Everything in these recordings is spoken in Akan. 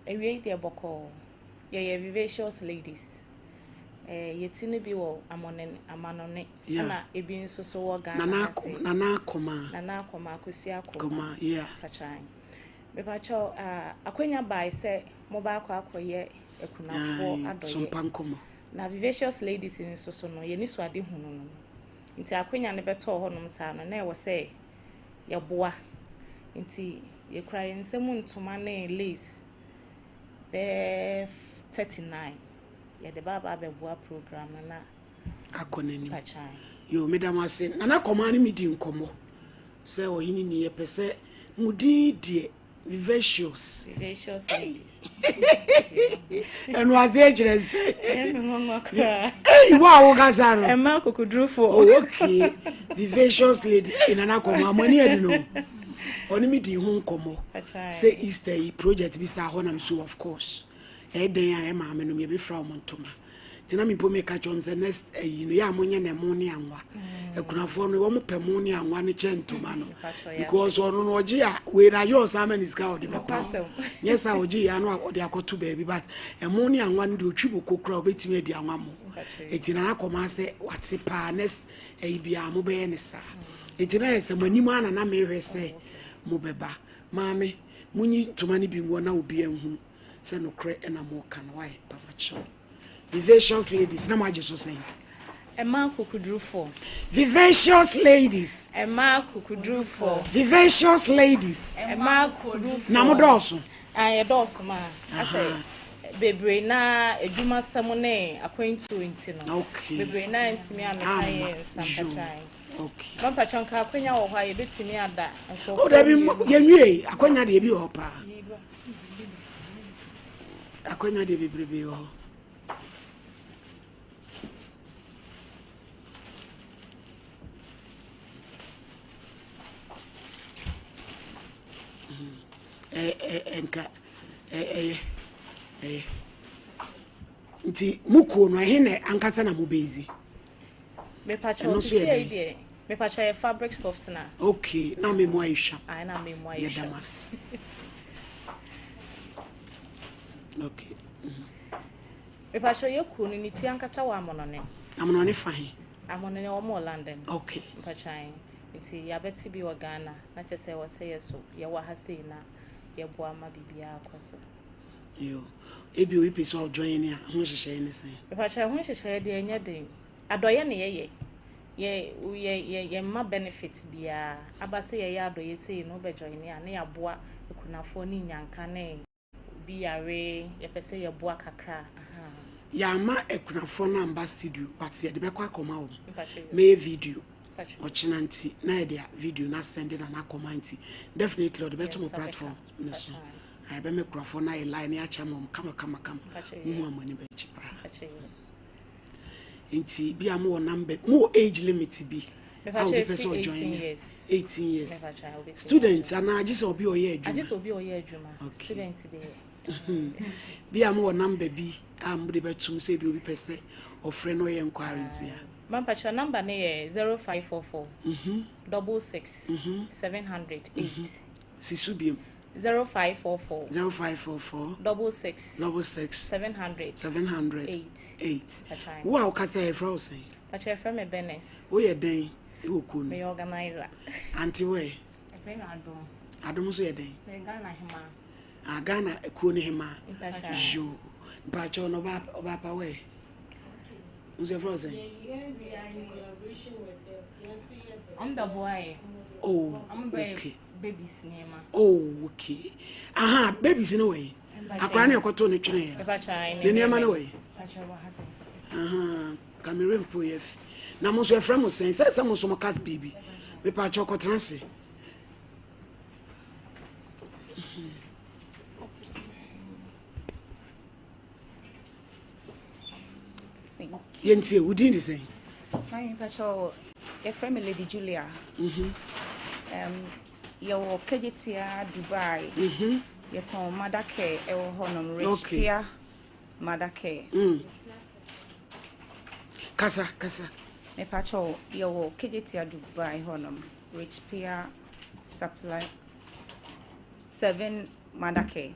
Awiei deɛ bɔkɔɔ. Yɛyɛ Vivacious Ladies. Eh, yɛ ti no bi wɔ amɔne, amanɔne, ɛna ebi nso so wɔ Ghana Nana ha sei. Nana Akoma. Nana Akoma, Akosua Akoma. Koma, yeah. Pakyan. Mepakyɛw, ah, akwanya bae sɛ moba akɔ akɔyɛ akunafoɔ Aye, adɔyɛ. Sompa nkɔmmɔ. Na Vivacious Ladies nso so no, yɛn anisoadehunu no no. Nti akwanya no bɛtɔɔ hɔnom saa no, na ɛwɔ sɛ yɛboa. Nti yɛkura yɛn nsam ntoma ne lace bɛyɛ 39. Yɛde ba aba abɛboa program no na akɔ n'anim. Pakyan. Yo, meda mo ase. Nana Kɔmaa ne me di nkɔmmɔ sɛ ɔhene ni yɛpɛ sɛ mo din deɛ Vivacious. Vivacious Ladies. Ɛno aseɛ kyerɛ sɛ. Ɛyɛ me nwanwa koraa. Ei, wo a wokasa no. Ɛma akokodurufoɔ. Oh, okay. Vivacious lady. Ei, Nana Kɔmaa, mo ani adi no. Ɔne me di ho nkɔmmɔ. Pakyan. Sɛ Easter yi project bi saa hɔ nam so of course. Ɛyɛ dɛn a ɛyɛ maame nom yɛbɛfira wɔn ntoma. Nti na mpo meka kyerɛ wɔn sɛ next ayi no yɛ a monyɛ na ɛmo ne anwa. Akunafoɔ no wɔn pɛ mo ne anwa no kyɛ ntoma no. Because ɔno no ɔgye a wei na agye ɔsan ma ne sika a ɔde bɛpa. Nyɛ sɛ ɔgye yɛ ano a ɔde akɔto baabi but ɛmo ne anwa no deɛ ɔtwi boko koraa ɔbɛtumi adi anwa mo. Eti na akɔma sɛ wate paa next ayi biara mobɛyɛ ne saa. Eti na yɛ sɛ mo anim ana na mehwɛ sɛ mobɛba. Maame monyi ntoma no bi nguɔ na obi anhunu sɛ nokorɛ ɛna moka no wae pamakyɛw. Vivacious Ladies na moagye so sɛn? Ɛma akokodurufoɔ. Vivacious Ladies. Ɛma akokodurufoɔ. Vivacious Ladies. Ɛma akokodurufoɔ. Na mo dɔɔso. Ah, yɛ dɔɔso ma. Asɛ bebree na adwumasɛm ne akwantuo nti no. Okay. Bebree na ntumi ameka yɛ nsa mpakyan. Okay. Mampakyɛw nka akwanya wɔ hɔ a yɛbɛtumi ada nkurɔfoɔ. Oh, dabi yɛnwie akwanya deɛ bi wɔ hɔ paa. Akwanya deɛ bebrebe wɔ hɔ. Nka ɛyɛ ɛyɛ nti mo kuo no ɛhe na ankasa na mo bɛyi? Mepakyɛw sisi ayi deɛ mepakyɛw yɛ fabric softener. Okay, na me mu ayɛ hwam. Ayi na me mu ayɛ hwam. Yɛda mo ase. Okay. Mepakyɛw yɛ kuo no ne ti ankasa wɔ Amonone. Amonone fa he? Amonone wɔn wɔ London. Okay. Mpakyɛw nti yɛabɛte bi wɔ Ghana na kyerɛ sɛ wɔ sɛ yɛ so yɛwɔ ha sei na yɛboa ma biribiara kɔ so. Yo, ebi obi pɛ sɛ ɔjoin ne a ho nhyehyɛe ne sɛn? Mepakyɛw ho nhyehyɛe deɛ ɛnyɛ den. Adɔyɛ ne yɛyɛ. Yɛ yɛ yɛ yɛmma benefit biara. Aba sɛ yɛyɛ adɔyɛ sei no wobɛ join a na yɛaboa akunafoɔ ne nyanka ne obi yare yɛpɛ sɛ yɛboa kakra. Aha. Yɛama akunafoɔ no amba studio but yɛde bɛkɔ akɔma wɔn. Mpakyɛw. Mɛyɛ video. Mpakyɛw. Ɔkyena nti na yɛde video no asɛnde na n'akɔma nti definitely ɔde bɛto mo Yɛn nsa bɛka. platform no so. Mpakyɛw. Ɛbɛma akunafoɔ no ayɛ line ne akyɛ ama wɔn kama kama kama. Mpakyɛw. Muhu a mo ani bɛgye paa. Mpakyɛw. Nti bi a mowɔ number mowɔ age limit bi a obi Mepakyɛw pɛ sɛ ɛfiri ɔjoin 18 ne years. 18 years. Mepakyɛw obɛtumi Student ajoin. anaa agye sɛ obi a ɔyɛ Agye adwuma. sɛ obi a ɔyɛ adwuma. Okay. Student deɛ. Bi a mowɔ number bi a mode bɛtom sɛ ebi obi pɛ sɛ ɔfrɛ na ɔyɛ enquiries bi a. Mampakyɛw number no yɛ 0544 66 700 8. Si so biom. 0544 0544 66 66 700 700 8. 8. Pakyɛw. Wo a wokasa yɛfrɛ wo sɛn? Pakyɛw yɛfrɛ me Benes. Woyɛ dɛn ɛwɔ kuo no? Meyɛ organizer. Ante wɛ? Yɛfrɛ me Adom. Adom nso yɛ dɛn? Meyɛ Ghana hemaa. Ah, Ghana kuo no hemaa. Mpakyɛw. Yo. Mpakyɛw no ɔba pa wɛ? Nso yɛfrɛ wo sɛn? Ɔmo bɛboa yɛ. Oh, Ɔmo bɛyɛ okay. babies nneɛma. Oh, okay. Aha, babies no wɔ yi. Akwaraa no yɛkɔtoo ne twene yɛ no. Mepakyɛw Ne nneɛma no wɔ yi. Pakyɛw wɔ ha sɛ. Aha, Cameroon mpo yɛ fi. Na mo nso yɛfrɛ mo sɛn? Sɛ sɛ mo nso mo kas biribi. Mepakyɛw kɔtena ase. Yɛntie, wo din de sɛn? Mami Pacho, yɛfrɛ me Lady Julia. Yɛwɔ Kejetia, Dubai. Yɛtɔn mother care ɛwɔ hɔnom, Rich Pia Mother Care. Kasa, kasa. Mepacho, yɛwɔ Kejetia, Dubai hɔnom, Rich Pia Supply 7 Mother Care.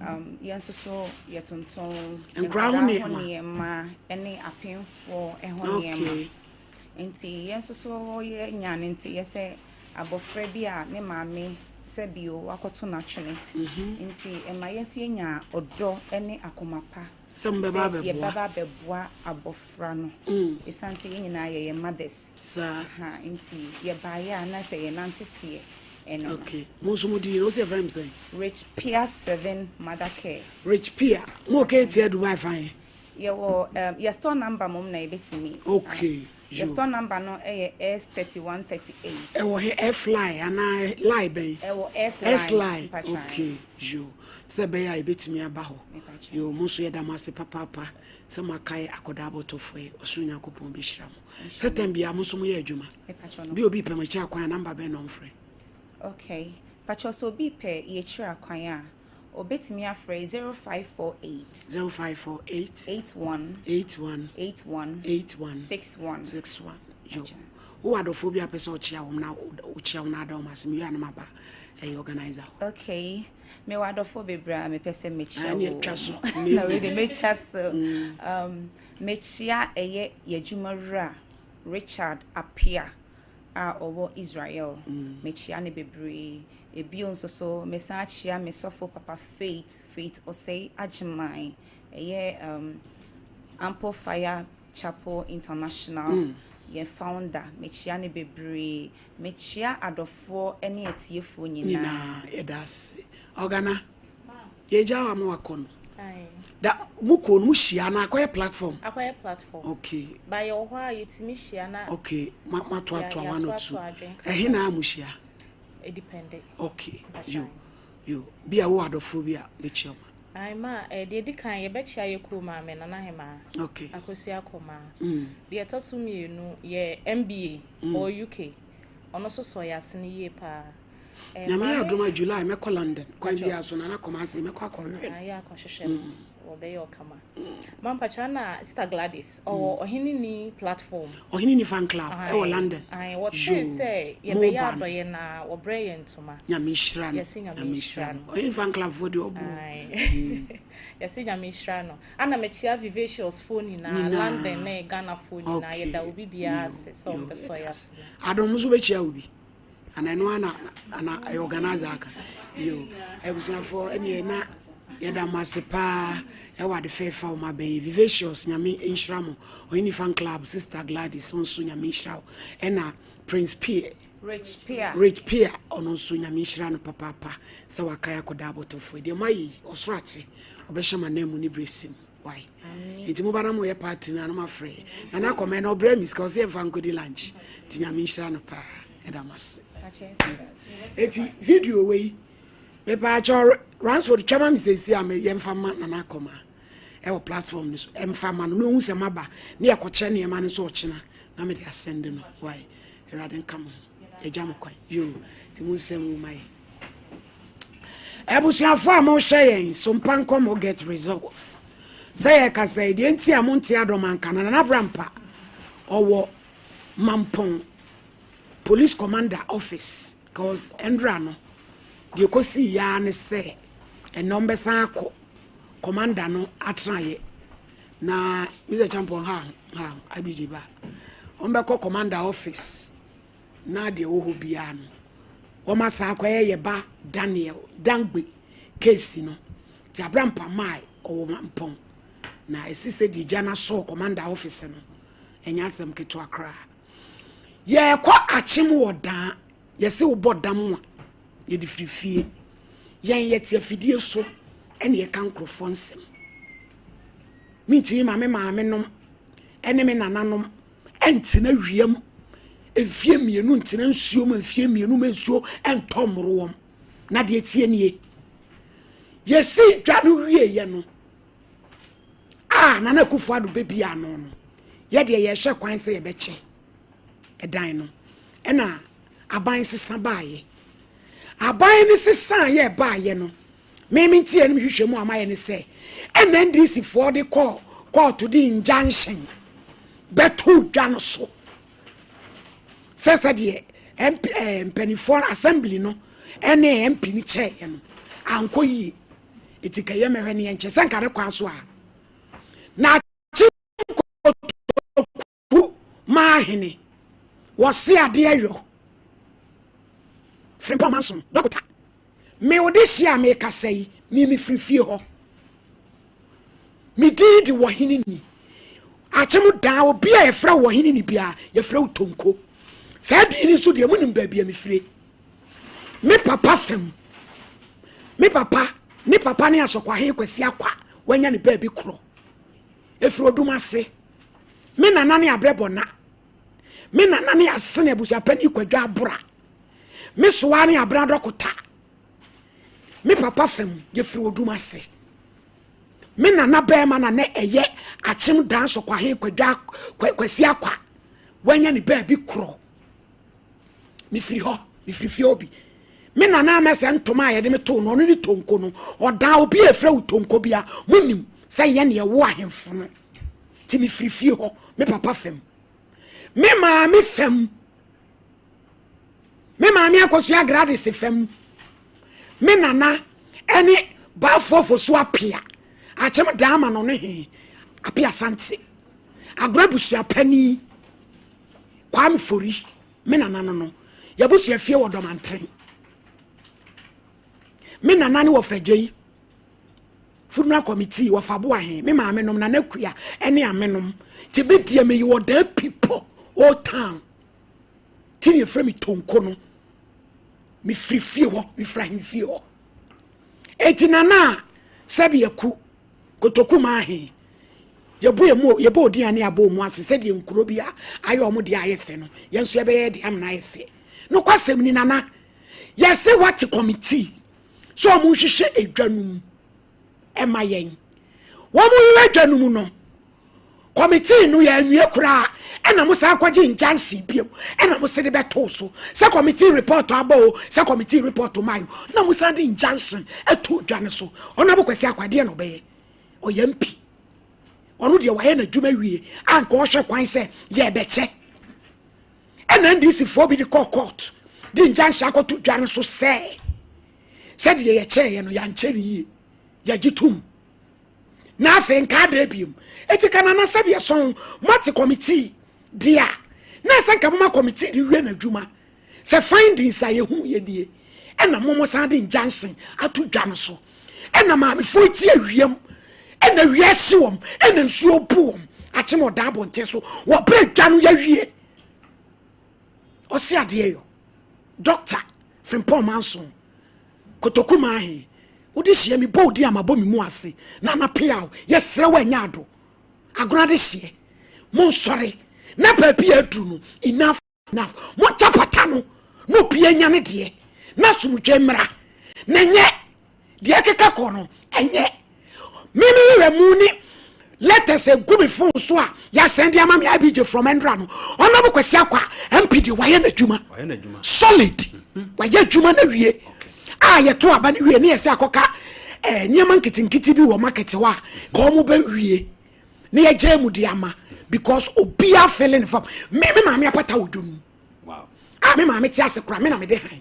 Um, yɛn nso so yɛtontɔn Nkoraa ho nkwadaa ho nneɛma. nneɛma ne apemfoɔ ho nneɛma. Okay. Nti yɛn nso so yɛnya no nti yɛ sɛ abɔfra bi a ne maame sɛbio wakɔto n'atwene. Nti ɛma yɛn nso yɛnya ɔdɔ ne akoma pa Sɛ mobɛba abɛboa. yɛbɛba abɛboa abɔfra no. Ɛsiane sɛ yɛn nyinaa yɛyɛ mothers. Saa. Ha, nti yɛbaeɛ a na sɛ yɛnante seɛ ɛno no. Okay. Mo nso mo di no, wo sɛ yɛfrɛ m sɛn? Rich Pia 7 Mother Care. Rich Pia. Mo okay tia Dubai fan. Yɛwɔ yɛ store number mom na yɛbɛtumi. Okay. Yɛ Yo. store number no ɛyɛ S3138. Ɛwɔ he F line anaa line bɛn? Ɛwɔ S line. S line. Mpatwa. Okay. Yo. Sɛ ɛbɛyɛ a yɛbɛtumi aba hɔ. Mepatwa. Yo, mo nso yɛda mo ase papaapa sɛ moakae akɔdaa abɔtɔfoɔ yi. Ɔsoro Nyankopɔn bɛhyira mo. Sɛ tɛm biara mo nso moyɛ adwuma. Mepatwa no. Bi obi pɛ mo akyi akwan a number bɛn na ɔmfrɛ? Okay. Patwa sɛ obi pɛ yɛkyerɛ akwan a obetumi afrɛ 0548 0548 81 81 81 81 61. 61. Yo. Wowɔ adɔfoɔ bi a pɛ sɛ ɔkyea wɔn na wokyea wɔn na ada wɔn ase. Mewie a na maba ɛyɛ organizer hɔ. Okay. Mewɔ adɔfoɔ bebree a mepɛ sɛ mekyia Ah, ne wo. atwa so. Na wei de mekyia so. Mekyia ɛyɛ yɛadwumawura Richard Apia a ɔwɔ Israel. Mekyia ne bebree. Ebio nso so mesan akyia me sɔfo Papa Faith, Faith Osei Agyeman. Ɛyɛ Ample Fire Chapel International. Yɛn founder, mekyia ne bebree. Mekyia adɔfoɔ ne atiefoɔ nyinaa. Nyinaa yɛda ase. Ɔgana, yɛgya wa ma wakɔ no. Aye. Da mo kuo no mo hyia na akɔyɛ platform. Akɔyɛ platform. Okay. Ba yɛwɔ hɔ a yɛtumi hyia na Okay. Ma matoatoa one or two. Yɛatoatoa adwene kakra. Ɛhe na mo hyia? Ɛdepende. Okay. Mpakyɛ. Yo. Yo. Bi a wo adɔfoɔ bi a bɛkyia ma. Aye, ma deɛ di kan yɛbɛkyia yɛ kuo maame Nana Hemaa. Okay. Akosua Kɔmaa. Deɛ ɛtɔ so mmienu yɛ MBA ɔwɔ UK. Ɔno nso sɔ yɛ ase no yie paa. Nyame yɛ Maame- adom a July mɛkɔ London. Kwan bi so Nana kɔma ase mɛkɔ akɔhwɛ no. Ayɛ akɔhwehwɛ no wɔbɛyɛ ɔkama. Mampakyɛ na Sister Gladys ɔwɔ Ɔhene Ni platform. Ɔhene Ni fan club ɛwɔ London. Aye, wɔtee Yo. sɛ Mo yɛbɛyɛ ba no. adɔyɛ na wɔbrɛ yɛn ntoma. Nyame nhyira no. Yɛse Nyame nhyira no. Ɔhene Ni fan club foɔ deɛ ɔbo. Aye. Yɛse Nyame nhyira no. Ana mekyia Vivacious foɔ nyinaa, Nyinaa. London ne Ghana foɔ nyinaa. Okay. Yɛda obi biara ase sɛ Yo, ɔmpɛ sɔ yɛda yɛ ase. ase. Adom nso bɛkyia obi. Ana ɛno ana ana ɛyɛ organizer aka. Yo. Abusuafoɔ ɛne na yɛda mo ase paa ɛwɔ ade fɛɛfɛ wɔn abɛyɛ Vivacious Nyame nhyira mo. Ɔhene Ni fan club Sister Gladys nso Nyame nhyira wo. Ɛna Prince Pierre Rich Pia. Rich Pia ɔno nso Nyame nhyira no papaapa sɛ wakae akɔda abɔtɔfoɔ deɛ moayɛ yi ɔsoro ate ɔbɛhyɛ ma nan mu ne berɛ sim wae nti moba na moyɛ party no a na mafrɛ Nana kɔmɛ na ɔbrɛ mi sika ɔsɛ yɛmfa nkɔdi lunch nti Nyame nhyira no paa ɛda mo ase. Eti video wei mepaakyɛ Ransford twama me sɛsi a yɛmfa ma Nana kɔma ɛwɔ platform no so ɛmfa ma no na ɔhu sɛ maba ne yɛkɔkyɛ nneɛma no nso ɔkyena na mede asɛnde no wae. Awurade nka mo ho yɛgya mo kwan yo nti mo nsɛm wo ma yɛ abusuafoɔ a mohwɛ yɛn so mpa nkɔmmɔ get results sɛ yɛkasa yi deɛ nti a monte adɔm anka no Nana Brampa ɔwɔ Mampɔn police commander office cause ɛndra no deɛ kɔsii yaa ne sɛ ɛnɛ ɔmbɛsan akɔ commander no atenaeɛ na Mr Champon ha ha abigye ba ɔmbɛkɔ commander office na deɛ ɛwɔ hɔ biara no wɔn asan akɔyɛ yɛ ba Daniel Dangbe case no nti Abrampa maa ɔwɔ Mampɔn na esi sɛ deɛ gya n'asɔ commander office no ɛnyɛ asɛm ketewa koraa. Yɛkɔ akyem wɔ daa yɛsɛ wobɔ dam a yɛde firi fie yɛn yɛte afidie so ɛne yɛka nkurɔfoɔ nsɛm mentumi ma me maame nom ɛne me nananom ɛntena wiem mfie 2 ntena nsuo mu mfie 2 ma nsuo ɛntɔ mmoro wɔm na deɛ tie nie yɛsi dwa no wieɛ no a Nana Akufo Addo bɛbi ano no yɛdeɛ yɛhwɛ kwan sɛ yɛbɛkyɛ ɛdan no ɛna aban sesa baayɛ aban no sesa yɛ baayɛ no mímí nti yɛn hwehwɛ mu ama yɛ ne sɛ ɛna NDC foɔ de kɔɔ kɔɔto de injunction bɛto dwa no so sɛ sɛdeɛ MP mpanimfoɔ assembly no ɛne MP no kyɛɛyɛ no ankɔ yie. Eti ka yɛ mɛhwɛ ne yɛnkyɛ sɛ nka ne kwan so a na akye nkotoku maahene wɔse adeɛ yɔ Frimpong Manson dɔkota me wode hyia a mekasa yi me mefiri fie hɔ. Me din de Wɔhene Ni. Akyem daa obi a yɛfrɛ wo Wɔhene Ni biara, yɛfrɛ wo Tonko. Saa din no nso deɛ monim baabi a mefire. Me papa fam, me papa, ne papa ne Asɔkwahe Kwasi Akwa, wanya ne baabi korɔ. Ɛfiri Odum ase. Me nana ne Abrɛbɔna. Me nana ne Asene Abusuapani Kwadwo Abora. Me soa ne Abena Dɔkota. Me papa fam, yɛfiri Odum ase. Me nana bɛrima na na ɛyɛ Akyem Danso Kwahe Kwadwa Kwasi Akwa. Wanya ne baabi korɔ. Mefiri hɔ, mefiri fie obi. Me nana amɛsɛ ntoma a yɛde me too no, ɔno ne tonko no. Ɔdan obi a ɛfrɛ wo tonko bia, monim sɛ yɛ ne ɛwo ahemfo no. Nti mefiri fie hɔ, me papa fam. Me maame fam, Me maame Akosua Gladys fam. Me nana ɛne Baafoɔ Fosu Apea. Akyem Daama no ne he Apea Sante. Agorɔ abusua panin Kwame Fori me nana no no. Yɛabusua fie wɔ Dɔmanten. Me nana ne wɔfa Gyei. Funeral committee wɔfa boa he me maame nom Nana Kua ɛne amenom. Te bi deɛ meyi wɔ daa people old town. Ti ne yɛfrɛ me Tonko no. Mefiri fie hɔ, mefiri ahemfie hɔ. Eti nana a sɛbi aku kotoku ma ahe. Yɛbɔ emu yɛbɔ odin a ne abɔ ɔmu ase sɛdeɛ nkuro bi a ayɛ ɔmo deɛ ayɛ fɛ no yɛn nso yɛbɛyɛ deɛ amena ayɛ fɛ. Nokwasɛm ni nana yɛse wate committee sɛ ɔmo nhwehwɛ edwa no mu ɛma yɛn. Wɔn hwehwɛ edwa no mu no Committee no yɛanwie koraa ɛna mo san kɔgye injunction biom ɛna mo se de bɛtoo so sɛ committee report aba o sɛ committee report ma yo na mo san de injunction ɛto dwa no so. Honorable Kwasi Akwa deɛ na ɔbɛyɛ ɔyɛ MP ɔno deɛ wayɛ n'adwuma wie a nka ɔhwɛ kwan sɛ yɛbɛkyɛ ɛna NDC foɔ bi de kɔɔ court de injunction akɔto dwa no so sɛ sɛdeɛ yɛkyɛeɛ no yɛankyɛ no yie yɛgye tom. Na afei nka adɛn biom? Eti ka nana sɛdeɛ sɔn moate committee deɛ a, na ɛsɛ nka moma committee no wie n'adwuma. Sɛ findings a yɛhu yɛ nie, ɛna mo mo san de injunction ato dwa no so. Ɛna maamefoɔ yi te awiam, ɛna awia ahye wɔn, ɛna nsuo bu wɔn, akyem ɔdan abɔnten so, wɔ berɛ dwa no yɛawie. Ɔse adeɛ yɔ. Doctor Frimpong Manson. Kotoku Mahe, wode hyeɛ me bɔ wo din a mabɔ me mu ase Nana Peaw, yɛsrɛ wo ɛnyɛ ado Agona de hyeɛ Monsɔre na baabi a aduru no enough enough Monkyɛ pata no na obiara nya ne deɛ na asomdwoe mmra Na ɛnyɛ deɛ ɛkeka kɔ no ɛnyɛ Me me werɛ mu ne letters egu me phone so a yɛasɛn de ama me IBJ from Ɛndra no Honourable Kwasi Akwa MP deɛ wayɛ n'adwuma solid mhm. wayɛ adwuma no awie a yɛto aba no wie ne yɛsɛ akɔka eh, nneɛma nketenkete bi wɔ market hɔ a ka wɔn bɛwie ne yɛgyae mu de ama because obiara feeling ne fam me me maame apata wɔ dwom a me maame te ase kora me na mede han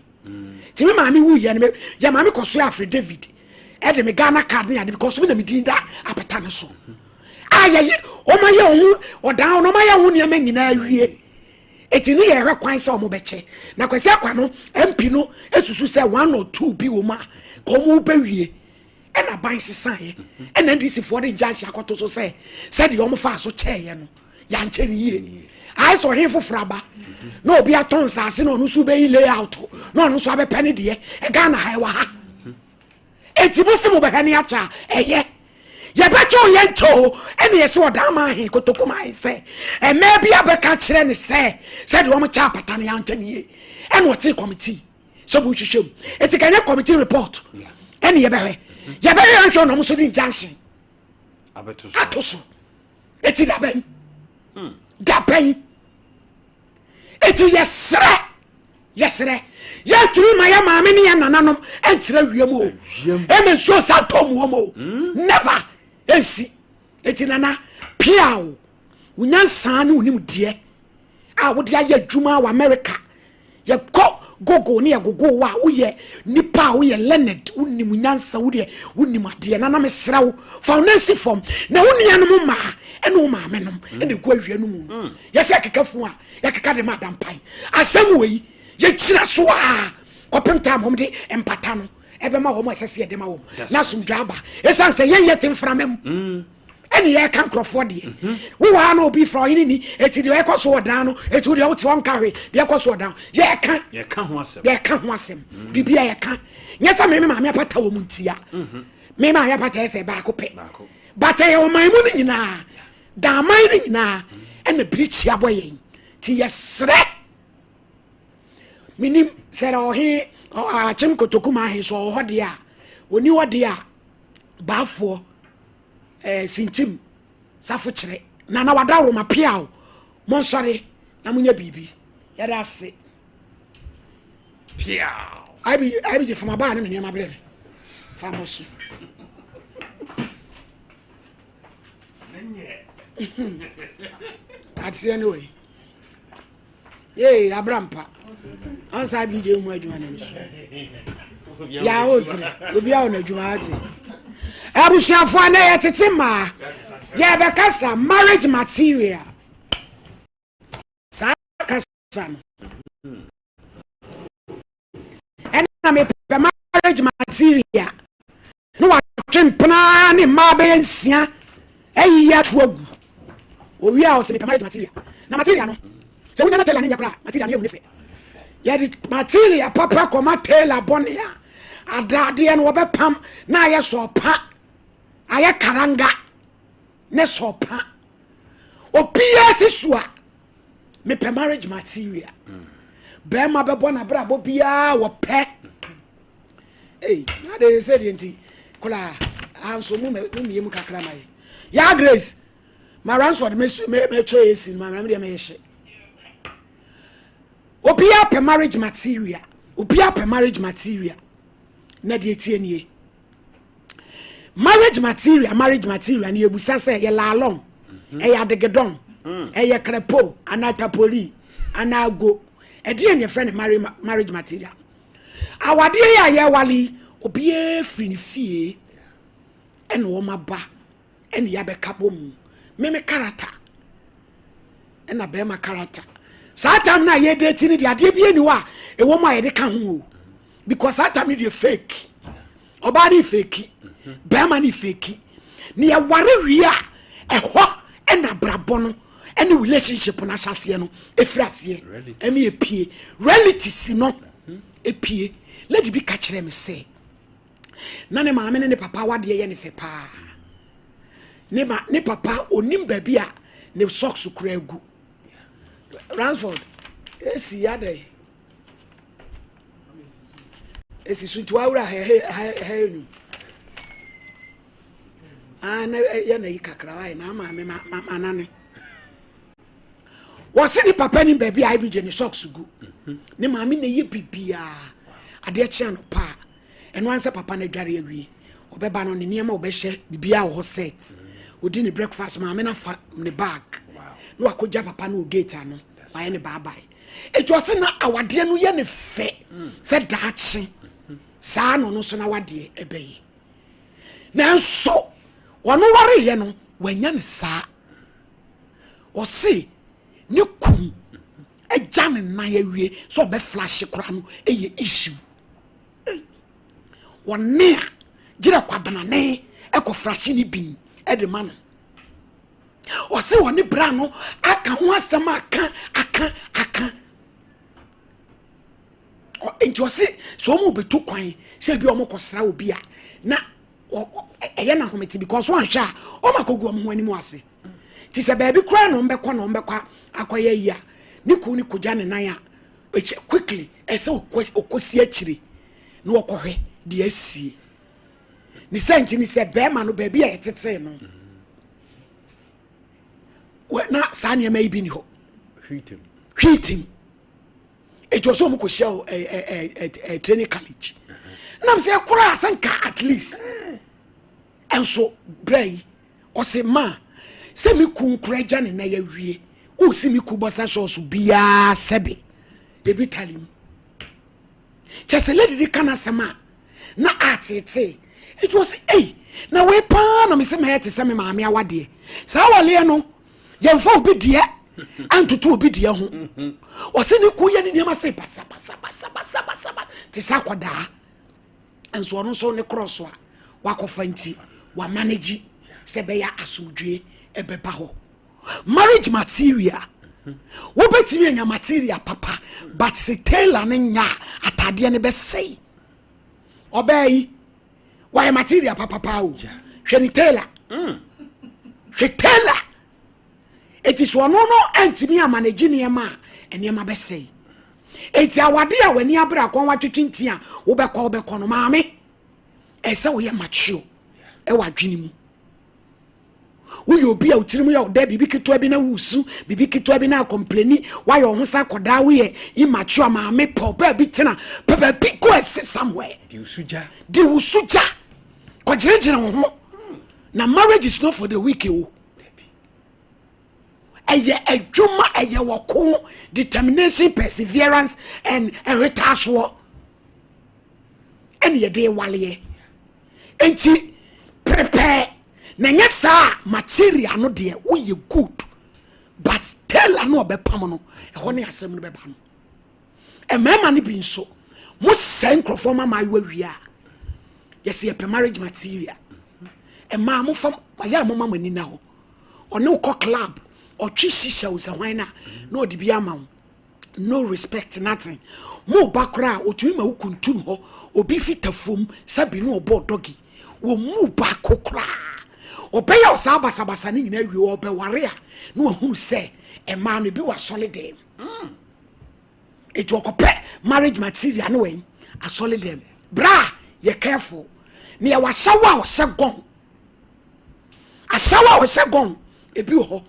nti me maame wuyɛ no yɛ maame kɔ so afre David ɛde me Ghana card ne ade because me na me din da apata no so a yɛyɛ wɔn ayɛ wɔn ɔdan wɔn ayɛ wɔn nneɛma nyinaa wie eti ne yɛhwɛ kwan sɛ wɔn bɛkyɛ na Kwasi Akwa no MP no esusu sɛ one or two bi wɔn a ka wɔn bɛwie ɛna ban sesaeɛ ɛna NDC foɔ de injunction akɔto so sɛ sɛdeɛ wɔn faa so kyɛɛyɛ no yɛankyɛ no yie ayɛ sɛ ɔhen foforɔ aba na obi atɔn nsaase na ɔno nso bɛyi layout na ɔno nso abɛpɛ ne deɛ Ghana ha ɛwɔ ha eti mo se mo bɛhwɛ ne akyɛ a ɛyɛ yɛbɛkyɛ o yɛnkyɛ o ɛna yɛsɛ ɔdan ma ahe kotoku ma ahe sɛ ɛmɛɛ bi abɛka kyerɛ ne sɛ sɛdeɛ wɔn kyɛ apata no yɛankyɛ no yie ɛna ɔte kɔmitii sɛ mo nhwehwɛ mu eti ka nyɛ committee report ɛne yɛbɛhwɛ yɛbɛhwɛ yɛnhwɛ ɔnam so de injunction ato so eti dabɛn hmm. dabɛn eti yɛsrɛ yɛsrɛ yɛntumi ma yɛ maame ne yɛ nananom ɛnkyerɛ wiem o ɛmɛ nsuo nsa ntɔ mu wɔm o hmm. never ɛnsi eti nana pia o wonyansaa ne wonim deɛ a wode ayɛ adwuma wɔ America yɛkɔ Google ne yɛ gogo wo a, woyɛ nipa a woyɛ learned, wonim nyansa, wodeɛ wonim adeɛ. Nana mesrɛ wo, fa wo nan si fam na wo nuanom mmaa ɛne wo maame nom ɛna ɛgu awia no mu no. Yɛsɛ yɛkeka funu a, yɛkeka de ma adampan. Asɛm wɔ yi, yɛgyina so a kɔpem time wɔn de mpata no ɛbɛma wɔn a ɛsɛ sɛ yɛde ma wɔn na asomdwa aba. Ɛsiane sɛ yɛnyɛ te mframa mu ɛne yɛka nkurɔfoɔ deɛ mhm. wowɔ ha na obi fra ɔhene ni ɛti deɛ ɛkɔ so wɔ dan no ɛti wo deɛ wote hɔ nka hwee deɛ ɛkɔ so wɔ dan yɛka yɛka ho asɛm yɛka ho asɛm mm. biribia yɛka nyɛ sɛ meme maame apata wɔ mu ntia mhm. me maame apata yɛ sɛ baako pɛ but ɛyɛ ɔman mu no nyinaa daaman no nyinaa mm. ɛna birikyia bɔ yɛn nti yɛserɛ menim sɛ ɔhe akyem kotoku ma ahe so ɔwɔ hɔ deɛ a ɔni hɔ deɛ a baafoɔ eh, sintim safo kyerɛ na na wada woroma pia o monsɔre na monyɛ biribi yɛda ase pia abi abi gye fama baa ne me nneɛma brɛ me fa mmɔ so ateɛ ne wei Yee abra mpa. Ansa bi je hu adwuma no so. Ya osre. Obi a ona adwuma ate. Abusuafo na yɛ tete ma. Yɛ bɛkasa marriage material. Saa kasa no. Ɛna mepɛ marriage material. Na watwe mpena ne mmaa bɛyɛ nsia ayiyi ato agu. Owie a ɔsɛ mepɛ marriage material. Na material no, sɛ wonya na tailor no nyɛ koraa material no yɛ hu ne fɛ. Yɛde material papa kɔma tailor bɔne a, adaadeɛ no wɔbɛpam na ayɛ sɔpa, ayɛ karanga ne sɔpa. Obiara si so a, mepɛ marriage material. Bɛrima bɛbɔ n'abrabɔ biara wɔpɛ. Ei, na de sɛ deɛ nti koraa anso mu mu mu kakra ma yɛ. Ya Grace, ma Ransford me me me twɛ esi ma me deɛ me hye. Obiara pɛ marriage material. Obiara pɛ marriage material. Na deɛ tie nie. Marriage material, marriage material ne yɛbusa sɛ yɛ laalɔn, mhm. ɛyɛ adegedɔn, mm. ɛyɛ krepo anaa tapoli anaa go. Ɛdeɛ ne yɛfrɛ no marriage material. Awadeɛ yi a yɛrewale yi, obiara firi ne fie ɛna wɔn aba ɛna yɛabɛka bɔ mu. Meme karata ɛna bɛrima karata. Saa tam no a yɛdeti no deɛ adeɛ bi ani hɔ a ɛwɔ mu a yɛde ka ho o. Because saa tam no deɛ fake. Ɔbaa no fake, bɛrima no fake. Na yɛware wie a ɛhɔ ɛna abrabɔ no ɛne relationship no ahyɛaseɛ no ɛfiri aseɛ ɛne ɛpie reality si no ɛpie. Lady bi ka kyerɛ me sɛ na ne maame ne ne papa awadeɛ yɛ ne fɛ paa. Ne ma ne papa onim baabi a ne socks kura agu. Ransford esi adɛ esi so nti wawura ha ha ha enum. Ah, na yɛ na yi kakra wayɛ na ama me ma ma ma nane. Wɔsi ne papa ni baabi a ibigye ne socks gu. Ne maame na yɛ bibiara. Adeɛ kye anɔpa a, ɛno ansɛ papa no adware awie. Ɔbɛba no ne nneɛma ɔbɛhyɛ bibiara wɔ hɔ set. Odi ne breakfast maame no afa ne bag. Na wakɔgya papa no wɔ gate ano. Wayɛ ne bye bye. Eti ɔsi na awadeɛ no yɛ ne fɛ sɛ daakye saa na ɔno nso n'awadeɛ ɛbɛyɛ. Nanso ɔno wareeɛ no wanya no saa. Ɔse ne kunu agya ne nan awie sɛ ɔbɛ flashe koraa no ɛyɛ issue. Ɔne a gyerɛ kwabenane ɛkɔ flashe ne bin ɛde ma no. Ɔse ɔne bra no aka ho asɛm aka aka aka. Nti ɔse sɛ ɔmo bɛtu kwan sɛ ebi ɔmo kɔsra obi a na ɛyɛ na ahomete because wɔnhwɛ a ɔmo akɔgu ɔmo ho anim ase. Nti sɛ baabi koraa na ɔmo bɛkɔ na ɔmo bɛkɔ akɔyɛ yi a ne kunu ne kɔgya ne nan a quickly ɛsɛ ɔkɔsi akyire na ɔkɔhwɛ deɛ asie. Ne sɛ nti ne sɛ bɛrima no baabi a yɛtetee no na saa nneɛma yi bi ni hɔ. Hwiitim. Eti ɔsɛ ɔmo kɔhyia wɔ ɛ ɛ ɛ training college. Nam sɛ koraa sɛ nka at least ɛnso brɛ yi ɔsɛ ma sɛ me kun kora gya ne nan awie wosi me kun bɔsa shorts biara sɛbe ebi tali mu. Kyɛ sɛ lady de ka n'asɛm a na atetee. It was ei na wei paa na mese mɛyɛ te sɛ me maame awadeɛ. Saa awaleɛ no yɛmfa obi deɛ antoto obi deɛ ho. Ɔsɛ ne ku yɛ ne nneɛma sɛ basabasabasabasaba te sɛ akwadaa. Nso ɔno nso ne korɔ so a wakɔfa nti wamanegye sɛ ɛbɛyɛ asomdwoe ɛbɛba hɔ. Marriage material wobɛtumi anya material papa but sɛ tailor no nya a atadeɛ no bɛsɛe. Ɔbaa yi wayɛ material papapaa o, hwɛ ne tailor, hwɛ tailor. Eti so ɔno no antumi amanegye nneɛma a nneɛma bɛsɛe. Eti awade a w'ani abere akɔn watwetwe nti a wobɛkɔ wobɛkɔ no maame, ɛsɛ woyɛ mature ɛwɔ adwene mu. Woyɛ obi a wotirim yɛ ɔdɛ, biribi ketewa bi na wosu, biribi ketewa bi na akɔmpleni, woayɛ wo ho sɛ akɔdaa, woyɛ immature maame. Pɛ ɔbaa bi tena, pɛ baabi go and sit somewhere. Di wo so gya. Di wo so gya, kɔgyinagyina wo ho. Na marriage is not for the weak o. Ɛyɛ adwuma, ɛyɛ wɔko, determination, perseverance and ɛretaasoɔ ɛne yɛde waleɛ. Nti prepare na nyɛ saa material no deɛ woyɛ good but tailor no ɔbɛpam no, ɛhɔ ne asɛm no bɛba no. Mmarima no bi nso mo sɛ nkurɔfoɔ ma maayewa wie a yɛsɛ yɛpɛ marriage material. Mmaa mo fam ayɛ a moma mo ani na hɔ, ɔne wo kɔ club, ɔtwe shisha wo sɛ hwan na na ɔde bi ama wo, no respect, nothing. Mo ba koraa otumi ma wo kuntun hɔ obi fita fam sɛbi ne ɔbɔ doggy wɔn mu baako koraa ɔbɛyɛ ɔsaa basabasa ne nyinaa wie ɔbɛware a na wahunu sɛ mmaa no bi wɔ asɔle dɛm. Eti ɔkɔpɛ marriage material no wɛn asɔle dɛm. Bra yɛ careful na yɛwɔ ahyɛwo a ɔhyɛ gɔn, ahyɛwo a ɔhyɛ gɔn ebi wɔ hɔ.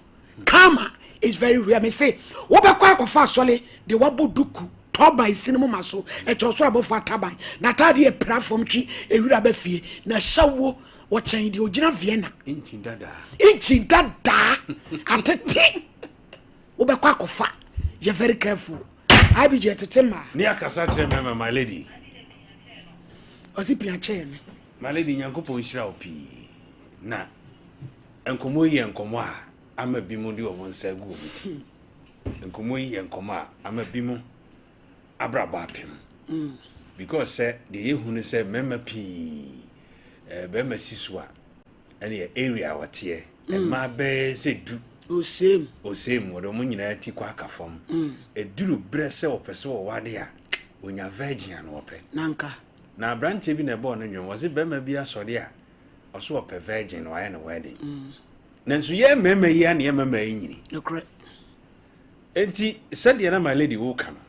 Karma is very real. Me say wobɛkɔ akɔfa asɔle de wabɔ duku tɔba esi ne mu ma so ɛkyɛ ɔsoro abɔfo ataban na ataade yɛ pra fam twi ewura bɛ fie na hyɛwo wɔkyɛn deɛ ogyina Vienna. Engine dadaa. Engine dadaa atete wobɛkɔ akɔfa. Yɛ very careful, IBG tete maa. Ne akasa kyerɛ mɛma my lady. Ɔsi pia kyɛn no. My lady, Nyankopɔn nhyira wo pii. Na nkɔmmɔ yi yɛ nkɔmmɔ a ama bi mu de wɔn nsa agu wɔn ti. Nkɔmmɔ yi yɛ nkɔmmɔ a ama bi mu abrabɔ apem because sɛ deɛ yɛhu no sɛ mmarima pii bɛrima si so a ɛne yɛ area a wɔteɛ mmaa bɛyɛ sɛ 10. Osem. Osem wɔde wɔn nyinaa ti kɔ aka fam. Ɛduru berɛ sɛ wɔpɛ sɛ wɔwade a onya virgin a na wɔpɛ. Nanka. Na aberanteɛ bi na ɛbɔɔ no dwom, wɔse bɛrima bi asɔre a ɔso wɔpɛ virgin na wayɛ no wedding, nanso yɛ mmarima yi a ne yɛ mmarima yi nyini. Nokorɛ. Enti sɛdeɛ na my lady woka no,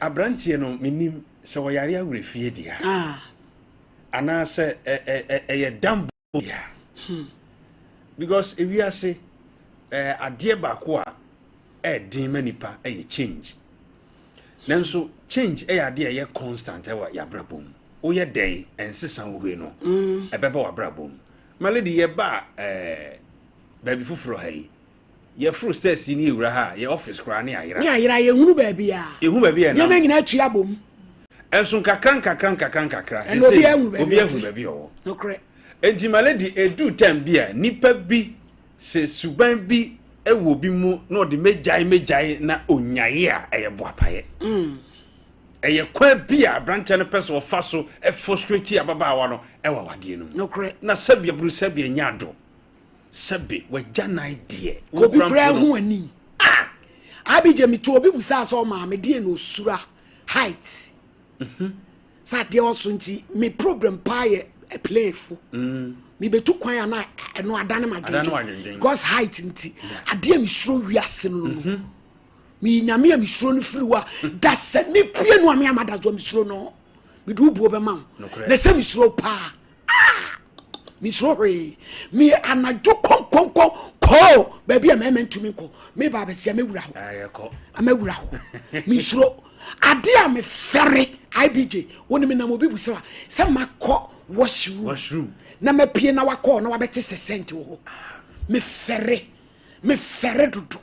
aberanteɛ no menim sɛ wɔyare awerɛfie deɛ a anaasɛ ɛyɛ dambo deɛ a, because ewiase adeɛ baako a ɛɛden ma nipa ɛyɛ change. Nanso change ɛyɛ adeɛ a ɛyɛ constant ɛwɔ yɛabrabɔ mu. Woyɛ dɛn ɛnsesa wo hwee no ɛbɛba w'abrabɔ mu. My lady, yɛba baabi foforɔ ha yi, yɛforo stairs yi ne yɛwura ha a, yɛ office koraa ne ayera. Ne ayera, yɛhunu baabi a yɛhu baabi a nneɛma ɛnam. Nyinaa atwi abom. Ɛnso nkakra nkakra nkakra nkakra. Ɛna seesei, obi ahunu baabi obi ɔte. ahunu baabi a ɔwɔ. Nokorɛ. Enti my lady, edu time bi a nipa bi sɛ suban bi ɛwɔ bi mu na ɔde megyae megyae na onyae a ɛyɛ boapayɛ, ɛyɛ kwan bi a aberanteɛ no pɛ sɛ ɔfa so ɛfrustrate ababaawa no ɛwɔ awadeɛ no mu. Nokorɛ. Na sɛbi aburu sɛbi anya ado sɛbi wagya nan deɛ obi wokura koraa mpo no. hu ani ah abigye mi to obi busa sɛ ɔmaame deɛ na osura height sɛ adeɛ ɔso nti me problem paa yɛ plane fo mebɛtu kwan a na ɛno adane ma Adane wo dwendwen adwendwen. because height nti adeɛ a mesuro wiase no meyi Nyame a mesuro no firi hɔ a dasani pie no a me ama da so a mesuro no mede wo buo bɛma wo. Nokorɛ. Na sɛ mesuro paa, ah, mesuro hwee. Meyɛ anadwo kɔnkɔnkɔn kɔɔ baabi a mɛma ntumi nkɔ meba abɛsia mɛwura hɔ. Ah, yɛkɔ. Amawura hɔ mesuro ade a mefɛre. IBJ wo ne menam obi busa a sɛ makɔ washroom Washroom. na mapie na wakɔɔ na wabɛte sɛ scent wɔ hɔ, mefɛre, mefɛre dodo,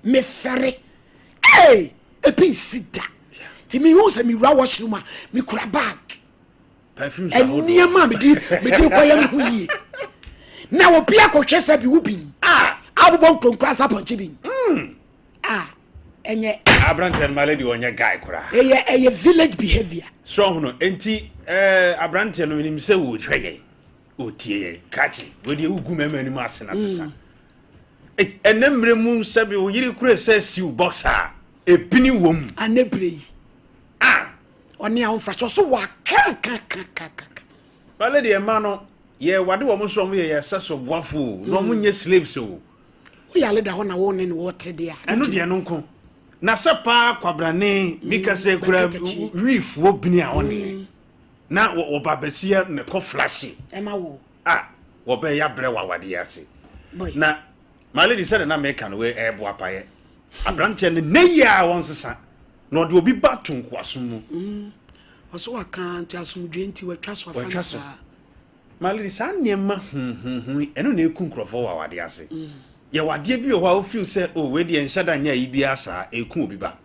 mefɛre. Ee, ebi nsi da. Nti mehu sɛ mewura washroom a mekura bag. Perfumes ahodoɔ. Nneɛma a mede mede kɔyɛ me ho yie. Na obi akɔhwɛ sɛ bi wo bi. Ah! Abobɔ nkuronkuro asa pɔnkye bi. Ah, ɛnyɛ. Aberanteɛ no my lady ɔnyɛ guy koraa. Ɛyɛ ɛyɛ village behavior. So ɔhono enti ɛɛ aberanteɛ no menim sɛ wɔhwɛ yɛn ɔtie yɛn krakye wei deɛ wogu mmarima anim ase na sesa. Ei, ɛnɛ mmerɛ mu sɛbi wo yere kura sɛ siw box a ebini wɔ mu. Anɛ bere yi. Ah! Ɔne ahofra so wakakakakaka. My lady ɛma no yɛ wade wɔn nso wɔn yɛ yɛ sɛ so boafo o na wɔn nyɛ slaves o. Woyale da hɔ na wo ne no wɔte deɛ a. Ɛno deɛ no nko. Na sɛ paa kwabrane bi ka sɛ kura wiifoɔ bini a ɔne na wɔba bɛsia na kɔ flashe. Ɛma wo. A wɔbɛyɛ abrɛ wɔ awadeɛ ase. Na my lady sɛdeɛ na meka no wei ɛyɛ boapayɛ. Aberanteɛ no nɛ yi a wɔnsesa na ɔde obi ba to nkoasom mu. Ɔso waka nti asomdwe nti watwa so afa no saa. My lady saa nneɛma huhuhu yi ɛno na ɛku nkurɔfoɔ wɔ awadeɛ ase. Yɛwɔ adeɛ bi wɔ hɔ a wofeel sɛ oh wei deɛ nhyɛ da nyɛ ayi biara saa ɛku obi ba.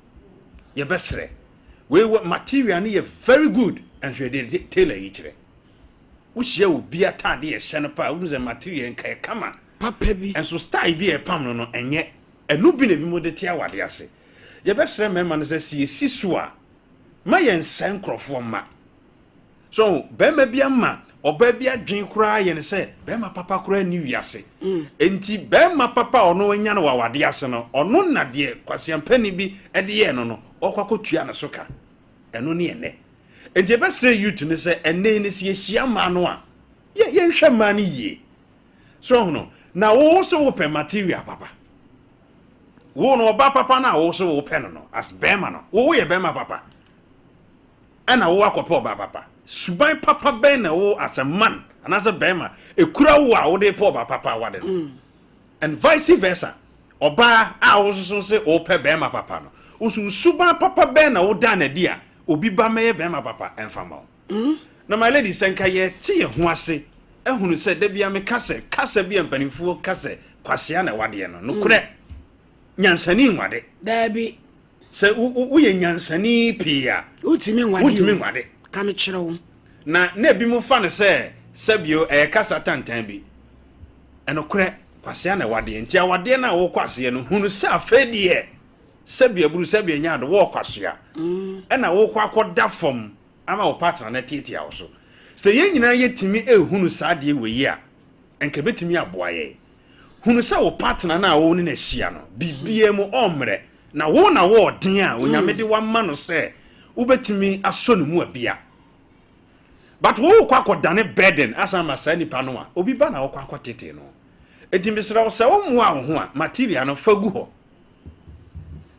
Yɛbɛsrɛ. Wei wɔ material no yɛ very good ɛnso yɛde tailor yi kyerɛ. Wohyia obi ataade yɛhyɛ no paa wohu sɛ material nka yɛ kama. Papa bi. Ɛnso style bi a ɛpam no no ɛnyɛ. Ɛno bi na ebi mo de te awadeɛ ase. Yɛbɛsrɛ mmarima no sɛ sɛ yɛsi so a ma yɛnsɛe nkurɔfoɔ mma. So bɛrima bi ama ɔbaa bi adwen koraa yɛ ne sɛ bɛrima papa koraa nni wiase. Enti bɛrima papa a ɔno anya no wɔ awadeɛ ase no, ɔno na deɛ kwasiampani bi de yɛɛ no no, ɔkɔ akɔtua ne so ka. Ɛno ne ɛnɛ. Enti yɛbɛsrɛ youth no sɛ ɛnɛ yi no sɛ yɛhyia mmaa no a, yɛ yɛnhwɛ mmaa no yie. So ɔhono, na wo sɛ wopɛ material papa. Wo no ɔba papa no a wo sɛ wopɛ no no, as bɛrima no, wo woyɛ bɛrima papa. Ɛna wo akɔpɛ ɔbaa papa. Suban papa bɛn na wo as a man anaasɛ bɛrima ekura wo a wode pɛ ɔbaa papa awade no. And vice versa, ɔbaa a wo soso sɛ wopɛ bɛrima papa no, wo so suban papa bɛn na woda n'adi a obi ba mɛyɛ bɛrima papa ɛmfa ma wo. Na my lady sɛ nka yɛte yɛn ho ase ehunu sɛ da bia meka sɛ kasa bi a mpanimfoɔ ka sɛ kwasea na ɛwadeɛ no, nokorɛ nyansani nwade. Daabi. Sɛ woyɛ nyansani pii a wontumi nwade. Wontumi nwade. Ka me kyerɛ wo. Na na ebi mo fa no sɛ sɛbio ɛyɛ kasa tantan bi. Ɛnokorɛ kwasea na ɛwadeɛ nti awadeɛ no a wokɔ aseɛ no hunu sɛ afei deɛ sɛbi aburu sɛbi anya ado wɔɔkɔ asoa ɛna wokɔ akɔda fam ama wo partner no atiatia wo so. Sɛ yɛn nyinaa yɛtumi ehunu saa adeɛ wɔ yi a nka ebɛtumi aboa yɛn. Hunu sɛ wo partner no a wo ne no ahyia no biribiara mu ɔmmerɛ na wo na wɔ ɔden a onyame de wama no sɛ wobɛtumi asɔ ne mu abia. But wo kɔ akɔdane burden asan ma saa nipa no a obi ba na wokɔ akɔtete no. Enti mesrɛ wo sɛ wommoa wo ho a material no fa gu hɔ.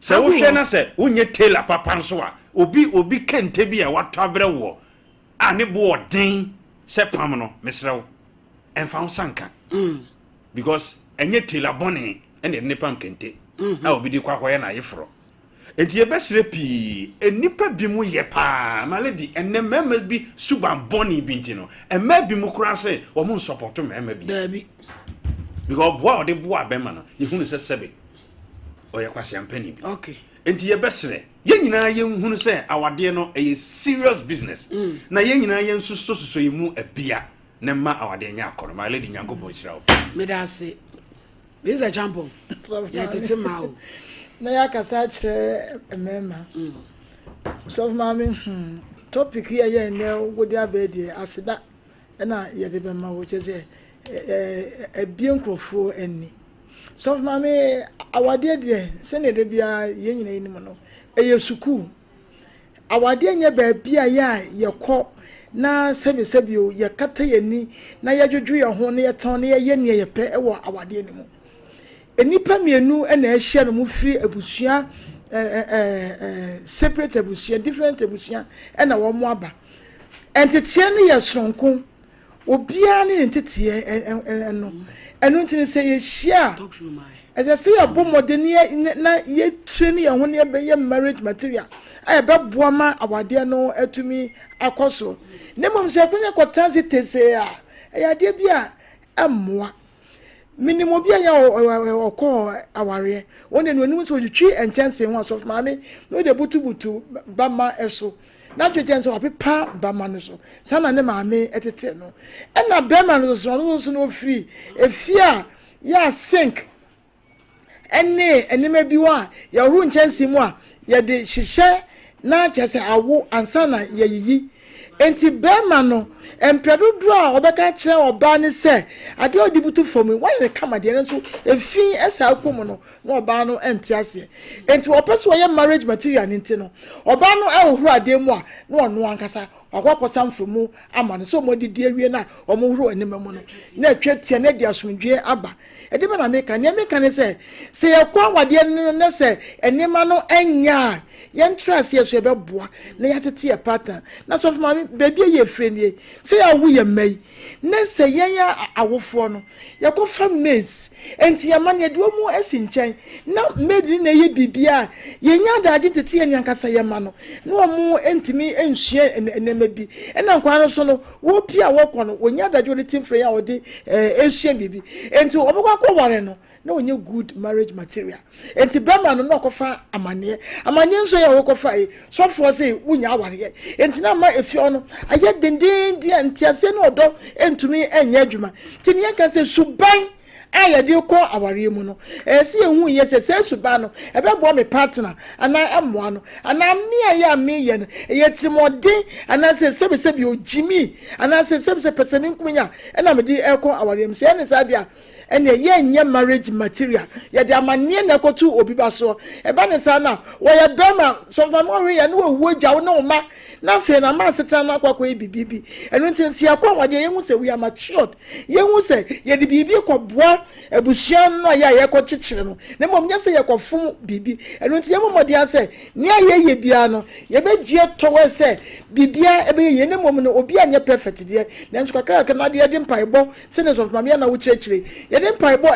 Sɛ wohwɛ na sɛ wonyɛ tailor papa nso a obi obi kente bi a watɔ abrɛ woɔ a ne bo ɔden sɛ pam no mesrɛ wo ɛmfa wo sanka. Because ɛnyɛ tailor bɔne ɛna ɛde ne pam kente a obi de kɔ akɔyɛ n'ayeforɔ. Enti yɛbɛsrɛ pii nnipa bi mu yɛ paa my lady ɛnɛ mmarima bi suban bɔne bi nti no mmaa bi mu koraa sɛ wɔn nsɔpɔto mmarima bi. Daabi. Because boa a ɔde boa bɛrima no yɛhunu sɛ sɛbe ɔyɛ kwasiampani bi. Okay. Enti yɛbɛsrɛ yɛn nyinaa yɛnhunu sɛ awadeɛ no ɛyɛ serious business. Na yɛn nyinaa yɛn nso soso yɛn mu abia na mma awadeɛ nyɛ akɔnɔ. My lady Nyankopɔn nhyira wo. Meda ase. Mr. Champon, yɛtete mmaa o. Na yɛakasa akyerɛ mmarima. Sɔfo maame, topic yi a ɛyɛ nnɛ wode abɛɛ deɛ aseda ɛna yɛde bɛma wo kyerɛ sɛ ɛbie nkurɔfoɔ ani. Sɔfo maame, awadeɛ deɛ sɛnea da biara yɛn nyinaa yɛnim no, ɛyɛ sukuu. Awadeɛ nyɛ baabi a yɛ a yɛkɔ na sɛbisɛbi o yɛkata yɛn ani na yɛdwodwo yɛn ho na yɛtɛn na yɛyɛ nea yɛpɛ wɔ awadeɛ no mu. Nnipa mmienu na ahyia no mu firi abusua separate abusua different abusua na wɔn aba. Nteteɛ no yɛ soronko. Obiara ne ne nteteɛ no. Ɛno nti no sɛ yɛhyia a, ɛsɛ sɛ yɛbɔ mmɔden na yɛtrain yɛn ho na yɛbɛyɛ marriage material a yɛbɛboa ma awadeɛ no atumi akɔ so. Na mmom sɛ yɛkɔ ne yɛkɔtena ase tesee a, ɛyɛ adeɛ bi a ɛmmoa. Menim obi a yɛ ɔkɔɔ awareɛ, wɔn deɛ onim sɛ ɔtwitwi nkyɛnsee ho asɔfo maame na ɔde butubutu bama so. N'adwene kyɛn sɛ wapepa bama no so. Saa na ne maame tetee no. Ɛna bɛrima no nso ɔno nso no ɔfiri efie a yɛ a sink ne nneɛma bi wɔ a yɛhohoro nkyɛnsee mu a yɛde hyehyɛ na kyerɛ sɛ awo ansa na yɛayiyi. Enti barima no, mprɛ dodoɔ a ɔbɛka akyerɛ ɔbaa no sɛ adeɛ a ɔde butu fam yi, woayɛ no kama deɛ nanso efi saa kɔ mu no, na ɔbaa no nte aseɛ. Enti ɔpɛ sɛ ɔyɛ marriage material no nti no, ɔbaa no hohoro adeɛ mu a, na ɔno ankasa wakɔ akɔsa mfrɔmu ama no sɛ wɔadidi awie no a wɔhohoro nneɛma mu no, na atwa tia na ɛde asomdwoeɛ aba. Ɛdeɛ bɛn na meka? Nea meka ne sɛ, sɛ yɛkɔ awadeɛ no na sɛ nneɛma no nyɛ a, yɛntra aseɛ so yɛbɛboa na yɛatete yɛ partner. Na sɔfo maame, baabi a yɛfiri nie, sɛ yɛawo yɛn mma yi, na sɛ yɛn awofoɔ no, yɛkɔfa maids, enti yɛn mma no yɛde wɔn asi nkyɛn, na maid no na ɛyɛ biribiara a, yɛnya adagye tete yɛn ankasa yɛn mma no, na wɔn ntumi nsua nneɛma bi. Ɛna nkwadaa no nso no, Wɔpie a wɔkɔ no, wɔnya adagyew de te mfrɛ a wɔde resua biribi. Enti wɔbɛkɔ akɔware no, na ɔnyɛ good marriage material. Enti bɛrima no na ɔkɔfa amanneɛ. Amanneɛ nso yɛ a wɔkɔfa yi, sɔfoɔ se wonya awareɛ. Enti na ama efie hɔ no ayɛ dendeenden a nteaseɛ ne ɔdɔ ntumi nyɛ adwuma. Nti nea yɛka sɛ suban a yɛde rekɔ awareɛ mu no, ɛyɛ sɛ yɛhu yie sɛ saa suban no, ɛbɛboa me partner anaa ɛmmoa no, anaa me a ɛyɛ a meyɛ no, ɛyɛ atirimuɔden anaasɛ sɛbisɛbi ogyimi anaasɛ sɛbisɛ pɛsɛmenkominya ɛna mede ɛrekɔ awareɛ mu. Sɛ ɛne saa deɛ a, ɛneɛ yɛnyɛ marriage material. Yɛde amanneɛ na ɛkɔto obi ba soɔ. Ɛba ne saa no a, wɔyɛ bɛrima, sɔfo maame wɔhwɛ yɛ ne wɔwu agya wo ne wo mma, na afei no ama asetena no akɔ akɔyɛ biribi bi. Ɛno nti no, sɛ yɛkɔ awadeɛ yɛhu sɛ we are matured. Yɛhu sɛ yɛde biribi rekɔboa abusua no a yɛ a yɛrekɔkyekyere no, na mmom nyɛ sɛ yɛrekɔfom biribi. Ɛno nti, yɛmmɔ mmɔden ara sɛ nea yɛyɛ biara no, yɛbɛgye towards sɛ biribiara bɛyɛ yie, na mmom no, obiara nyɛ perfect deɛ, nanso kakrakakra no, yɛde mpaebɔ, sɛdeɛ Sɔfo Maame Anna wokyerɛkyerɛ yi, yɛde mpaebɔ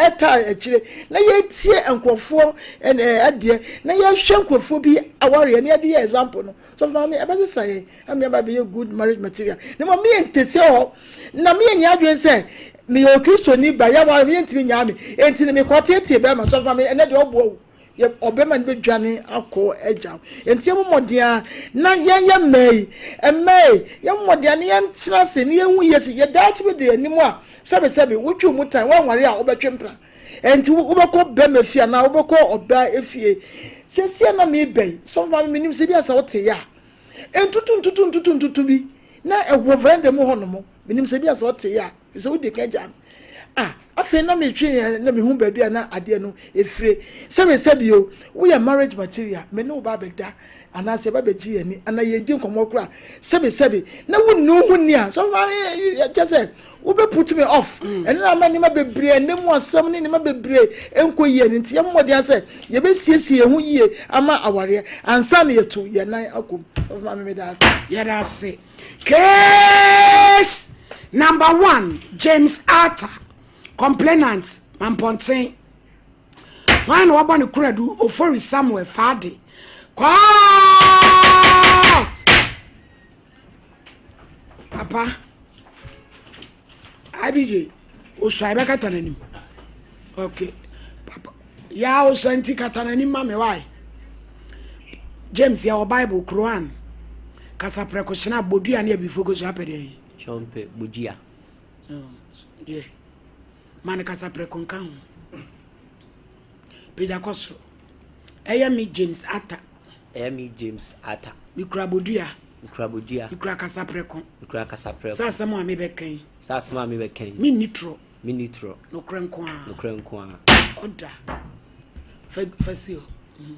ɛtaa akyire, na yɛtie nkurɔfoɔ deɛ, na yɛhwɛ nkurɔfoɔ bi awareɛ, na yɛde yɛ example no. Sɔfo Maame, ɛbɛsesa yɛn ama yɛaba abɛyɛ good marriage material. Na mmom meyɛ ntese hɔ, na meyɛ nyɛ adwene sɛ meyɛ Okristoni ba, yɛaware me, yɛntumi nyaa me. Enti no mekɔteetee bɛrima. Sɔfo Maame, ɛnɛ deɛ ɔboa wo. Yɛ ɔbɛrima no bɛdwane akɔ agya wo. Enti yɛmmɔ mmɔden ara na yɛnyɛ mmaa yi, mmaa yi, yɛmmɔ mmɔden ara na yɛntena ase na yɛnhu yie sɛ yɛ daakye bi da yɛn anim a, sɛbesɛbe, wotwe wo mu tan, woanware a wobɛtwe mpena. Enti wobɛkɔ bɛrima fie anaa wobɛkɔ ɔbaa fie. Seesei a na mereba yi, sɔfo maame menim sɛ ebia sɛ wote yɛ a, ntutu ntutu ntutu ntutu bi na ɛwɔ veranda mu hɔnom. Menim sɛ ebia sɛ wote yɛ a, ɛfiri sɛ wodi kan gyaa me. Ah, afei na metwe yɛn na mehu baabi a na adeɛ no efire. Sɛbe sɛbe o, woyɛ marriage material, me ne wo ba abɛda anaasɛ yɛba bɛgye yɛn ani anaa yɛredi nkɔmmɔ koraa, sɛbe sɛbe, na wonni wo ho ni a, sɔfo maame, kyɛ sɛ Wobɛ put me off. Ɛno na ama nneɛma bebree, ɛnna mu asɛm ne nneɛma bebree nkɔ yie. Ɛno nti yɛmmɔ mmɔden sɛ yɛbɛsiesie yɛn ho yie ama awareɛ ansa na yɛatu yɛn nan akɔ mu. Ɔsɔfo Maame meda ase. Yɛda ase. Case number one, James Arthur, complainant, Mampɔnten. Hwan na wabɔ ne koradu? Ofori Samuel Fade. Court! Papa, IBJ, osua ɛbɛkata n'anim. Okay. Papa, ya osua nti kata n'anim ma me why? James yɛ wɔ Bible, Quran, kasaprɛko, hyena, bodua ne abifo ko so apɛ deɛ. Kyɔmpɛ bodua. Oh, yeah. Ma no kasaprɛko nka ho. Pagya kɔ soro. Ɛyɛ me James Atta. Ɛyɛ me James Atta. Mekura bodua. Mekura bodua. Mekura kasaprɛko. Mekura kasaprɛko. Sɛ asɛm a mebɛka yi. Sɛ asɛm a mebɛka yi. Menni torɔ. Menni torɔ. Nokorɛ nko ara. Nokorɛ nko ara. Ɔda. Fa fa si hɔ. Mhm.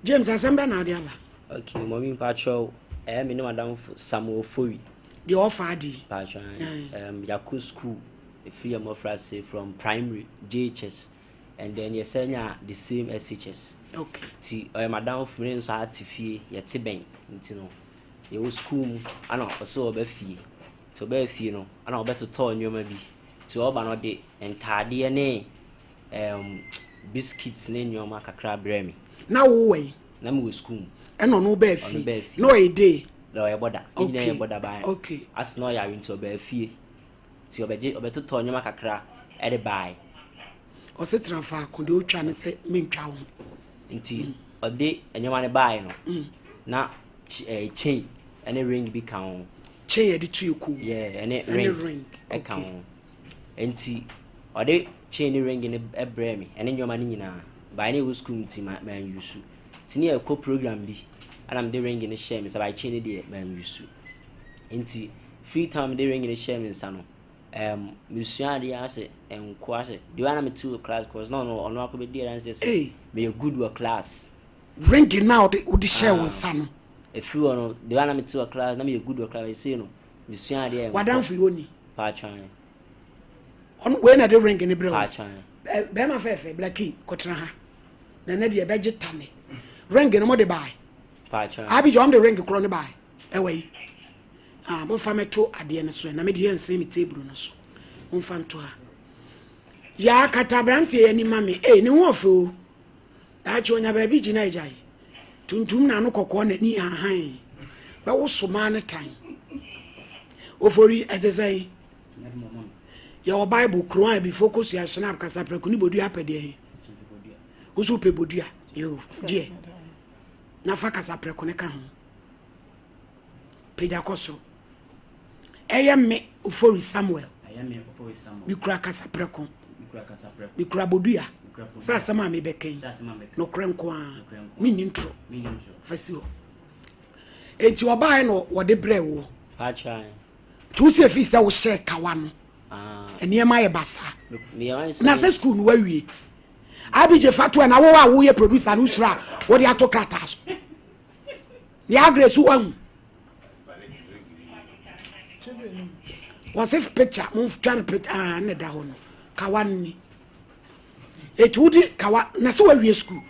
James, asɛm bɛn na wode aba? Okay, mɔmi mpakyɛw, ɛyɛ me ne m'adamfo Samuel Ofori. Deɛ ɔfa ade yi. Mpakyɛw, um, yɛakɔ school, ɛfiri yɛn mmɔfraase from primary, JHS. And then yɛsan nyaa the same SHS. Okay. Nti ɔyɛ m'adamfo, me ne no nso ate fie, yɛte bɛn nti no yɛwɔ sukuu mu ana ɔsɛ ɔba fie. Nti ɔbaa fie no ana ɔbɛtotɔɔ nneɛma bi. Nti ɔba no ɔde ntaadeɛ ne um, biscuits ne nneɛma kakra brɛɛ me. Na wo wɔ yi? Na mewɔ sukuu mu. Ɛna ɔno baa fie? Ɔno baa fie. Na ɔyɛ day? Na ɔyɛ bɔda. Okay. Yɛn nyinaa yɛ bɔda baa. Okay. Ase na ɔyare nti ɔbaa fie. Nti ɔbɛgye ɔbɛtotɔɔ nneɛma kakra. de baeɛ. Ɔse tena faako deɛ ɔtwa ne sɛ mentwa wo ho. Nti ɔde nneɛma no baeɛ no na chain ɛne ring bi ka ho. Chain yɛde tu yɛ kɔn mu. Yeah, ɛne ring ɛka ho. Nti ɔde chain ne ring no brɛɛ me ɛne nneɛma no nyinaa. Baeɛ no ɛwɔ sukuu nti ma manyusu. Nti ne yɛkɔ program bi ɛna mede ring no hyɛɛ me nsa bae chain no deɛ manyusu. Nti free time mede ring no hyɛɛ me nsa no um, mesua adeɛ ase nko ase. Deɛ na mete wɔ class cause na ɔno ɔno akɔ bɛdi adanseɛ sɛ meyɛ good wɔ class. Ring no a wode wode hyɛɛ wo nsa no. Ɛfiri hɔ no, deɛ na mete wɔ class na meyɛ good wɔ class ɛsei no mesua adeɛ nkɔ. W'adamfo yi ɔni? Paatwan. Ɔno wei na de ring no brɛ wo? Paatwan. Bɛrima fɛɛfɛ Blackie kɔtena ha. Na ɛnɛ deɛ ɛbɛgye tane. Ring no mo de bae? Paatwan. Abigya wɔn de ring korɔ no bae? Ɛwɔ yi. Ah, momfa mɛto adeɛ no so ɛ, na me deɛ nsen me table no so. Momfa nto ha. Yaa kata aberanteɛ yi ani ma me. Ei, ne ho ɔfɛ o. Daakye onya baabi gyina agyae. Tuntum na ano kɔkɔɔ n'ani ahan. Bɛwoso maa ne tan. Ofori, ɛte sɛn? Yɛwɔ Bible, Quran, bifo, kosua, snap, kasaprɛko ne bodua apɛ deɛ he? Wo so wopɛ bodua? Yo, gyeɛ. Na fa kasaprɛko ne ka ho. Pagya kɔ soro. Ɛyɛ me Ofori Samuel. Mekura kasaprɛko. Mekura bodua. Sɛ asɛm a mebɛka yi, nokorɛ nko ara. Menni ntorɔ. Fa si hɔ. Enti ɔbaeɛ na wɔde brɛɛ woɔ. Nti wo sɛ ɛfiri sɛ wohyɛɛ kawa no, nneɛma ayɛ basaa. Na sɛ sukuu no woawie. Abigye fa to ɛ na wo a woyɛ producer no wosuro a wode ato krataa so. Nea Grace wahu. Wɔse picture montwa no picture ah na da hɔ no kawa no ni. Eti wode kawa na sɛ wawie school.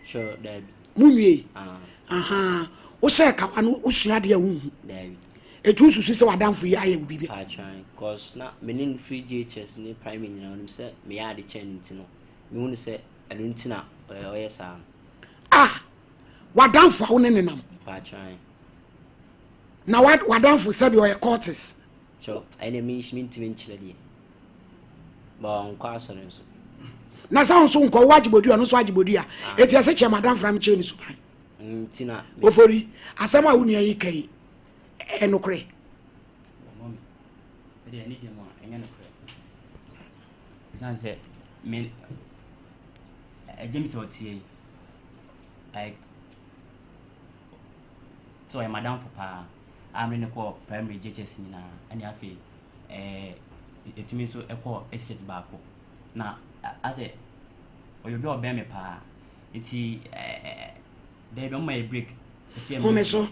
Sure, dabi. Munwie. Ah. Aha. Wohyɛ kawa no wosua adeɛ a wonhu. Dabi. Eti wosusu sɛ w'adamfo yi ayɛ wo biribi. Paatwan, cause na me ne no firi JHS ne primary nyinaa onim sɛ meyɛ ade kyɛn no nti no mehu no sɛ ɛno nti na ɔyɛ saa no. Ah! W'adamfo a wo ne ne nam. Na w'adamfo sɛbi ɔyɛ cultist. So ɛnna mi ntumi nkyerɛ deɛ. Ba ɔnkɔ asɔre nso. Na sɛ nso nkɔ wo agye bodua ɔno nso agye bodua. Ah. Eti ɛsɛ kyɛ madamfo na mekyerɛ ne suban. Nti na. Ofori asɛm a wo nua yi ka yi ɛyɛ nokorɛ. Mɔmi, ɛdeɛ ɛne deɛ mu a ɛnyɛ nokorɛ. Ɛsiane sɛ me ɛgye mi sɛ ɔteɛ yi. Like sɛ ɔyɛ m'adamfo paa a me ne no kɔɔ primary JHS nyinaa ɛne afei ɛɛ ɛtumi nso ɛkɔɔ SHS baako na asɛ ɔyɛ obi a ɔbɛn me paa nti ɛɛ daabi ɔmo ma yɛ break. Home so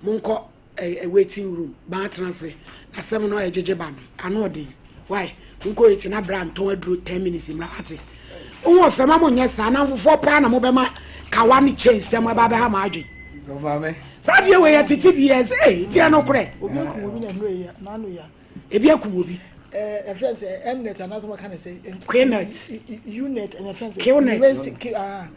monkɔ eh, waiting room baa tena ase na asɛm no ɛgyegye ba no ano ɔden why monkɔ waiting na bra ntɔn aduro 10 minutes mmra wate wohu ɔfɛ ma monyɛ saa namfofoɔ paa na mobɛma kawa ne chain sɛm ɛba bɛha mo adwen saa deɛ wei yɛtete bi yɛ sɛ ei tiɛ no korɛ obi akum obi na nnuro yi n'ano ya ebi akum obi ɛfrɛ sɛ mnet anaasɛ wɔka ne sɛ qnet unet ɛfrɛ sɛ qnet ah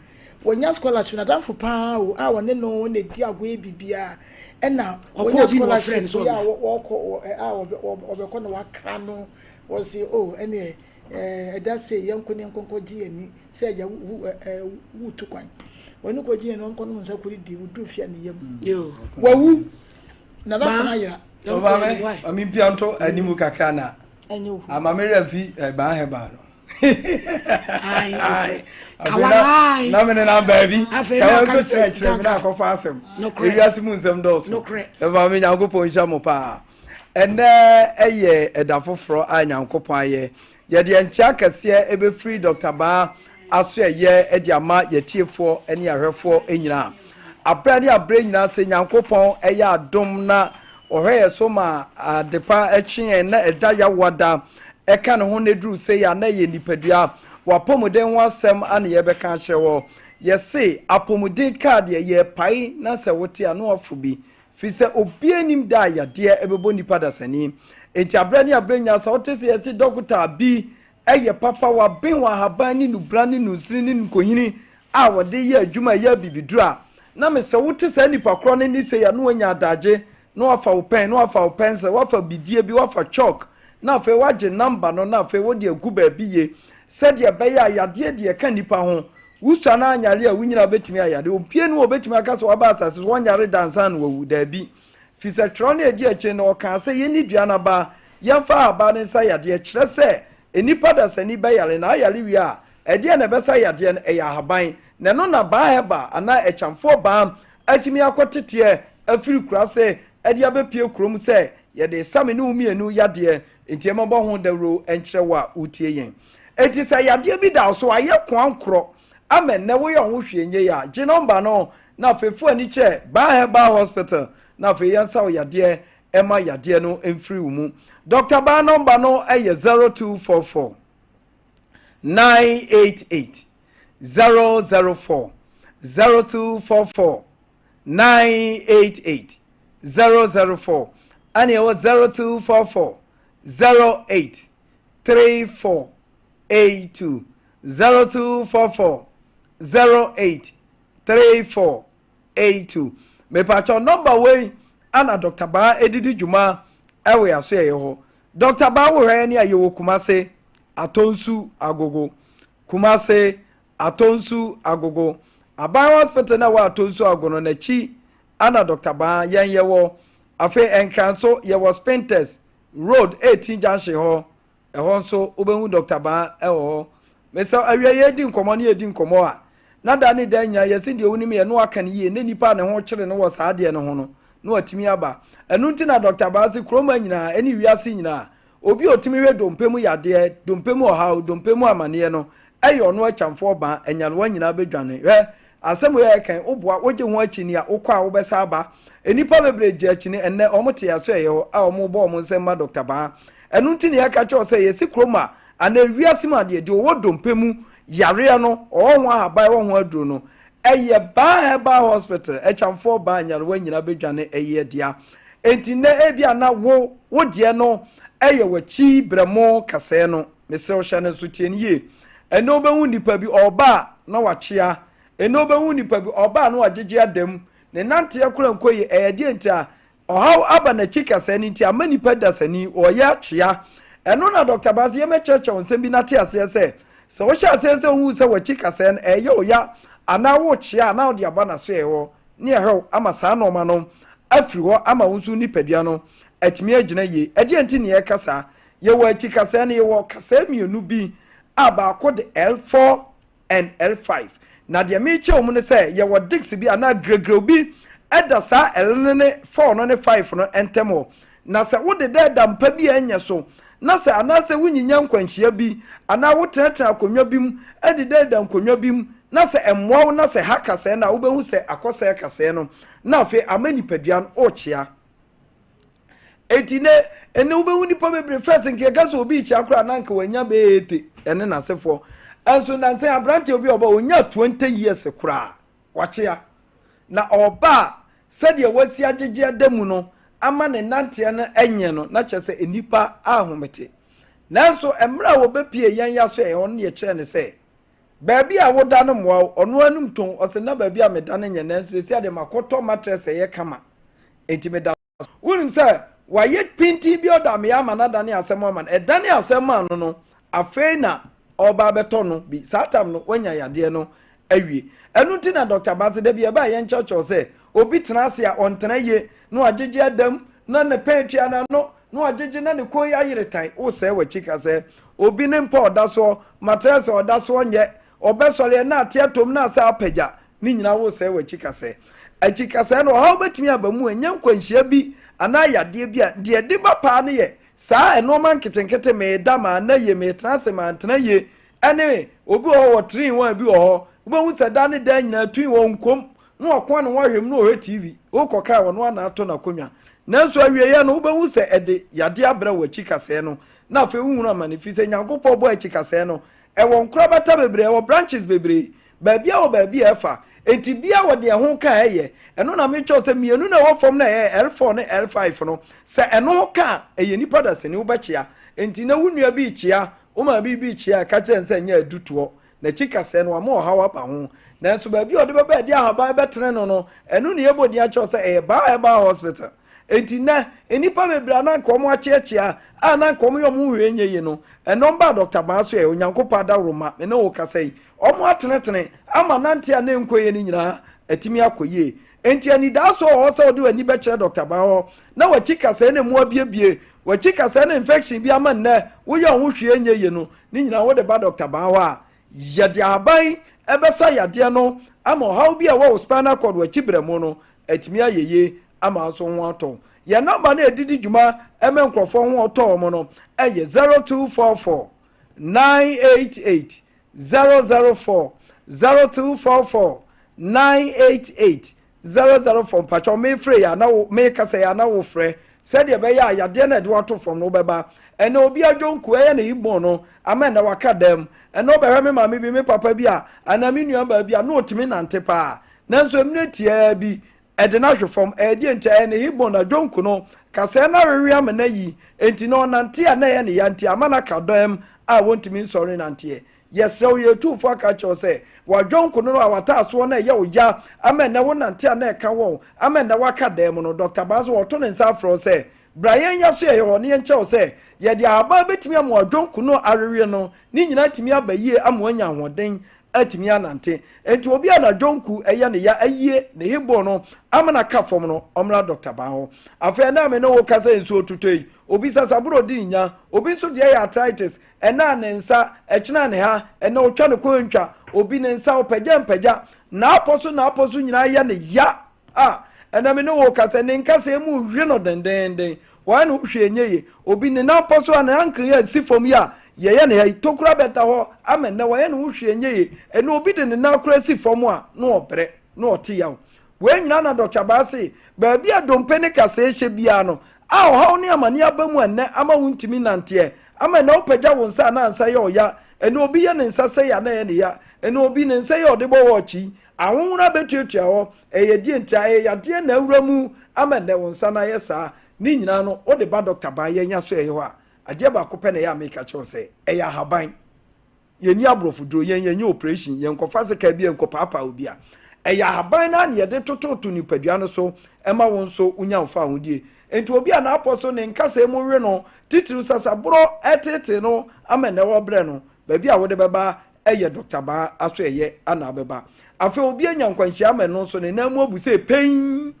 Wɔnya scholarship n'adamfo paa o a wɔne no na edi agorɔ yɛ biribiara ɛna wɔnya scholarship yi a wɔkɔ a wɔbɛkɔ na wakra no wɔsi o oh, ɛneɛ ɛda se yɛnkɔ ne yɛnkɔ nkɔ gye yɛn ani sɛ agya wu ɛɛ wutu kwan wɔne kɔ gye yɛn ani wɔnkɔ nom nsa kɔ didi woduru fie a ne yam wawu n'adamfo no ayera. So maame maame mpia nto anim kakra na ama me werɛ fi ɛbaa hɛbaa no. na mene na baabi kawa nso kyerɛkyerɛ me na akɔfa asɛm ewiase mu nsɛm dɔɔso sɛ maame nyankopɔn nhyɛ mo paa ɛnɛ ɛyɛ ɛda foforɔ a nyankopɔn ayɛ yɛde nkyea kɛseɛ ɛbɛfiri dr baa aso ɛyɛ ɛde ama yɛtiefoɔ ne ahwɛfoɔ nyinaa aberɛ ne aberɛ nyinaa sɛ nyankopɔn ɛyɛ adom na ɔhwɛ yɛ so ma adepa ɛkye yɛn na ɛda yawoada ɛka ne ho na ɛduru sei a na ɛyɛ nipadua w'apɔmuden ho asɛm a na yɛbɛka akyerɛ wɔ. Yɛse apɔmuden kaa deɛ yɛrepae na sɛ wote a na wafo bi. Firi sɛ obiara nnim da a yadeɛ ɛbɛbɔ nipa dasani. Enti aberɛ ne aberɛ nyinaa sɛ wote sɛ yɛse dɔkota bi ɛyɛ papa waben wɔ ahaban ne nubra ne nunsini ne nkohini a wɔde yɛ adwuma ɛyɛ abibiduro a na mesɛ wote saa nipa korɔ no nne sei a na wanya adagye na wafa wo pɛn na wafa wo pɛnsel wafa bidie bi wafa chalk. na afei woagye number no na afei wode agu baabi yie sɛdeɛ ɛbɛyɛ a yadeɛ deɛ ɛka nnipa ho wosua no anyare a wonyina wobɛtumi ayare ompie no wɔbɛtumi aka sɛ waba asase so wɔnyare da ansa na wawu daabi fi sɛ twerɛ no ɛdi akyire no ɔkaa sɛ yɛnni dua no aba yɛmfa aba no nsa yadeɛ kyerɛ sɛ nnipa dasani bɛyare na ayare wie a ɛdeɛ na ɛbɛsa yadeɛ no ɛyɛ ahaban na ɛno na baa hɛba anaa ɛkyamfoɔ baa atumi akɔteteɛ afiri kurase de abɛpue kurom sɛ yɛde resa me ne wo mmienu yadeɛ, enti yɛmmɛbɔ ho dawuro nkyerɛ wo a woretie yɛn. Enti sɛ yadeɛ bi da wo so, ayɛ koankorɔ ama nnɛ woyɛ wo ho hwee nyɛ yie a, gye nɔmba no na afei fa w'ani kyerɛ Baa Herbal Hospital na afei yɛnsa wo yadeɛ ma yadeɛ no mfiri wo mu. Dɔkta Baa nɔmba no yɛ 0244 988 004 0244 988 004 ɛne ɛwɔ 0244 08 34 82 0244 08 34 82 mepakyɛw nɔmba wei ana Dr. Baa edidi dwuma ɛwɔ yɛaso yɛyɛ hɔ Dr. Baa wo hwɛ ne a yɛwɔ Kumase Atonsu Agogo Kumase Atonsu Agogo Aban Hospital na ɛwɔ Atonsu Ago no n'akyi ana Dr. Baa yɛn yɛwɔ afei Nkran nso yɛwɔ Spintex Road 18 junction hɔ ɛhɔ nso wobɛhu Dr. Baa ɛwɔ hɔ mesɛ awia yɛdi nkɔmmɔ ne yɛdi nkɔmmɔ a na da ne da nyinaa yɛsi deɛ wonim yɛ no aka no yie ne nipa a ne ho kyere no wɔ saa adeɛ no ho no na watumi aba ɛno nti na Dr. Baa se kuroma nyinaa ɛne wiase nyinaa Obi a ɔtumi hwɛ dompe mu yadeɛ, dompe mu ɔhaw, dompe mu amaneɛ no, ɛyɛ ɔno akyamfoɔ baa, anyarewa nyinaa bɛdwane. Hwɛ, asɛm wei a yɛka yi, woboa, wogye ho akyinnye a, wokɔ a wobɛsan aba. Nnipa bebree gye akyinnye, ɛnnɛ wɔn te asoɛeɛ hɔ a wɔrebɔ wɔn nsam ma Dɔkta Baa. Ɛno nti na yɛka kyerɛ wo sɛ yɛsi kurom a, anaa wiase mu adeɛ, deɛ ɔwɔ dompe mu yareɛ no, ɔwɔ ho ahaban, ɛwɔ ho aduro no, ɛyɛ Baa Herbal Hospital, akyamfoɔ baa, anyarewa nyinaa bɛdwane, ɛyɛ dea. Enti nnɛ ebia na wo wo deɛ no yɛ w'akyi berɛmo kasɛɛ no. Mesrɛ wo hyɛ no nso, tie no yie. Ɛnnɛ wobɛhu nnipa bi, ɔreba a na wakyea. Ɛnnɛ wobɛhu nnipa bi, ɔreba a na wagyegye ada mu. Ne nanteɛ koraa nkɔ yie. Ɛyɛ deɛ nti a ɔhaw aba n'akyi kasɛɛ no nti ama nnipa dasani, ɔreyɛ akyea. Ɛno na Dɔkta Baase yɛmɛkyerɛkyerɛ wo nsɛm bi na te aseɛ sɛ, sɛ wohyɛ aseɛ sɛ wohu sɛ w'akyi kasɛɛ no ɛreyɛ wo ya anaa worekyea a na wode aba n'asoɛeɛ hɔ. ne ɛhwɛ wo ama saa nnoɔma no afiri hɔ ama wo nso wo nipadua no atumi agyina yie. Ɛdeɛn nti na yɛka saa? Yɛwɔ akyi kasɛɛ no, yɛwɔ kasɛɛ mmienu bi a baako de L4 and L5. Na deɛ mekyɛ wɔ mu ne sɛ yɛwɔ disc bi anaa gregrɛw bi ɛda saa L no ne 4 no ne 5 no ntam hɔ. Na sɛ wodeda mpa bi a ɛnyɛ so, na sɛ anaasɛ wunyinya nkwanhyia bi, anaa wotenatena akonnwa bi mu dedadeda nkonnwa bi mu, na sɛ ɛmmoa wo na sɛ ha kasɛɛ no a, wobɛhu sɛ akɔsɛe kasɛɛ no, na afei ama nipadua no rekyea. Enti nɛ, ɛnɛ wobɛhu nnipa bebree, first nka yɛka sɛ obi rekyea koraa na anka wanya bɛyɛ ete ɛne n'asefoɔ. Ɛnso nansa yi aberanteɛ bi a ɔba ɔnya 20 years koraa. Wakyea, na ɔreba a, sɛdeɛ wasi agyegye ada mu no ama ne nanteɛ no nyɛ no, na kyerɛ sɛ nnipa ahomete. Nanso mmerɛ a wɔbɛpie yɛn asoɛeɛ hɔ no yɛkyerɛɛ no sɛ, Baabi a woda no mmoa wo, ɔno anom tɔn, ɔse na baabi a meda no nyɛ nanso seesei deɛ makɔtɔ matress a ɛyɛ kama, enti meda Wonim sɛ wayɛ pintinn bi a ɔda amee ama no adane asɛm ama no. Ɛdane asɛm maa no no, afei na ɔreba abɛtɔ no bi. Saa tam no, wanya yadeɛ no awie. Ɛno nti na Dɔkta Batse, da bi ɛbaa yɛnkyerɛkyerɛw sɛ, obi tena ase a, ɔntena yie, na wagyegye ada mu, na ne pɛn tua n'ano, na wagyegye na ne kɔn yi ayere tan. Wosɛe w'akyi ka sɛ, obi ne mpa a ɔda soɔ, matrɛs a ɔda soɔ nyɛ, ɔbɛsɔre ɛ na ate atom na asɛ apagya. Ne nyinaa wosɛe w'akyi kasɛɛ. Akyi kasɛɛ no, ɔhaw bɛtumi aba mu, ɛnyɛ nkwanhyia bi anaa yadeɛ bi a deɛ ɛde ba paa no yɛ saa nnoɔma nketenkete, meda manna yie, metena ase mantena yie, ɛne obi wɔ hɔ wɔ three in one bi wɔ hɔ, wobɛhu sɛ da ne da nyinaa two in one nkom na wakoa ne ho ahwɛ mu na ɔhwɛ TV, wokɔ kaa ɔno ana ato n'akonnwa. Nanso awieeɛ no wobɛhu sɛ ɛde yadeɛ abrɛ wɔ akyi kasɛɛ no, na afei wohunu amane, firi sɛ Nyankopɔn bɔɔ akyi kasɛɛ no, ɛwɔ nkorabata bebree, ɛwɔ branches bebree, Baabiara wɔ baabi a ɛfa. Enti biara wɔ deɛ ɛho ka a ɛyɛ. Ɛno na mekyerɛ wo sɛ mmienu na ɛwɔ fam no a ɛyɛ L4 ne L5 no, sɛ ɛno ho ka a, ɛyɛ nipa dasani, wobɛkyea. Enti na wo nua bi rekyea, wo maame bi rekyea a, ka kyerɛ no sɛ nyɛ adutoɔ. N'akyi kasɛɛ no, wama ɔhaw aba ho. Nanso baabi a ɔde bɛba a ɛde ahaban bɛtene no no, ɛno na yɛbɔ din akyerɛ wo sɛ ɛyɛ Baa Herbal Hospital. Enti nnɛ, nnipa bebree a na anka wɔakyeakyea a na anka wɔyɛ wɔn ho hwee nyɛ yie no, ɛnnɛ wɔbaa Dɔkta Baa so ɛ, Onyankopɔn adaworoma, me ne wo rekasa yi, wɔatenetene ama nante a na ɛnkɔ yie no nyinaa atumi akɔ yie. Enti anidaso wɔ hɔ sɛ wode w'ani bɛkyerɛ Dɔkta Baa hɔ na w'akyi kasɛɛ na emu abiebie, w'akyi kasɛɛ na infection bi ama nnɛ woyɛ wo ho hwee nyɛ yie no, ne nyinaa wode ba Dɔkta Baa hɔ a, yɛde ahaban bɛsa yadeɛ no ama ɔhaw bi a ɛwɔ wo spinal cord, w'akyi berɛmo no atumi ayɛ yie ama wo nso ho atɔ wo. Yɛn nɔmba no a yɛde di dwuma ma nkurɔfoɔ ho tɔ wɔn no yɛ 0244 988 004 0244 988 004 mpakyɛw mefrɛ yi a na wo mekasa yi a na wofrɛ sɛdeɛ ɛbɛyɛ a yadeɛ no a ɛde wato fam no wobɛba ɛnɛ obi adwonku ɛyɛ ne ibon no ama ɛnɛ waka dɛm ɛnɛ wobɛhwɛ me maame bi me papa bi a anaa me nuabaa bi a na ɔtumi nante paa nanso mmerɛ tiaa bi Ɛde no ahwe fam. Ɛyɛ deɛ nti a ɛyɛ ne hip bone na dwonku no kasɛɛ no awewe amena yi enti na ɔnante a na ɛyɛ ne ya nti ama no aka dɔm a wɔntumi nsɔre nanteɛ. Yɛsrɛ wo yɛn tumfoɔ aka akyerɛ wo sɛ w'adwonku no a w'ataasoɔ no ɛyɛ wo ya ama ɛnnɛ wo nante a na ɛka wɔn ama ɛnnɛ waka dan mu no Dɔkta Baa nso wɔto ne nsa afrɛ wo sɛ bra yɛn ya so yɛyɛ hɔ na yɛnkyerɛ wo sɛ yɛde ahaban bɛtumi ama w'adwonku no awewe no ne nyinaa atumi aba yie ama wanya ahoɔden atumi anante. Enti obi a n'adwonku yɛ ne ya ayie ne hip bone no ama no aka fam no, ɔmmra Dɔkta Ban hɔ. Afei ɛnnɛ a me ne wo kasa yi nsuo tutɔ yi, obi sasaboro di ne nya, obi nso deɛ yɛ arthritis, ɛnnɛ a ne nsa, ɛkyena ne ha, ɛnnɛ ɔtwa ne kɔn ntwa, obi ne nsa ɔpagya mpagya, n'apɔ so n'apɔ so nyinaa yɛ ne ya. A, ɛnɛ me ne wo kasa, ne nkasa mu hwe no dendeenden. Wɔayɛ ne ho hwee nyɛ yie. Obi ne nan pɔ so a ne ankle yɛ nsi fam yi a yɛyɛ ne ha yi, tokura bɛda hɔ ama nnɛ wɔayɛ ne ho hwee nyɛ yie. Ɛnɛ obi de ne nan koraa si fam a na ɔbrɛ, na ɔte yaw. Wei nyinaa na Dɔkta Baa se, baabi a dompe ne kasɛɛ hyɛ biara no, a ɔhaw ne amaneɛ aba mu a nnɛ ama wontumi nnanteɛ, ama nnɛ wopagya wo nsa a na nsa yɛ ɔya, ɛnɛ obi yɛ ne nsa sɛi a na ɛyɛ ne ya, ɛnɛ obi ne nsa yi a ɔde bɔ wɔɔkye yi, Ahonhom abɛtuatua hɔ. Ɛyɛ deɛ nti a? Ɛyɛ yadeɛ na awura mu ama nnɛ wo nsa no ayɛ saa. Ne nyinaa no, wode ba dɔkta ban yɛnya so ɛyɛ hɔ a, adeɛ baako pɛ na ɛyɛ a meka kyerɛ wo sɛ, ɛyɛ ahaban. Yɛnni aborɔfoduro, yɛn yɛnyɛ operation, yɛnkɔfa sekaa bi nkɔpaapaa obi a. Ɛyɛ ahaban no ara na yɛde tototo nipadua no so ma wo nso wonya wo fawohodie. Nti obi a n'apɔ so ne nkasɛɛ mu we no, titiriw sasaborɔ ɛtetee no ama nnɛ wɔbrɛ no, baabi a wode bɛba ɛyɛ Dɔkta Baa aso ɛyɛ ana abɛba. Afei obi anya nkwanhyia ama ɛno nso ne nan mu abu sɛ pɛn.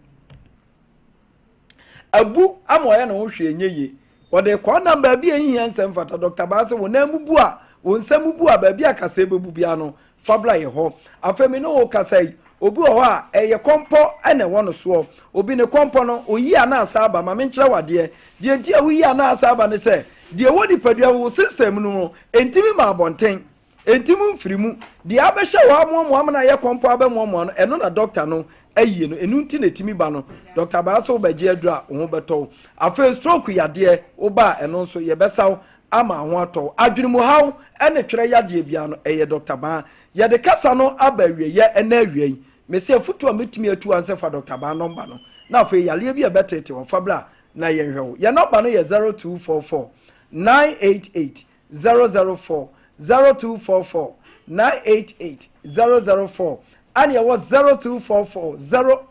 Abu ama ɔyɛ ne ho hwee nyɛ yie. Wɔde kɔɔ nam baabi a ɛnhia nsɛm fata. Dɔkta Baa sɛ wo nan mu bu a, wo nsa mu bu a, baabi a kasɛɛ bɛbu biara no, fa bra yɛ hɔ. Afei me ne wo kasa yi, obi wɔ hɔ a ɛyɛ kɔmpɔ na ɛwɔ no soɔ. Obi ne kɔmpɔ no, oyi a na asa aba. Ma menkyerɛ wo adeɛ. Deɛ nti a woyi a na asa aba ne sɛ, deɛ ɛwɔ nipadua wo system no mu no, ɛntumi ma abɔnten. Ɛntumi mfiri mu. Deɛ abɛhyɛ hɔ amoamoa ama no ayɛ kɔmpɔ abɛmoamoa no, ɛno na dɔkta no ayie no. Ɛno nti na ɛtumi ba no. Dɔkta baa sɛ wobɛgye aduro a, wo ho bɛtɔ wo. Afei stroke yadeɛ, woba a ɛno nso yɛbɛsa wo ama ho atɔ wo. Adwenemuhaw ne twerɛ yadeɛ biara no, ɛyɛ Dɔkta Baa. Yɛde kasa no aba awieeɛ ɛnɛ awia yi. Mese afotuo a mɛtumi atu ara ne sɛ fa Dɔkta Baa nɔmba no, na afei yareɛ bi a ɛbɛteetee wo, fa bra na yɛnhwɛ wo. Yɛn nɔmba no yɛ 0244 988 004, 0244 988 004, ɛne ɛwɔ 0244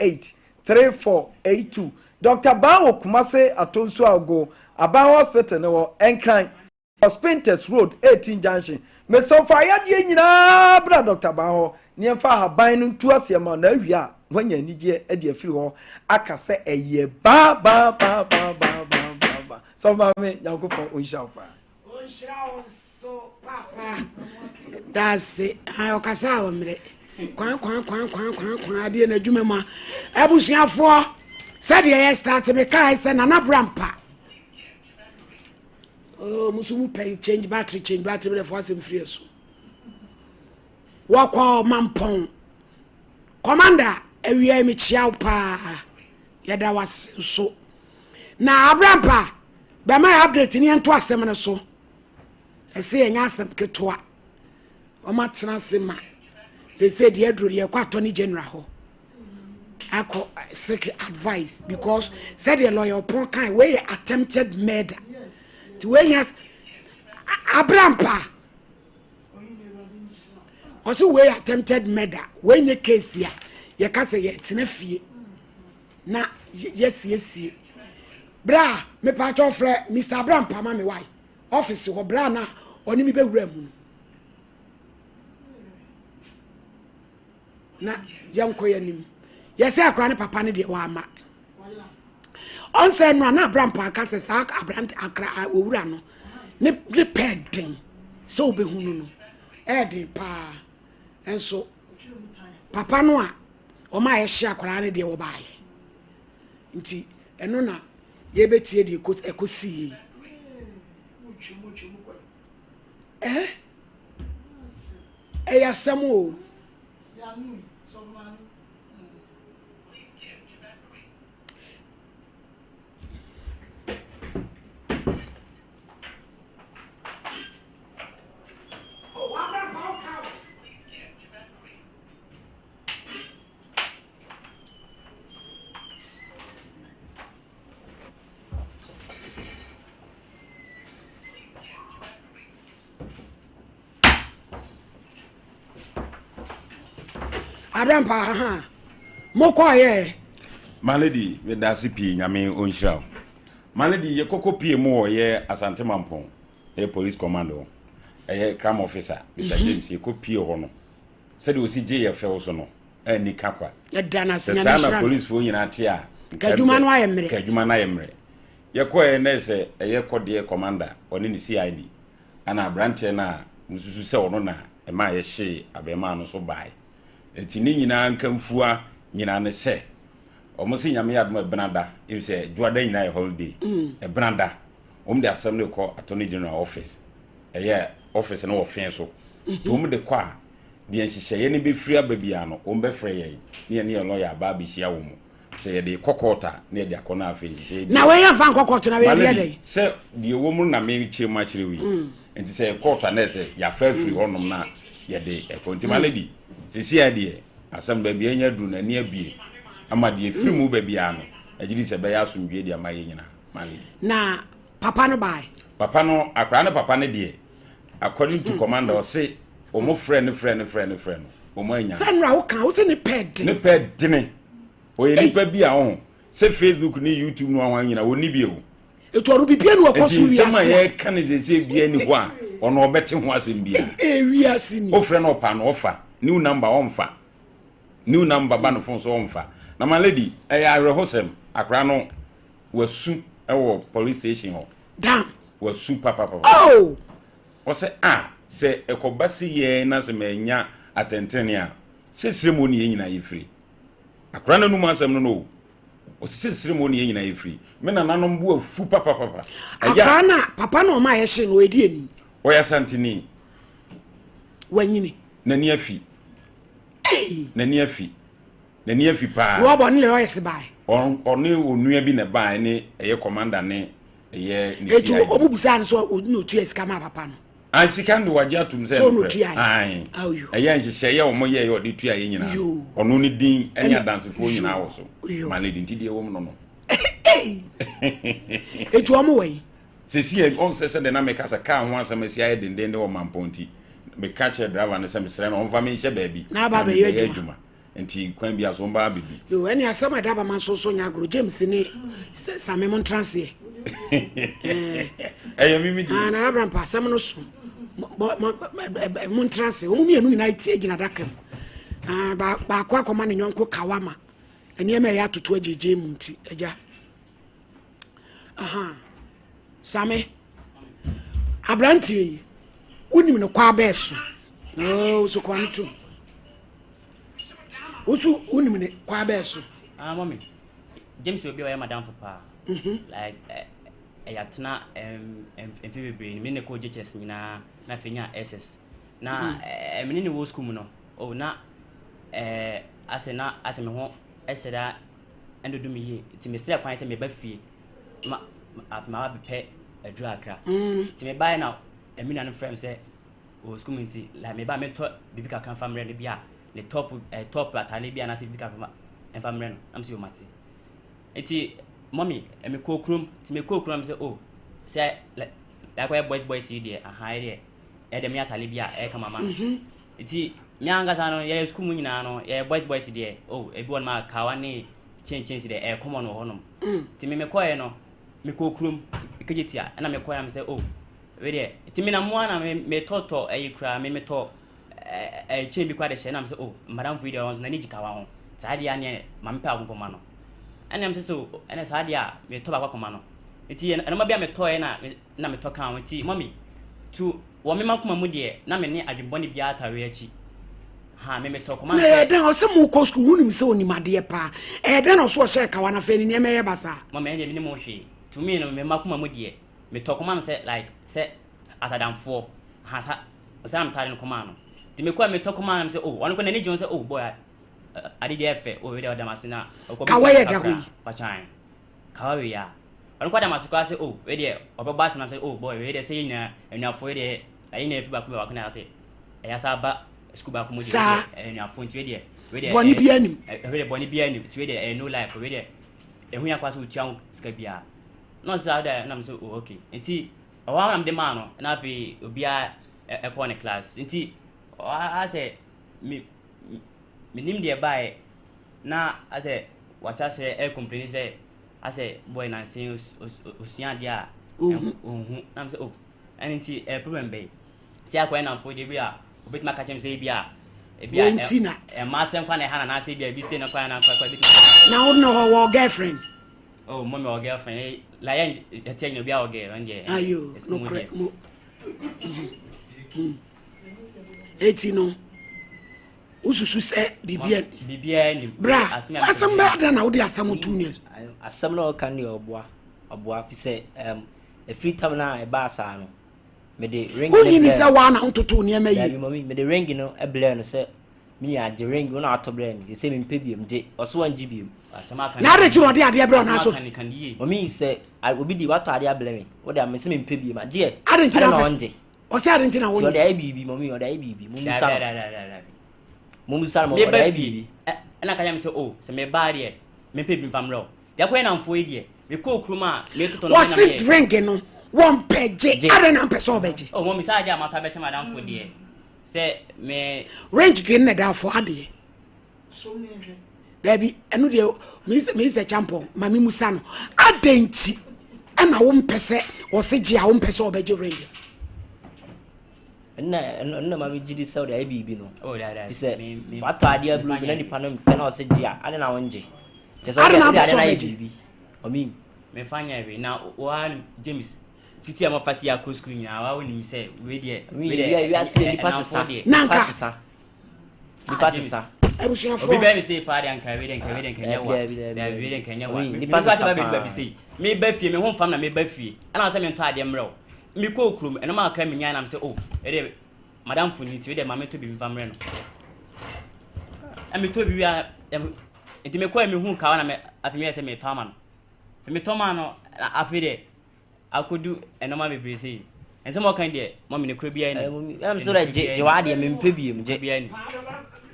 08 3482. Dɔkta Baa wɔ Kumase Atonsu Agogo, Aban Hospital no wɔ Nkran. Spintex Road, 18 Junction. Mesrɛ fa ayadeɛ nyinaa bra Dɔkta Baa hɔ na yɛmfa ahaban no ntu aseɛ ma na awie a woanya anigyeɛ de afiri hɔ aka sɛ ɛyɛ baa baa baa baa baa baa baa baa. Sɔfo maame, Nyankopɔn ɔnhyira wo paa. Ɔnhyira wo nso papa. Daase. Ɔkasa a ɔmmerɛ. Kwan kwan kwan kwan kwan kwan adeɛ na adwuma mu a. Abusuafoɔ, sɛdeɛ yɛ start me kae sɛ Nana Brampa. Oh, mo so mu pɛn change battery change battery bɛdɛ fo asɛm firi ɛso. Wɔkɔ mampɔn. Commander, awia yi mekyia wo paa. Yɛda wase nso. Na Abrampa, bɛma yɛ update ne yɛnto asɛm no so. Ɛsɛ yɛnyɛ asɛm ketewa. Wɔn atena ase ma sese deɛ aduro deɛ ɛkɔ attorney general hɔ akɔ seek advice because sɛdeɛ lawyer ɔpɔn kan wei yɛ attempted murder ti wei nya Abrampa ɔsi wei yɛ attempted murder wei nye case a yɛka sɛ yɛtena fie na yɛsiesie. Bra, mepaakyɛw frɛ Mister Abrampa ma me wae. Office hɔ, bra na ɔne me bɛwura mu no. Na yɛnkɔ yɛn anim. Yɛsɛ akora ne papa no deɛ wama. Ɔnsɛ no a na Abrampa aka sɛ saa abrante akra owura no ne ne pɛ den sɛ wobɛhu no no ɛyɛ paa. Nso papa no a ɔma yɛhye akwaraa no deɛ wɔbaeɛ. Nti ɛno na yɛbɛtie deɛ ɛkɔsii yi. Ɛhɛ ɛyɛ asɛm o. Abrampa ha mokɔyɛ. My lady, meda ase pii nyame ɔnhyira wo. My lady, yɛkɔkɔ pie mu wɔ yɛ Asante Mampɔn, ɛyɛ police command hɔ, ɛyɛ crime officer Mr. James, yɛkɔ pie hɔ no, sɛdeɛ ɔsi gye yɛ fɛw so no, anni ka kwa. Yɛda no ase, Sɛ Nyame saa na nhyira no. policefoɔ nyinaa te a, Nka adwuma no ayɛ mmerɛ. Nka adwuma no ayɛ mmerɛ. Yɛkɔɛ na sɛ ɛyɛ kɔdeɛ commander, ɔne ne CID, ana aberanteɛ no a mususu sɛ ɔno na ɛmaa yɛhyee abɛɛmaa no so bae. Enti ne nyinaa nkamfua nyinaa ne sɛ, wɔn se Nyame yɛ adom a ɛbenada, efisɛ Dwoada nyinaa yɛ holiday, ɛbenada, wɔn de asɛm no rekɔ Attorney General office, ɛyɛ office no wɔ fe so. Nti wɔn de kɔ a, deɛ nhyehyɛeɛ no bɛfiri aba biara no, wɔn bɛfrɛ yɛn ne yɛne yɛn lɔya aba abɛhyia wɔn. Sɛ yɛde rekɔ court a, na yɛde akɔ na afei nhyehyɛeɛ Na wei yɛmfa nkɔ court na wei yɛde yɛ Malady, dɛn? sɛ deɛ ɛwɔ mu no na mekyerɛ mu akyerɛ wo yi. Nti sɛ yɛ court a na ɛsɛ yɛafa afiri hɔnom na yɛde ɛkɔ. Nti Malady, seesei ara deɛ asɛm baabi a anya aduru no ani abue ama deɛ ɛfiri mu ba biara no, agye di sɛ ɛbɛyɛ asomdwoeɛ de ama yɛn nyinaa. Malady. Na papa no bae? Papa no, akwadaa no papa no deɛ, according to commander, ɔse wɔn frɛ no frɛ no frɛ no frɛ no, wɔn annya Sɛ nnora woka, wo se ne pɛ den. Ne pɛ dene. Ɔyɛ nipa bi a ɔho sɛ Facebook ne YouTube no ahoa nyina ɔnni bi o. Etu ɔno bibia ni ɔkɔ so Nti nsɛm a wiase a. yɛka no sɛsɛ bia ni hɔ a ɔno ɔbɛte ho asɛm bia. Ee wiase ni. Wofrɛ no ɔpa no ɔfa, new number ɔmfa. New number ba no phone so ɔmfa. Na my lady ɛyɛ awerɛhosɛm akora no wasu wɔ police station hɔ. Damn. Wasu papapapa. Oh! Ɔsɛ ah sɛ ɛkɔba se yɛn na sɛ manya atɛntrenee a sɛ srɛ mu ne yɛn nyinaa yɛfiri. Akora no anum asɛm no no o. Ɔsɛ sɛ srɛ mu ne yɛn nyinaa yɛfiri. Me nananom bo afu papapapa. Akora no a papa na ɔma yɛhye no ɔyɛ ani. Ɔyɛ Asanteni. Wanyini. N'ani afi. N'ani afi. N'ani afi paa. Na ɔbɔ ne lawyers bae. Ɔne onua bi na ɛbae ne ɛyɛ commander ne ɛyɛ ne CID. Eti ɔmo busaa no sɛ ɔno na otua sika maa papa no. Ah, sika no de wagye atum sɛ So ɔno otua yɛ. Ɛyɛ nhyehyɛeɛ a wɔn yɛɛ ɔde tua yɛ nyinaa. Ɔno ne din ɛne adansefoɔ nyinaa wɔ so. Ma lady nti deɛ ɛwɔ mu no no. Eti wɔn wɔ yi. Sɛsi yɛ ɔn sɛ sɛdeɛ na meka sɛ kaa ho asɛm asi ayɛ dendenden wɔ mampɔn nti meka kyerɛ driver no sɛ mesrɛ no ɔmfa me nhyɛ baabi na aba abɛyɛ adwuma. Nti kwan bi aso ɔmba abɛdu. Yo, ɛne asɛm a ɛda bama nso so nyɛ agorɔ. James ne Same mo ntra aseɛ. Ɛyɛ mimi di. Ah, Nana Brampa asɛm no so. Mo ntra ase. Wɔn mmienu nyinaa gyina adaka mu. Ah, baako akɔma ne yɔnko kawa ma nneɛma ɛyɛ atoto agyegye mu nti agya. Aha. Same. Aberanteɛ yi, wonim no kwa bɛɛ so. Oh, so kwa no tum. Wosu wonim ne kwa bɛɛ so. Ah, mommy. James obi a ɔyɛ madamfo paa. Mhm. Like ɛyɛ eh, atena mfe bebree no me ne kɔ JHS nyinaa na afei nya SS. Na mm. eh, me ne ne wɔ school mu no. Oh, na eh asɛ na asɛ me ho ɛhyɛ da ɛndodo me yie. Nti mesrɛ kwan sɛ meba fie. Ma afei ma bɛpɛ aduru akra. Mm. Nti mebaeɛ na ɛmi nua no frɛ me sɛ wɔ sukuu mu nti like meba mentɔ biribi kakra mfa mmerɛ no bi a ne top eh, top ataade bi anaasɛ biribi kakra mfa mmerɛ no na mesɛ yɛ mate nti mɔmi eh, mekɔɔ kurom nti mekɔɔ kurom sɛ oh sɛ like akɔyɛ boys boys yi deɛ aha yɛ deɛ ɛyɛ dɛ me ataade bi a ɛyɛ kama ma no mhm. nti me ankasa no yɛyɛ sukuu mu nyinaa no yɛyɛ boys boys deɛ oh ebi wɔ nom a kawa ne chain chain si deɛ ɛyɛ common wɔ hɔnom mm. nti me mekɔɛ no. Mekɔɔ kurom Kejetia ɛna mekɔɛ na mesɛ oh wei deɛ nti menam mu ara na me metɔtɔ ɛyi koraa me metɔ ɛɛ chain bi koraa de hyɛ na mesɛ oh madamfo yi deɛ ɔno nso n'ani gye kawa ho saa deɛ aneɛ ma mepɛ akɔnkɔma no ɛna mesɛ so ɛna saa deɛ a metɔ baako akɔma no nti ɛnoma bi a metɔɛ na na metɔ kaa ho nti mami to wɔ me makoma mu deɛ na me ne adwembɔne biara taa wei akyi ha me metɔ kɔma na ɛyɛ dɛn ɔsɛ mo kɔ sukuu wonim sɛ onim adeɛ paa ɛyɛ dɛn na ɔso ɔhyɛ kawa na afei ne nneɛma ɛyɛ basaa mama ɛdeɛ menim ho hwee to me no me makoma mu deɛ metɔ kɔma no sɛ like sɛ asadamfoɔ ha sa sɛ na metɔ ade no kɔma no nti mekɔ a metɔ kɔma no sɛ oh ɔno kɔ n'ani gye ho sɛ oh boy ade deɛ ɛfɛ oh wei deɛ ɔdam ase na ɔkɔ kawa yɛ da hɔ yi pakyan Kawa wei a. Ɔno koraa da m'ase koraa sɛ oh wei deɛ ɔbɛbɔ ahyɛ m'ase oh boy wei deɛ sɛ yɛn nyinaa anuafoɔ wei deɛ na yɛn nyinaa fi baako baako na ase ɛyɛ asa aba sukuu baako mu deɛ Saa. wei deɛ anuafoɔ nti wei deɛ wei deɛ Bɔne biara nim. Wei deɛ bɔne biara nim nti wei deɛ ɛyɛ no life wei deɛ ɛho hia koraa sɛ wotua ho sika biara na ɔsɛ saa deɛ na mesɛ oh okay nti ɛhɔ ara na mede maa no na afei obiara ɛkɔɔ ne class nti asɛ me menim deɛ ɛbaeɛ na asɛ wahyɛ aseɛ ɛcomplaini sɛ asɛ boy nansa yi osua adeɛ a ɔnhu na mesɛ oh ɛno nti ɛyɛ problem bɛyi sɛ akɔyɛ namfo deɛ bi a obɛtumi aka kyerɛ me sɛ ebi a ebi a ɛma asɛm kwa na ɛha na anaasɛ ebi a ebi se no kwa na kwa kwa ebi na wo na wɔ girlfriend oh mo me wɔ girlfriend la yɛ ɛte nyina obi a wɔ girl ɛn deɛ ayo nokorɛ mo eti no wosusu sɛ biribiara nim bra asɛm bɛyɛ dɛn na wode asɛm to nua asɛm na ɔka no deɛ ɔboa ɔboa fi sɛ ɛfiri tam no a ɛbaa saa no mede ring no wonyini sɛ waa na wototo nneɛma yi dabi mɔmi mede ring no blɛ no sɛ me nua agye ring wo na atɔ brɛ me sɛ mempɛ biom gye ɔso wangye biom na ade kyerɛ ɔde adeɛ brɛ ɔna so mɔmi sɛ obi di watɔ adeɛ abrɛ me wode ame sɛ mempɛ biom agyeɛ ade nti na ɔngye Ɔsɛ ade nti na wonyɛ. Ɔde ayɛ biribi mɔmi ɔde ayɛ biribi mo musa no. Mo musa no ɔde ayɛ biribi. Ɛna ka kyerɛ me sɛ o sɛ meba deɛ mempɛ bi mfa mmerɛ o. Deɛ akɔyɛ namfoɔ yi deɛ mekɔɔ kurom a metotɔ no. Wɔse drink no wɔmpɛ gye adɛn na mpɛ sɛ ɔbɛgye. O mɔmi saa adeɛ a matɔ abɛkyɛ madamfo deɛ sɛ me. Range gye ne da afɔ adeɛ. Dabi ɛno deɛ Mr. Champon ma me musa no adɛn nti ɛna wompɛ sɛ ɔse gye a wompɛ sɛ ɔbɛgye ring ɛnna ɛnna ma megye di sɛ ɔde ayɛ biribi no oh, fi sɛ watɔ adeɛ aburo bi na nipa no mpɛ na ɔse gye a ade na wongye kyɛ sɛ ɔde ɔde ade ade no no ayɛ ayɛ biribi ɔmi mefa nyɛ hwee na waa James fiti a mafa si akɔ sukuu nyinaa waa wonim sɛ wei deɛ wei deɛ wiase nipa sesa nanka sesa nipa sesa abusuafoɔ obi bɛyɛ mi sei paa deɛ nka wei deɛ nka wei deɛ nka nyɛ wa daabi wei deɛ nka nyɛ wa nipa sesa paa baabi sei meba fie me ho nfam na meba fie ɛna sɛ mentɔ adeɛ mmerɛ o mekɔɔ kurom ɛno ma akra menyae nam sɛ o ɛdeɛ madamfo ni nti wei deɛ ma mentɔ biribi mfa mmerɛ no metɔ biribi a nti mekɔɛ mehu kawa na afei meyɛ sɛ metɔ ama no nti metɔ maa no afei deɛ Akodu nnoɔma bebree sei. Nsɛm a ɔka yi deɛ, mummy nokorɛ biara nnim. Ɛm so dɛ gye gye w'adeɛ mempɛ biem gye. Nokorɛ biara nnim.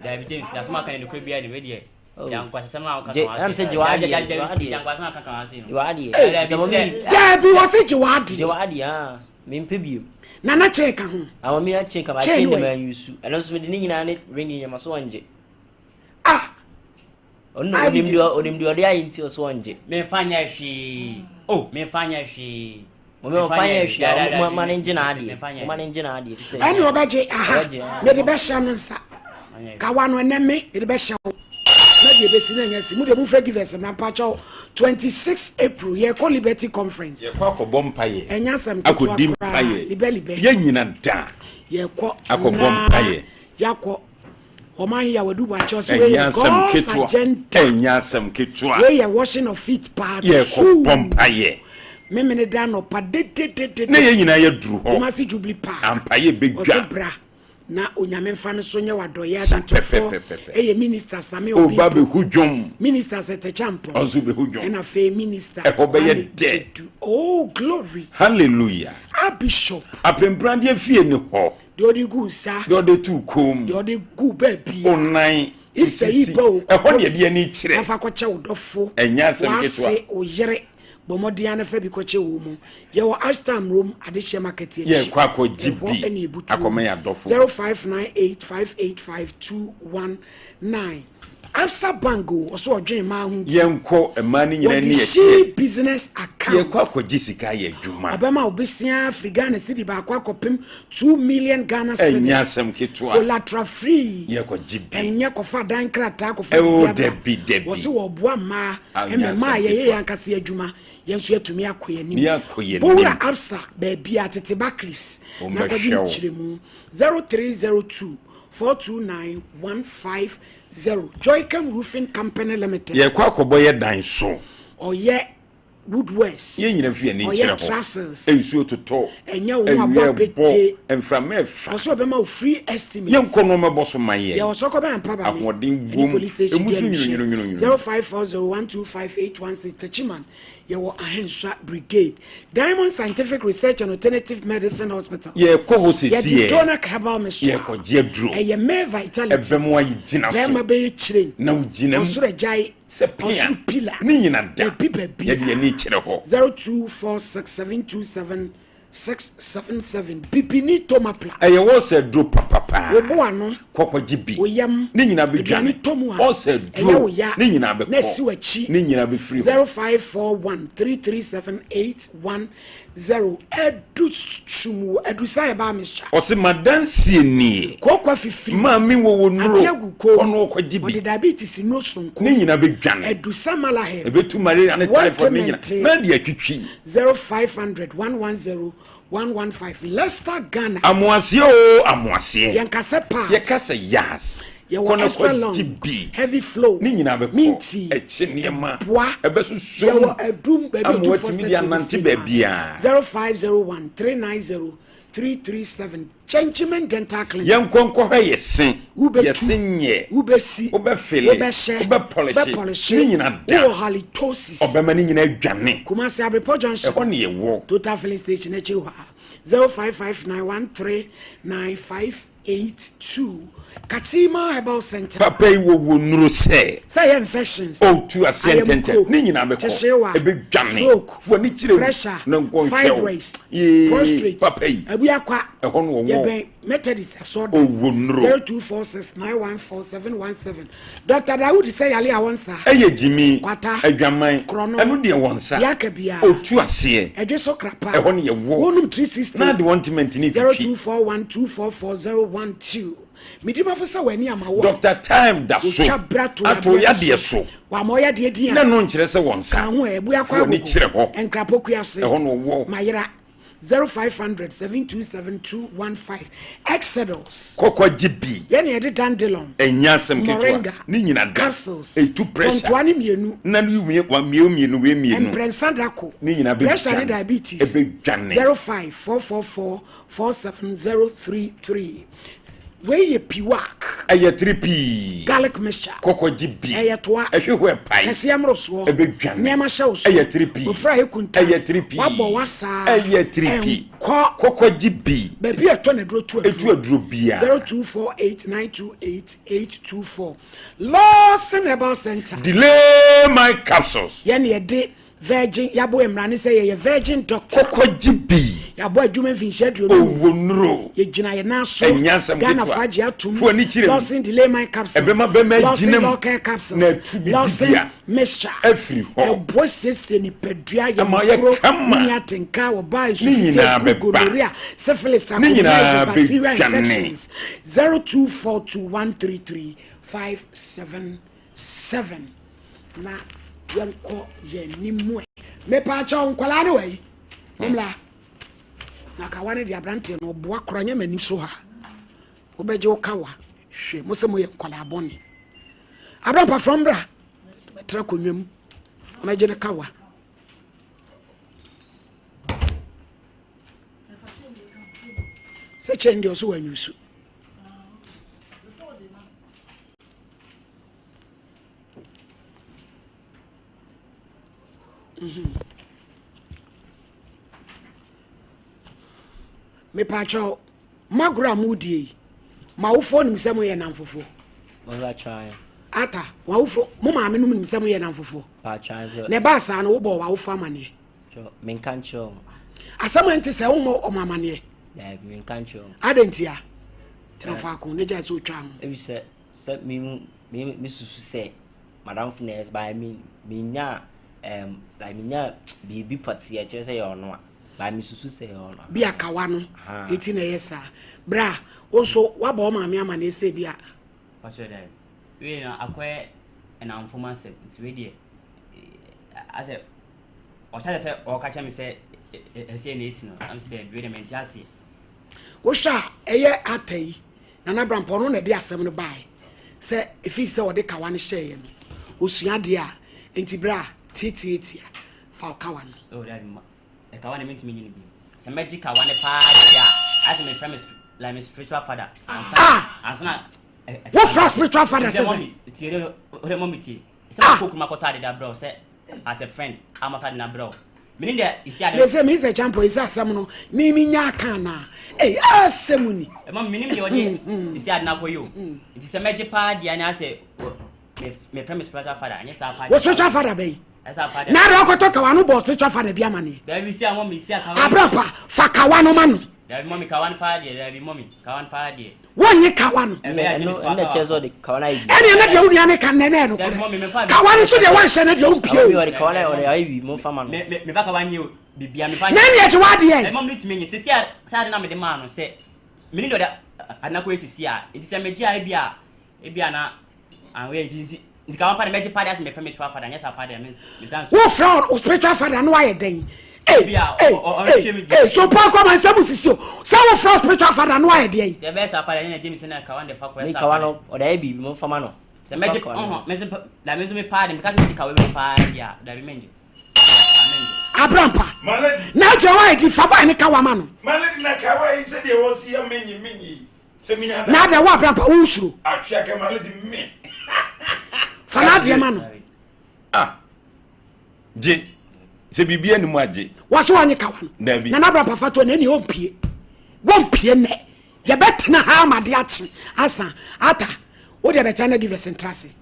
Daabi James, asɛm a ɔka deɛ nokorɛ biara nnim. Wei deɛ, gya nkwasasɛm a woka Gye ka ho ɛm ase. sɛ gye w'adeɛ Gya gye gya w'adeɛ gya nkwasasɛm a woka ka ho ase no. gye w'adeɛ. Daabi Sɛ mummy Daabi wɔse gye w'adeɛ. Gye w'adeɛ aa mempɛ biem. Nana kyɛn ka ho. Ama mi akyɛn ka ma Kyɛn akyɛn no de ɛ. ma anyusu. Ɛno nso mede ne nyinaa ne ring nyɛ ma so ɔngye. Ah Ɔno na onim deɛ onim deɛ ɔde ayɛ nti ɔso ɔngye. Memfa nyɛ hwee. Oh, memfa nyɛ hwee. Mɔmi ɔmfa nyɛ hwee a mo ma ne ngye n'adeɛ. Mo ma ne ngye n'adeɛ fi sɛ. Ɛne ɔbɛgye aha mede bɛhyɛ no nsa. Kawa no ɛnɛ me mede bɛhyɛ wo. Na deɛ ɛbɛsi na ɛnyɛ si. Mo deɛ momfrɛ givers mmra mpakyɛw 26 April yɛkɔ Liberty Conference. Yɛkɔ akɔbɔ mpaeɛ. Ɛnyɛ asɛm ketewa Akɔdi koraa. mpaeɛ. Libɛ libɛ. Yɛnyina da. Yɛkɔ Akɔbɔ na mpaeɛ. yɛakɔ Ɔman yi a wadu bɔ akyɛw sɛ wei Ɛnyɛ yɛ asɛm God's ketewa. agenda. Ɛnyɛ asɛm ketewa. Wei yɛ washing of feet part Yɛkɔ two. bɔ mpaeɛ. Memene da anɔpa dededede. Na yɛn nyinaa yɛduru hɔ. Kumasi Jubilee Park. Ampa yɛ bɛdwa. Ɔsɛ bra na Onyame mfa no so nyɛ wadɔyɛ Sa adwontofoɔ pɛpɛpɛpɛ. ɛyɛ Minister Same Oba Obi bɛhu dwom. Minister Sete Champon. Ɔnso bɛhu dwom. Ɛna afei Minister Ɛhɔ bɛyɛ Kwame dɛ. Gyedu. Oh glory. Hallelujah. Ah Bishop. Apempradeɛ fie ne hɔ. Deɛ ɔde gu nsa. Deɛ ɔde tu kɔn mu. Deɛ ɔde gu baabi. O nan. Easter yi ba o. Ɛhɔ ne yɛde ani kyerɛ. Nafa kɔkyɛ wo dɔfo. Ɛnyɛ asɛm ketewa. W'ase, wo yere. Bɔ mmɔden ara na fa bi kɔkyɛ wɔn mu. Yɛwɔ Ashtown Rome Adehyeɛ Market akyi. Yɛrekɔ akɔgye Ɛhɔ bi na yɛbutuo. akɔma yɛn adɔfo. 0598585219. Absa Bank o, ɔso ɔdwen mmaa ho nti. Yɛnkɔ mmaa no nyinaa Wɔde ni she akyiɛ. business account. Yɛkɔ akɔgye sika ayɛ adwuma. Ɔbɛma wo besia afiri Ghana cedi baako akɔpem 2 million Ghana cedis. Ɛnyɛ asɛm ketewa. Collateral free. Yɛkɔgye bi. Ɛnyɛ kɔfa dan krataa kɔfa Ɛwɔ biribi aba. dabi, dabi. Wɔse wɔboa mmaa Anyɛ ɛma mmaa asɛm yɛyɛ ketewa. yɛn ankasa adwuma. Yɛn nso yɛatumi akɔ yɛn anim. Ne yɛakɔ yɛn anim. Bowura Absa baabi a tete Barclays Wɔn na kɔgye bɛhwɛ wo. nkyerɛmu 0302 429 150 Joycam Roofing Company Limited. Yɛkɔ akɔbɔ yɛ dan so. Ɔyɛ woodworks. Yɛn nyina fi ani Ɔyɛ nkyerɛ hɔ. trusses. Nsuo totɔ. Ɛnyɛ wo ho Awia abɔ ɛbɔ. pete. Mframa ɛfa. Ɔsɛ ɔbɛma wo free estimate. Yɛnkɔ no ɔmɛbɔ so ma yɛn. Yɛwɔ sɔkɔ bɛn ampa ba me. Ahoɔden Ɛne wom. police station Emu di so animhyɛ. nwununwununwunu. 0540125816 Techiman. Yɛwɔ Ahensua Brigade. Diamond Scientific Research and Alternative Medicine Hospital. Yɛkɔ hɔ sisi Yɛde yɛ. Donac Herbal Mixture. Yɛkɔgye aduro. Ɛyɛ male vitality. Ɛbɛn mu ayi gyina so. Bɛrima bɛyɛ kyerɛn. Na wo gyina mu. Ɔsoro agyae. Sɛ pia. Ɔsoro pila. Ne nyina da. Baabi baabi. Yɛde yɛn ani kyerɛ hɔ. 0246 727 677 Bibini Toma Plus. Ɛyɛ wɔ sɛ aduro papapaa. Wo bo ano. Kɔkɔgye bi. Wo yam. Ne nyinaa bɛdwane. Aduane tɔ mu a. Ɔsɛ Ɛyɛ wo aduro. ya. Ne nyinaa bɛkɔ. Na esi w'akyi. Ne nyinaa bɛfiri hɔ. 0541 337 810 Edu sumu Edu sa ɛbaa mixture. Ɔsɛ madansie nie. Kooko afifiri. Maame wɔ wɔ nuro. Ate agu koom. Ɔno ɔkɔgye bi. Ɔde diabetes nnuro soronko. Ne nyinaa bɛdwane. Edu sa malahɛ. Ɛbɛtu malaria ne typhoid ne nyinaa. Wɔntɛmɛnte. Na de atwitwi. 0500 110 115 Leicester Ghana. Amoaseɛ o amoaseɛ. Yɛnkasɛ paa. Yɛka sɛ yas. Yɛwɔ Kɔ na extra kɔgye long, bi. heavy flow, Ne nyinaa bɛkɔ. minty, Ɛkye nneɛma. boa. Ɛbɛsoso Yɛwɔ adum baabi Ama otu watumi foster de to anante the baabiara. 0501 390 337 Kyɛnkyemen Dental Clinic. Yɛnkɔ nkɔhwɛ yɛ se. Wobɛtu, Yɛ se nyɛ. Wobɛsi. Wobɛfele. Wobɛhyɛ. Wobɛpɔlehye. Wobɛpɔlehye. Ne nyinaa da. Wowɔ halitosis. Ɔbɛma ne nyinaa adwane. Kumasi Abrepɔ Junction. Ɛhɔ ne yɛwɔ. Total filling station akyi hɔ a 0559139582 Katima Herbal Center. Papa yi wɔ wɔ nnuro sɛ. Sɛ ɛyɛ infections. Ɔtu aseɛ Ayamkuro, ntɛntɛm. Ne nyinaa bɛkɔ. Kyehyewa, Ɛbɛdwane. Stroke, Fo ani kyerɛ mu. Pressure, Na nkɔ nhwɛ wo. Fibroids, Yee, Prostate, Papa yi. Abuakwa. Ɛhɔ no wɔwɔ. Yɛbɛn Methodist asɔrdan. Ɔwɔ nnuro. 0246914717 Dr. Dawood sɛ yale a wɔnsa. Ɛyɛ gyimi. Kwata. Adwaman. Korɔno. Ɛno deɛ wɔn nsa. Deɛ aka biara. Ɔtu aseɛ. Ɛdwe so krapa. Ɛhɔ no yɛwɔ. Wonom 360. Na de wɔn ntoma ntini twitwi. 0241244012 Medimafo sɛ w'ani ama wo a. Dr. Time da so. Otwa bra to Ato yadeɛ so. Wama ɔyadeɛ din a. Na no nkyerɛ sɛ wɔn nsa. Ka ho ɛ, Abuakwa Fo ani Agogo. kyerɛ hɔ. Nkrapoku ase. Ɛhɔ no wɔwɔ. Mayera. 0500 727 215 Exodus. Kɔkɔ gye bi. Yɛne yɛde dandelion. Ɛnyɛ asɛm ketewa. Moringa. Ne nyina da. Capsules. Ɛtu pressure. Tontoa ne mmienu. Na ne wie wa mmienu mmienu wei mmienu. Mprɛnsa dako. Ne nyinaa bɛdwane. Pressure ne diabetes. Ɛbɛdwane. 05444 47033 Wei yɛ piwak. Ɛyɛ tiri pii. Garlic mixture. Kɔkɔ gye bi. Ɛyɛ toa. Ɛhwɛ hɔ ɛpae. Kɛseɛ mmorosoɔ. Ɛbɛdwane. Nneɛma hyɛ wo so. Ɛyɛ tiri pii. Ofura yɛ kunta. Ɛyɛ tiri pii. Wabɔ wasaa. Ɛyɛ tiri pii. Ɛnkɔ. Kɔkɔ gye bi. Baabi a ɛtɔ na aduro tu aduro. Etu aduro biara. 0248928824 Lawson Herbal Center. Delay my capsules. Yɛn na yɛde Virgin yɛabɔ mmara ne sɛ yɛyɛ virgin doctor. Kɔkɔ gye bi. Yɛabɔ adwuma mfinhyia 50. Owó nnuro. Yɛgyina yɛn nan so. Ɛnyɛ asɛm Ghana ketewa. fa agye atom. Fo ani kyerɛ mu. Lawson delay my capsules. Ɛbɛma bɛma Lawson agyina mu. law care capsules. Na atu biribi Lawson bia. mixture. Afiri hɔ. Ɛboa siesie nipadua yɛ Ɛma yɛ mukuro. kama. Wonni atenka ɔbaa Ne esufite nyinaa gu bɛba. gonorrhea syphilis Ne nyinaa trachomatitis bacterial bɛdwane. infections. 0242 133577 na yɛnkɔ yɛn anim ɛ. Mepaakyɛw nkwadaa ne wɔ yi. Momla. Na kawa ne de aberanteɛ no ɔboa kora nyɛ m'ani so ha. Wobɛgye wo kawa. Hwɛ mo sɛ moyɛ nkwadaa bɔne. Abrampa from bra. Bɛtra akonnwa mu. Ɔmɛgye ne kawa. Sɛ kyɛn deɛ ɔso wanyusu. Mepaakyɛw, magorɔ a modie yi, m'awofoɔ nim sɛ moyɛ nnamfofoɔ? Ata, w'awofoɔ, mo maame nom nim sɛ moyɛ nnamfofoɔ? Na ɛbaa saa no, wobɔɔ w'awofoɔ amaneɛ? Menka nkyerɛ wɔn. Asɛm a ɛnte sɛ wommɔ wɔn amaneɛ? Daabi, menka nkyerɛ wɔn. Adɛn ntia? Tena faako na gyae sɛ otwa ho. Efisɛ sɛ mehu. Me me susu sɛ madamfo na ɛyɛ but me menya um, like menya biribi pɔtee ɛkyerɛ sɛ yɛ ɔno a but me susu sɛ yɛ ɔno a. Bi a kawa no eti na ɛyɛ saa. Bra, wo nso woabɔ wo maame amaneɛ sɛ bi a. Pakyɛ daabi. Wei no akɔyɛ nnamfo mu asɛm nti wei deɛ asɛ ɔhyɛ sɛ ɔka kyerɛ me sɛ ɛsɛ na esi no na me sɛ daabi wei deɛ mente aseɛ. Wohwɛ a ɛyɛ ata yi Nana Abrampɔ ɔno na ɛde asɛm no baeɛ sɛ ɛfiri sɛ ɔde kawa no hyɛeɛ no ɔsua adeɛ a nti berɛ a tiatiatia fa wo kawa no. Oh, daabi ma kawa no mentumi nye no bio sɛ mɛgye kawa no paa deɛ a ayɛ sɛ mefrɛ me like me spiritual father ansa ah! ansa na wofrɛ spiritual father sɛ sɛ tie de wode mɔ me tie sɛ ah! mekɔ kuma kɔtɔ ade da brɛ wo sɛ as a friend a mɔtɔ ade na brɛ wo menim deɛ ɛsi ade ne sɛ me sɛ champo ɛsɛ asɛm no me menya aka anaa ei asɛm ni ɛma menim deɛ ɔde ɛsi ade no akɔyɛ o nti sɛ mɛgye paa deɛ ne asɛ mefrɛ me spiritual father anyɛ saa paa wo spiritual father bɛyi na adɛ ɔkɔtɔ kawa no bɔ spiritual father bi amaneɛ dabi si a mɔmi si a kawa abrapa fa kawa no ma no dabi mɔmi kawa no paa deɛ dabi mɔmi kawa no paa deɛ wonnye kawa no ɛno kyerɛ sɛ ɔde kawa no ayɛ bi ɛne ɛno deɛ wo nua ne ka nnɛ na ɛnokorɛ kawa no so deɛ woanhyɛ no deɛ wompie o ɔde kawa no ɔde ayɛ bi momfa ma no mefa kawa nyɛ o bibia mefa na ɛne ɛgye w'adeɛ ɛmɔ metumi nye sisi a saa de na mede maa no sɛ mene deɛ ɔde adenakɔ yɛ sisi a nti sɛ megye a ebi a ebi a na anwɛ nti nti nti kawa pa de mɛgye pa de asɛ mefɛ me spiritual father nyɛ saa pa de me mesan so wofrɛ wo spiritual father no wayɛ dɛn Ei, ei, ei, ei, so pa akɔ ma nsɛm sisi o sɛ wofrɛ spiritual father no wayɛ deɛn deɛ bɛyɛ saa pa de ɛnyɛ James na kawa de fa kɔ ne ɛsa kawa no ɔde ayɛ biribi momfa ma no sɛ mɛgye ɔhɔ me nso da me nso me paa de meka sɛ mɛgye kawa bi paa deɛ a dabi mengye abrampa na agya wayɛ di fa bɔɛ ne kawa ma no My lady na kawa yi sɛdeɛ wɔsi yɛ menye menye yi Na adɛn wo abrampa wo suro. Fa n'adeɛ ma no. Ah, gye sɛ biribi anim agye. Wɔso wɔnye kawa no. Dabi. Na n'abrampa fa to na ɛne ɔmpie. Wɔmpie nnɛ. Yɛbɛtena ha ama de akye asa ata. Wo deɛ bɛtena na givers ntra ase.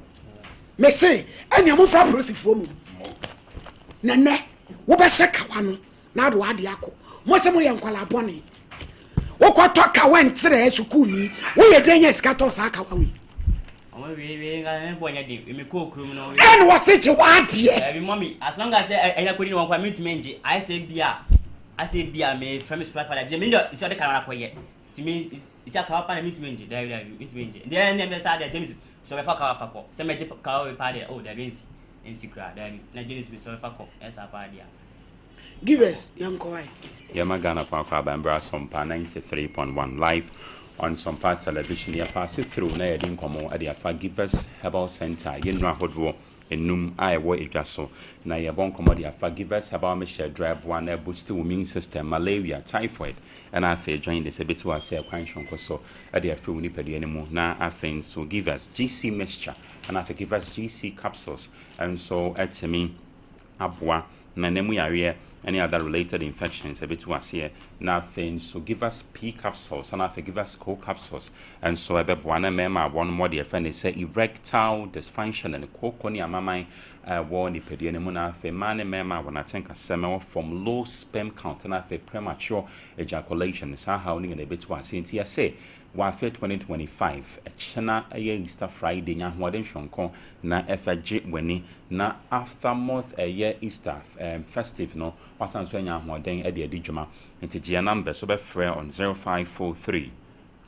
Mese ɛnea momfa apolisifoɔ mu. Na nnɛ wobɛhyɛ kawa no. na ade w'ade akɔ mo sɛ moyɛ nkwadaa bɔne wokɔtɔ kawa nkyerɛ sukuuni woyɛ dɛn nya sika tɔ saa kawa wei ɛna wɔse gye w'adeɛ ɛbi mɔmi as long as ɛnya kɔdi ne wɔn kora mentumi ngye ayɛ sɛ bi a asɛ bi a mefrɛ me spiritual father me deɛ sɛ ɔde kawa akɔyɛ nti me sɛ kawa pa na mentumi ngye dabi dabi mentumi ngye nti ɛne ɛbɛ saa deɛ James sɛ ɔbɛfa kawa fa kɔ sɛ mɛgye kawa wei paa deɛ oh dabi nsi nsi koraa dabi na James sɛ ɔbɛfa kɔ ɛsa paa deɛ Givers yɛnkɔ wae. Yɛma Ghana fo akɔ aba mbra Sompa 93.1 live on Sompa television. Yɛ paase through na yɛde nkɔmɔ de afa Givers Herbal Centre yɛ nnuro ahodoɔ nnum a ɛwɔ edwa so. Na yɛbɔ nkɔmɔ de afa Givers Herbal Mixture aduro a ɛboa na ɛboost wo immune system, malaria, typhoid ɛna afei jaundice ɛbɛti wo ase ɛkwan soronko so de afiri wo nipadua no mu. Na afei nso Givers GC Mixture ɛna afei Givers GC Capsules nso ɛtumi aboa ma ɛna mu yareɛ ne other related infections ɛbɛtu aseɛ. Na afei nso Givers P capsules ɛna afei Givers Co capsules nso ɛbɛboa na mmarima a wɔn wɔ deɛ yɛfrɛ no sɛ erectile dysfunction ne kooko ne amaman ɛwɔ nipadua no mu. Na afei mmaa ne mmarima a wɔn atenkasɛm ɛwɔ fam, low sperm count na afei premature ejaculation, saa haw no nyinaa ɛbɛtu aseɛ. Nti yɛse wɔ afe 2025 ɛkyena ɛyɛ Easter Friday, nya ahoɔden soronko na ɛfɛ gye w'ani. Na after month ɛyɛ Easter um, festive no, wasan nso anya ahoɔden de adi dwuma. Nti gye yɛn numbers, wobɛfrɛ on 0543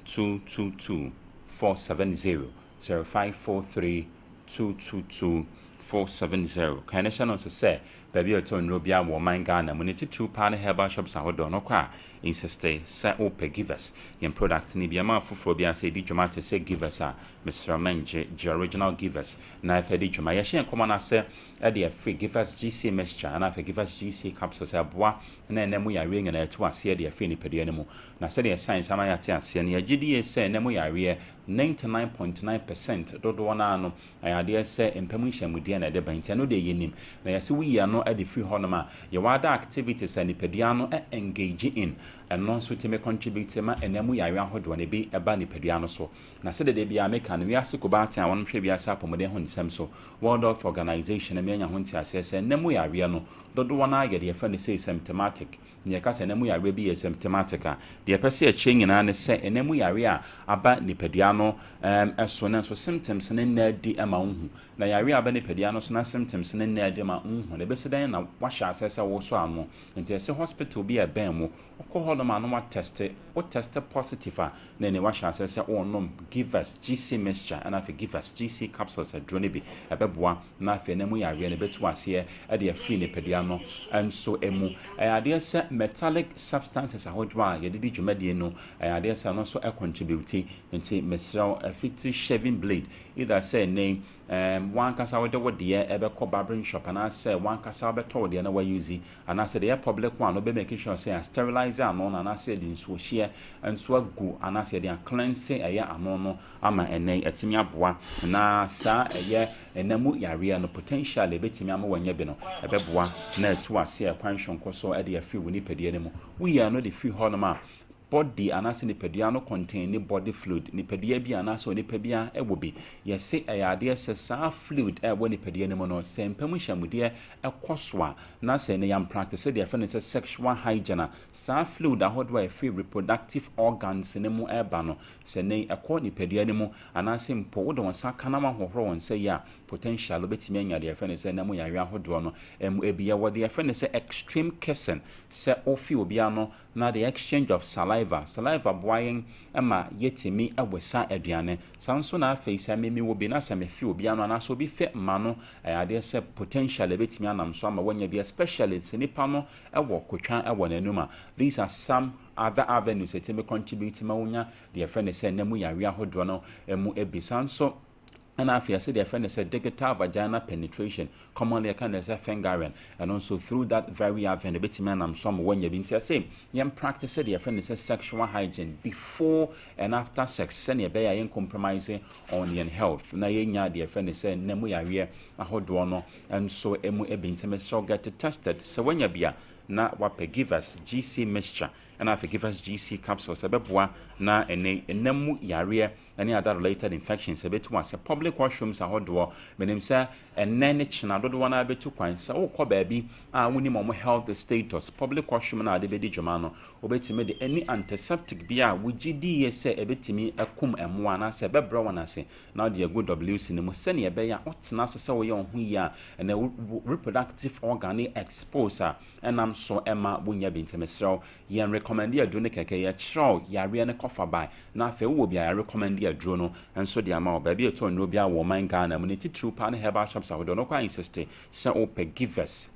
222 470, 0543 222 470. Kan no hyɛ no nso sɛ baabi a ɛtɔ nnuro biara wɔ ɔman Ghana mu, ne titiriw paa ne herbal shops ahodoɔ no kɔ a, insiste sɛ wopɛ Givers. Yɛn product no bi ɛma afoforɔ biara sɛ ɛdi dwuma te sɛ Givers a, mesrɛ wo mɛngye, gye original Givers na ɛfa di dwuma. Yɛhyɛ nkɔmmɔ no ase de afiri Givers GC Mixture anaa afei Givers GC Capsules a ɛboa na ɛnam mu yareɛ nyinaa ɛtu aseɛ de afiri nipadua no mu. Na sɛdeɛ science ama yɛate aseɛ no, yɛgye die sɛ ɛnam mu yareɛ 99.9% dodoɔ no ara no, ɛyɛ adeɛ sɛ mpa mu nhyiamudeɛ na ɛde ba. Nti ɛno deɛ yɛnim. Na yɛse woyi ano no de firi hɔnom a, yɛwɔ other activities a nipadua no engage in. Ɛno nso tumi contribute ma ɛna mu yareɛ ahodoɔ no ebi ba nipadua no so. Na sɛdeɛ da biara meka no, wiase kubaatan a wɔhwɛ wiase apɔmuden ho nsɛm so, World Health Organization, no ma yɛnya ho nteaseɛ sɛ ɛna mu yareɛ no, dodoɔ no ara yɛ deɛ yɛfrɛ no sei symptomatic. Na yɛka sɛ ɛna mu yareɛ bi yɛ symptomatic a, deɛ yɛpɛ sɛ yɛkyerɛ nyinaa ne sɛ ɛna mu yareɛ a aba nipadua no so nanso symptoms no nna adi ma wonhu. Na yareɛ a aba nipadua no so na symptoms no nna adi ma wonhu no, ɛbɛsi dɛn na woahyɛ aseɛ sɛ woresɔ ano? Nti ɛsɛ hospital bi a ɛbɛn wo, wokɔ hɔnom a na woatɛste, wo tɛste positive a, na ɛnneɛ woahyɛ aseɛ sɛ worenom Givers GC mixture ɛna afei Givers GC capsules aduro no bi, ɛbɛboa na afei ɛna mu yareɛ no ɛbɛtu aseɛ de afiri nipadua no nso mu. Ɛyɛ adeɛ sɛ metallic substances ahodoɔ a yɛde di dwumadie no, ɛyɛ adeɛ sɛ ɛno nso contribute. Nti mesrɛ wo, afiti shaving blade, either sɛ ɛnnɛ yi Ɛɛm, w'ankasa wode wo deɛ bɛkɔ barbering shop anaasɛ w'ankasa wobɛtɔ wo deɛ na wa use, anaasɛ deɛ ɛyɛ public one no wobɛ make sure sɛ yɛ sterilize ano no anaasɛ yɛde nsuo hyeɛ nso agu anaasɛ yɛde a cleanse ɛyɛ ano no ama ɛnɛ yi atumi aboa na saa ɛyɛ ɛna mu yareɛ no potentially ɛbɛtumi ama wanya bi no ɛbɛboa na atu aseɛ ɛkwan soronko so ɛde afiri wo nipadua no mu. Woyi ano de firi hɔnom a, Body anaasɛ nipadua no contain ne body fluid, nipadua bi anaasɛ onipa bi ara wɔ bi. Yɛse ɛyɛ adeɛ sɛ saa fluid a ɛwɔ nipadua no mu no, sɛ mpa mu nhyiamudeɛ kɔ so a, na sɛ ɛnɛ yɛampractice deɛ yɛfrɛ no sɛ sexual hygiene a, saa fluid ahodoɔ a ɛfiri reproductive organs no mu reba no, sɛ ɛnɛ yi ɛkɔ nipadua no mu anaasɛ mpo wode wo nsa ka na woahohoro wo nsa yi a, potential wobɛtumi anya deɛ yɛfrɛ no sɛ nna mu yareɛ ahodoɔ no mu bi. Yɛwɔ deɛ yɛfrɛ no sɛ extreme kissing, sɛ wofe obi ano Na the exchange of saliva, saliva boa yɛn ma yɛtumi wesa aduane. Saa nso na afei sɛ me mewɔ bi na sɛ mefe obi ano anaasɛ obi fe m'ano, ɛyɛ adeɛ sɛ potentially ɛbɛtumi anam so ama wanya bi especially sɛ nipa no wɔ kotwa wɔ n'anum a. These are some other avenues ɛtumi contribute ma wonya deɛ yɛfrɛ no sɛ nna mu yareɛ ahodoɔ no mu bi. Saa nso Ɛna afei ɛsɛ deɛ yɛfrɛ no sɛ digital vagina penetration, commonly yɛka no sɛ fingering, ɛno nso through that very avenue ɛbɛtumi anam so ama woanya bi. Nti ɛsɛ yɛn practice deɛ yɛfrɛ no sɛ sexual hygiene before and after sex sɛdeɛ ɛbɛyɛ a yɛn compromise on yɛn health na yɛnya deɛ yɛfrɛ no sɛ nna mu yareɛ ahodoɔ no nso mu bi. Nti mesrɛ wo get tested, sɛ woanya bi a na wapɛ Givers GC mixture ɛna afei Givers GC capsules ɛbɛboa na ɛnɛ nna mu yareɛ ne other related infections ɛbɛtu ase. Public washrooms ahodoɔ, menim sɛ ɛnnɛ ne kyena dodoɔ no ara bɛtu kwan. Sɛ wokɔ baabi a wonim wɔn health status, public washroom no a wode bɛdi dwuma no, wobɛtumi de any antiseptic bi a wogye di yie sɛ ɛbɛtumi akum mmoa anaasɛ ɛbɛbrɛ wɔn ase na wode agu WC no mu sɛdeɛ ɛbɛyɛ a wotena so sɛ woyɛ wo ho yie a ɛnɛ wo reproductive organ no yɛ expose a ɛnam so ɛma wonya bi. Nti mesrɛ wo, Yɛn rekɔmɛnde aduro no kɛkɛ, yɛkyerɛw yareɛ no kɔfa bae, na afei wowɔ bi a yɛarekɔmɛnde aduro no nso de ama wo. Baabi a yɛtɔ nnuro biara wɔ ɔman Ghana mu, ne titiriw paa ne herbal shops ahodoɔ no, wokɔ a insiste sɛ wopɛ Givers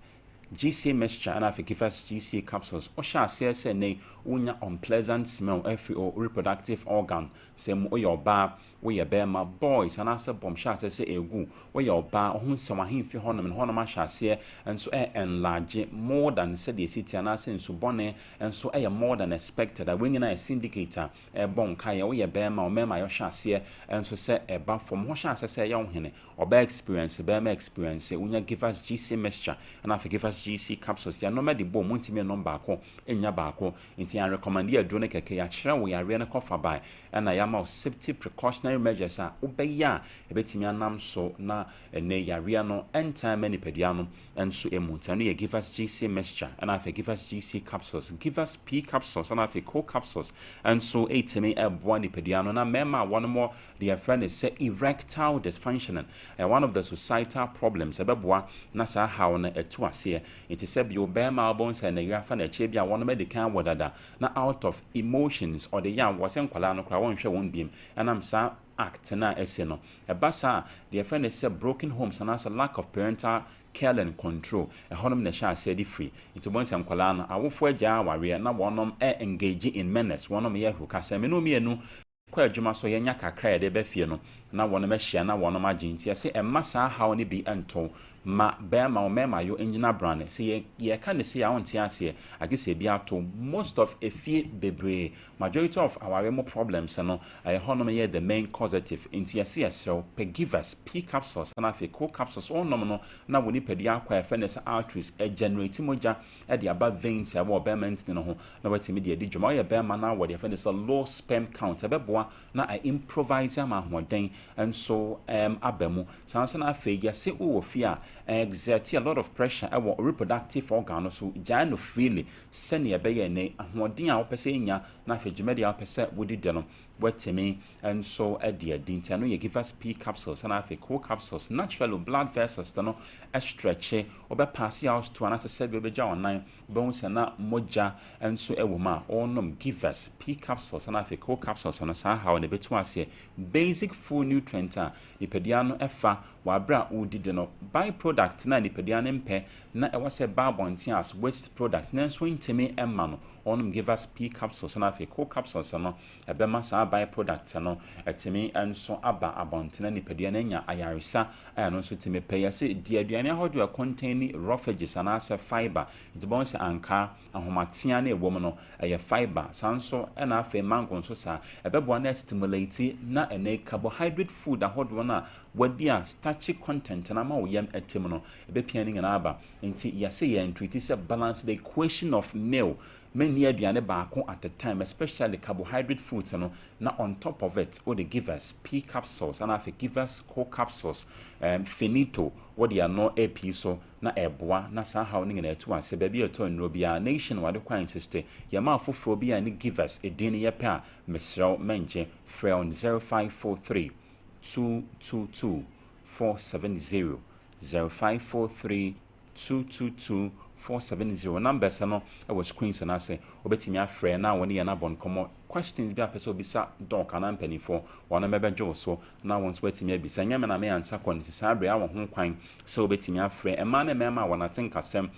GC mixture ɛna afei Givers GC capsules. Wohyɛ aseɛ sɛ nnɛ yi wonya unpleasant smell afiri wo reproductive organ, sɛ mu woyɛ ɔbaa, Woyɛ bɛɛma, boys, anaasɛ bɔm hyɛ aseɛ sɛ ɛregu. Woyɛ ɔbaa, wohu sɛ w'ahemfie hɔnom no, hɔnom ahyɛ aseɛ nso ɛ enlarge more than sɛdeɛ ɛsi teɛ anaasɛ nsu bɔne nso yɛ more than expected a, wei nyinaa yɛ syndicate a ɛrebɔ wo nkaeɛ. Woyɛ bɛɛma, wo mmarima yɔ hyɛ aseɛ nso sɛ ɛba fam, ho hyɛ aseɛ sɛ ɛyɛ wo hene. Ɔbaa experience, bɛɛma experience, wonya Givers GC mixture ɛna afei Givers GC capsules, yɛnom de bom, wontumi nnom baako nnya baako. Nti yɛn recommend aduro no kɛkɛ, yɛakyerɛ wo yareɛ no kɔfa bae, ɛna yɛama wo safety precautionary measures a wobɛyɛ a ɛbɛtumi anam so na ɛnɛ yareɛ no ɛntaa mma nipadua no nso mu. Nti ɛno yɛ Givers GC mixture, ɛna afei Givers GC capsules, Givers P capsules, ɛna afei Co capsules nso ɛtumi ɛboa nipadua no na mmarima a wɔn wɔ deɛ yɛfrɛ no sɛ erectile dysfunctioning, ɛyɛ one of the societal problems, ɛbɛboa na saa haw no ɛtu aseɛ. Nti sɛ bio bɛɛma a wobɛhu sɛ ne yere afa no akyire bi a wɔnom adi kan awo dada na out of emotions ɔde yɛ a wɔ sɛ nkwadaa no koraa wɔnhwɛ wɔn biem ɛnam saa act no a asi no. Ɛba saa a deɛ yɛfrɛ no sɛ broken homes anaasɛ lack of parental care and control ɛhɔnom na ɛhyɛ aseɛ de firi. Nti wobɛhu sɛ nkwadaa no awofoɔ agyae awareɛ na wɔnom ɛ engage in menace wɔnom yɛ ahurukasɛm. Mene wo mmienu. Yɛkɔ adwuma so yɛnya kakra a yɛde ba fie no na wɔnom ahyia na wɔnom agye nti yɛse ɛmma saa haw no bi nto wo ma bɛɛma wo mɛɛma yo ngyina brane sɛ yɛ yɛka no sei a wonte aseɛ agye sɛ ebi ato wo most of efie bebree majority of aware mu problems no ɛyɛ hɔnom yɛ the main causative nti yɛse yɛsrɛ wo pɛ givers pea capsules na afei co capsules wonom no na wo nipadua akɔ a yɛfrɛ no sɛ arteries ɛgenerate mogya de aba veins a ɛwɔ ɔbarima ntini no ho na watumi de adi dwuma. Woyɛ barima na wɔ deɛ yɛfrɛ no sɛ low sperm count, ɛbɛboa na a improvise ama ahoɔden nso aba mu. Saa nso na afei yɛse wowɔ fie a, exert a lot of pressure wɔ reproductive organ no so, gyae no freely sɛnea ɛbɛyɛ ɛnɛ ahoɔden a wopɛ sɛ enya na afei dwumadi a wopɛ sɛ wodi dɛ no Woatumi nso de adi nti ɛno yɛ Givers P capsules ɛna afei Co capsules. Naturally blood vessels no stretche, wobɛ paase out to anaasɛ sɛdeɛ wobɛgya wo nan wobɛhu sɛ na mogya nso wɔ mu a wonom Givers P capsules ɛna afei Co capsules no saa haw no ɛbɛtu aseɛ. Basic full nutrient a nipadua no fa wɔ aberɛ a wodidi no, by product no a nipadua no mpɛ na ɛwɔ sɛ ɛba abɔnten as waste product nanso ntumi mma no, wonom Givers P capsules ɛna afei Co capsules no Ɛbɛma saa by-product no atumi nso aba abɔntene na nipadua no anya ayaresa a ɛno nso tumi pɛ. Yɛse di aduane ahodoɔ a ɛcontaini roughages anaasɛ fibre. Nti wobɛhu sɛ ankaa, ahomatea no a ɛwɔ mu no, ɛyɛ fibre. Saa nso na afei mango nso saa. Ɛbɛboa na astimulate na ɛnɛ carbohydrate food ahodoɔ no a wadi a starchy content no ama wo yam atim no, ɛbɛpia ne nyinaa aba. Nti yɛse yɛn treat sɛ balance the equation of meal. Menni aduane baako at a time especially carbohydrate foods no na on top of it wode givers pea capsules ana afei givers co capsules um, finito wode ɛno apii so na ɛboa na saa haw no nyinaa atu ase. Baabi a ɛtɔ nnuro biara nation wade kwan insiste yɛma afoforɔ bi a ne givers edin no yɛ pɛ a mesrɛ wo mɛngye frɛ on 0543 222 470 0543 222 470 numbers no wɔ screens no ase. Wobɛtumi afrɛ na wɔne yɛn abɔ nkɔmmɔ. Questions bi a pɛ sɛ obisa doc anaa mpanimfoɔ, wɔn bɛbɛgye wo so na wɔn nso watumi abisa. Nyɛ me na me ansa kɔ nti saa berɛ a wɔ ho kwan sɛ wobɛtumi afrɛ. Mmaa ne mmarima a wɔn atenkasɛm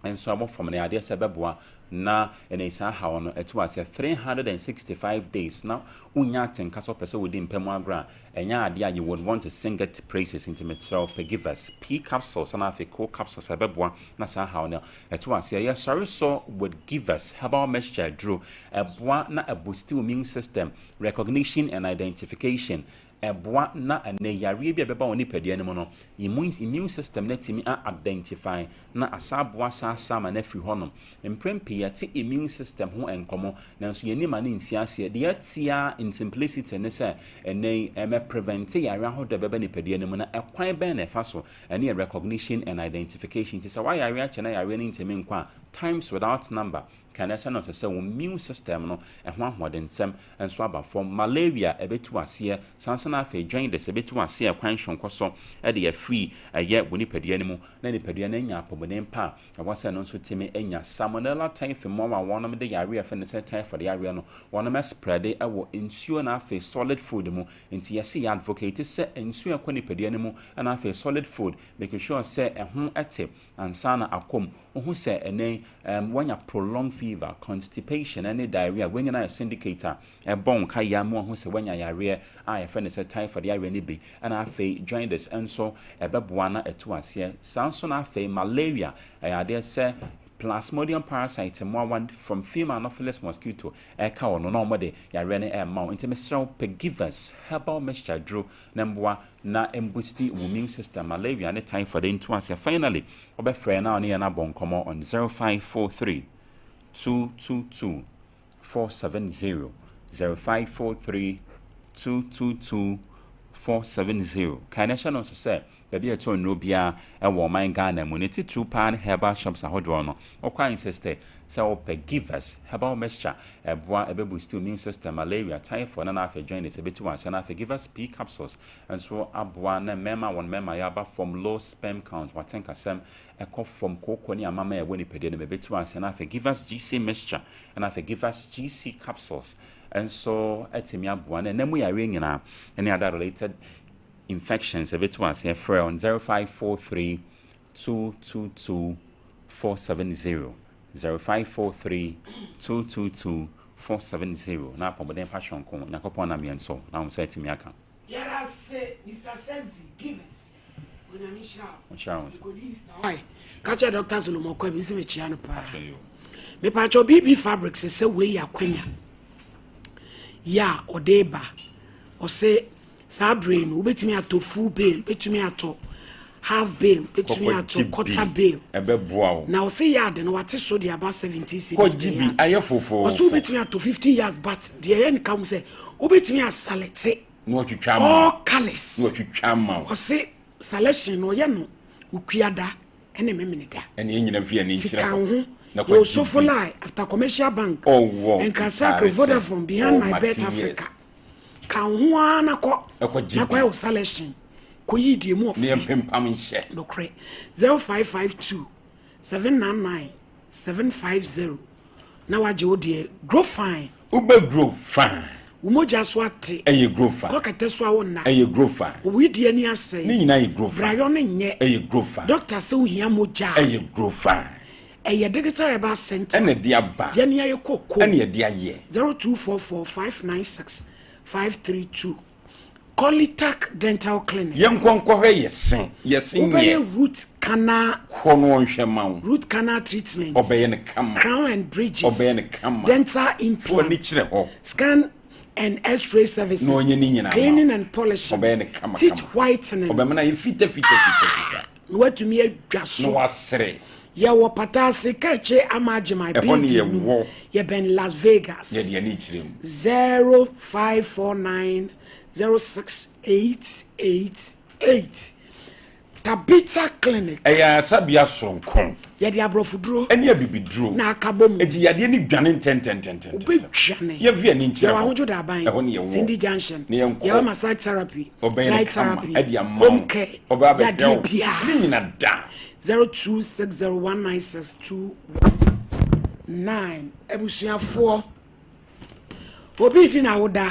nso abɔ fam no yɛ adeɛ sɛ ɛbɛboa na ɛnɛ saa haw no ɛto aseɛ. 365 days na wonya atenka sɛ wopɛ sɛ wodi mpa mu agorɔ a, ɛnyɛ adeɛ a you would want to sing it praises nti mesrɛ wo pɛ Givers P capsules na afei Co capsules a ɛbɛboa na saa haw no ɛto aseɛ. Yɛsɔre sɔ with Givers herbal mixture aduro, ɛboa na ɛboosti wo immune system, recognition and identification, Ɛboa na ɛnɛ yareɛ bi a ɛbɛba wo nipadua no mu no, immune system no atumi a identify na asa aboa saa asa ama no afiri hɔnom. Mprɛn pii yɛte immune system ho nkɔmmɔ nanso yɛnnim a ne nsi aseɛ. Deɛ ɛte ara in simplicity ne sɛ ɛnɛ yi ɛmɛ prevente yareɛ ahodoɔ a ɛbɛba nipadua no mu na ɛkwan bɛn na ɛfa so? Ɛno yɛ recognition and identification. Nti sɛ woayare akyɛ na yareɛ no ntumi nkɔ a, times without number Ka na hyɛ no nso sɛ wo immune system no ɛho ahoɔdensɛm nso aba fam. Malaria ɛbɛtu aseɛ, saa nso na afei jaundice ɛbɛtu aseɛ kwan soronko so de afiri ɛyɛ wo nipadua no mu na nipadua no anya apɔmuden pa a ɛwɔ sɛ ɛno nso tumi nya. Salmonella typhi mmoawa a wɔnom de yareɛ a yɛfrɛ no sɛ typhoid yareɛ no wɔnom spreade wɔ nsuo na afei solid food mu. Nti yɛse yɛ advocate sɛ nsuo a ɛkɔ nipadua no mu na afei solid food make sure sɛ ɛho te ansa na akɔ mu. Wohu sɛ ɛnnɛ yi um, woanya prolonged fever, constipation ne diarrhea. Wei nyinaa yɛ syndicate a ɛbɔ wo nkaeɛ ama woahu sɛ woanya yareɛ a yɛfrɛ no sɛ typhoid yareɛ no bi. Ɛna afei jaundice nso ɛbɛboa na ɛtu aseɛ. Saa nso na afei malaria ɛyɛ adeɛ sɛ plasmodium parasite mmoawa from female anopheles mosquito ɛka wo no na wɔde yareɛ no ɛrema wo. Nti mesrɛ wo pɛ Givers herbal mixture duro na mboa na mbusti wo immune system, malaria ne typhoid ntu aseɛ. Finally, wobɛfrɛ na ɔne yɛn abɔ nkɔmmɔ on 0543 222 470, 0543 222 470. Kae na hyɛ no nso sɛ baabi a ɛtɔ nnuro biara wɔ ɔman Ghana mu, ne titiriw paa ne herbal shops ahodoɔ no, wokɔ a insiste sɛ wopɛ Givers herbal mixture, ɛboa ɛbɛ boost immune system, malaria, typhoid na afei jaundice ɛbɛtu wo ase, na afei Givers P capsules nso aboa na mmarima a wɔn mmarima yɛ aba fam, low sperm count, w'atenkasɛm ɛkɔ fam, kooko ne amama a ɛwɔ nipadua no mu ɛbɛtu wo ase, na afei Givers GC mixture na afei Givers GC capsules nso atumi aboa na ɛna mu yareɛ nyinaa ne other related infections ɛbɛtu wo ase. Frɛ on 0543 222 470, 0543 222. 470 na apɔmuden pa soronko Nyankopɔn nam yɛn so na wo nsa atumi aka. Yɛdase Mister Sexy Givers Onyame nhyira wo. Ɔnhyira wo nso. Mekɔdi Easter wai. Ka kyerɛ Doctor Solomon Kwabi sɛ mekyia no paa. Mepakyɛw BB Fabrics sɛ wei yɛ akwanya yɛ a ɔde ba. Ɔse Saa bere yi no, wobɛtumi atɔ full bail, wobɛtumi atɔ half bail, wobɛtumi atɔ quarter bail. Ɛbɛboa wo. Na ɔse yard no wate so de aba 70 cedis per Kɔgye bi, yard. ayɛ fofoofo. Ɔse wobɛtumi atɔ 50 yards but deɛ ɛyɛ nka ho sɛ wobɛtumi asalete Na watwitwa ama wo. all colours. Na watwitwa ama wo. Ɔse selection no ɔyɛ no Wukuada ne Memeneda. Ɛne yɛn nyina mfi yɛn ani Ti nkyerɛ ka hɔ. wo ho. Na Yɛwɔ kɔgye bi. Sofolai after Commercial Bank, Ɔwɔ Nkran Circle, ntaare sɛ, Vodafone behind ɔwɔ my bet materials. Africa. Ka wo ho ara na kɔ Ɛkɔgye na bi. kɔyɛ wo selection. Kɔyi deɛ mu Ne ɔfɛ. yɛmpempam nhyɛ. Nokorɛ. 0552 799 750 na wagye wo deɛ. Grow fine. Wobɛ grow fine. Wo mogya so ate. Ɛyɛ grow fine. Kɔ kɛtɛ so a wo nna. Ɛyɛ grow fine. Wo wedeɛ ani asɛe. Ne nyinaa yɛ grow fine. Brayɔ no nyɛ. Ɛyɛ grow fine. Doctor sɛ wohia mogya a. Ɛyɛ grow fine. Ɛyɛ digital herbal center. Ɛna ɛde aba. Yɛne ayɛ koko. Ɛna yɛde ayɛ. 0244 596 532 Colitac Dental Clinic. Yɛnkɔ nkɔhwɛ yɛ se. Yɛ se nyɛ. Wobɛyɛ root canal. Kɔ no ɔnhwɛ ma wo. Root canal treatment. Ɔbɛyɛ no kama. Crown and bridges. Ɔbɛyɛ no kama. Dental implant. Fo ani kyerɛ hɔ. Scan and x-ray services. Na ɔnyɛ ne nyinaa ma wo. Cleaning and polishing. Ɔbɛyɛ no kama Teeth kama. whitening. Ɔbɛma no ayɛ fita fita fita fita. Na watumi adwa so. Na wasere. Yɛwɔ Pataase, Kɛkye ama Agyeman Ɛhɔ ne building no mu. yɛwɔ. Yɛbɛn Las Vegas. Yɛde yɛn ani kyerɛ mu. 0549 06888 Tabitha Clinic. Ɛyɛ ayaresabea soronko. Yɛde aborɔfoduro. Ɛne abibiduro. Na aka bɔ mu. Enti yadeɛ no dwane ntɛntɛntɛntɛntɛm. Wobɛdwane. Yɛmfa yɛn ani nkyerɛ Yɛwɔ hɔ. Ahodwo Daban. Ɛhɔ ne yɛwɔ. Cindy Junction. Ne yɛnkɔ. Yɛwɔ massage therapy. Ɔbɛyɛ no Light kama therapy. ɛde ama wo. Home care. Ɔbɛba abɛhwɛ Yadeɛ wo. biara. Ne nyina da. 0260196219 Abusuafoɔ, obi redi n'awoda,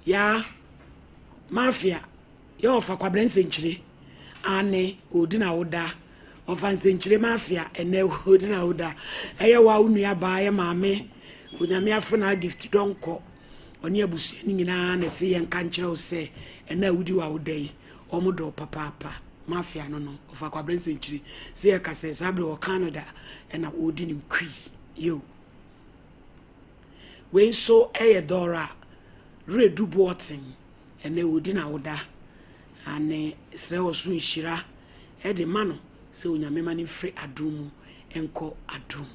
yaa, mafia, yɛ ɔfa Kwabena Nsɛnkyire, aane, ɔredi n'awoda, ɔfa Nsɛnkyire mafia, ɛnɛ ɔredi n'awoda, ɛyɛ wo a wo nua baa, yɛ maame, Onyame afenaa Gift Donkor, ɔne abusua no nyinaa na ɛse yɛnka nkyerɛ wo sɛ ɛnɛ a wodi w'awoda yi, wɔn dɔ wo papaapa. Mafia no no, ɔfa Kwabena Nsɛnkyire, se yɛka sɛ saa bere wɔ Canada ɛna ɔredi ne nkui, yo. Wei nso ɛyɛ Dora Redu Boateng, ɛnɛ ɔredi n'awoda, ane srɛ ɔsoro nhyira ɛde ma no sɛ Onyame ma no mfiri adom mu nkɔ adom mu.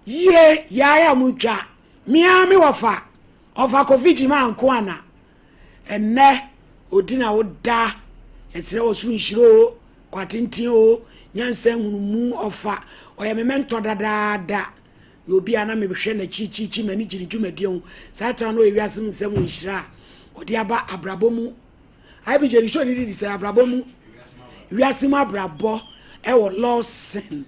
Yie yae a montwa me ara me wɔfa ɔfa Kofi Gyima nko ana ɛnɛ odi na woda ɛsrɛ wɔ soro nhyira o kwatenten o nyansa nhunumu ɔfa ɔyɛ me mɛntɔ dadaada yɛ obi a na mehwɛ n'akyirikyirikyi m'ani gye ne dwumadie ho saa tan no ɔyɛ wiase mu nsɛm wɔ nhyira a ɔde aba abrabɔ mu IBJ ne show ne didi sɛ abrabɔ mu wiase mu abrabɔ ɛwɔ Lawson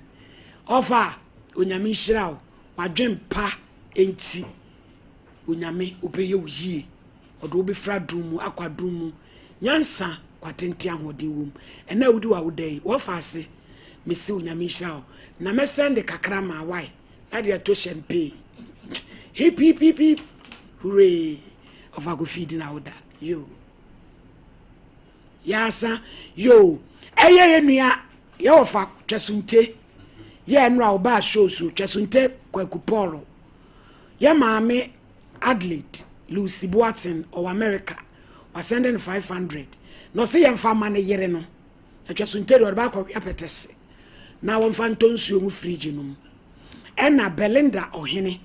ɔfa Onyame nhyira wo wadwen pa nti Onyame obɛyɛ wo yie ɔde wo bɛfiri adom mu akɔ adom mu nyansa kwatente ahoɔden wom ɛna a wodi w'awoda yi wɔfa ase mese Onyame nhyira wo na mɛsɛnde kakra ma wae na de ato hyɛmpee hip hip hip hip hooray ɔfa kofi di na woda yo yaasa yo ɛyɛ yɛ nua yɛ wɔfa twɛsonte yɛ ɛnora ɔbaa show so twɛsonte kwaku paul yɛ maame adelaide lucy boateng ɔwɔ america wasɛnde no 500 na ɔse yɛmfa ma ne yere no atwasonte deɛ ɔde baakɔwe apɛtɛse na wɔmfa ntɔ nsuo ngu fridge no mu ɛna Belinda Ɔhene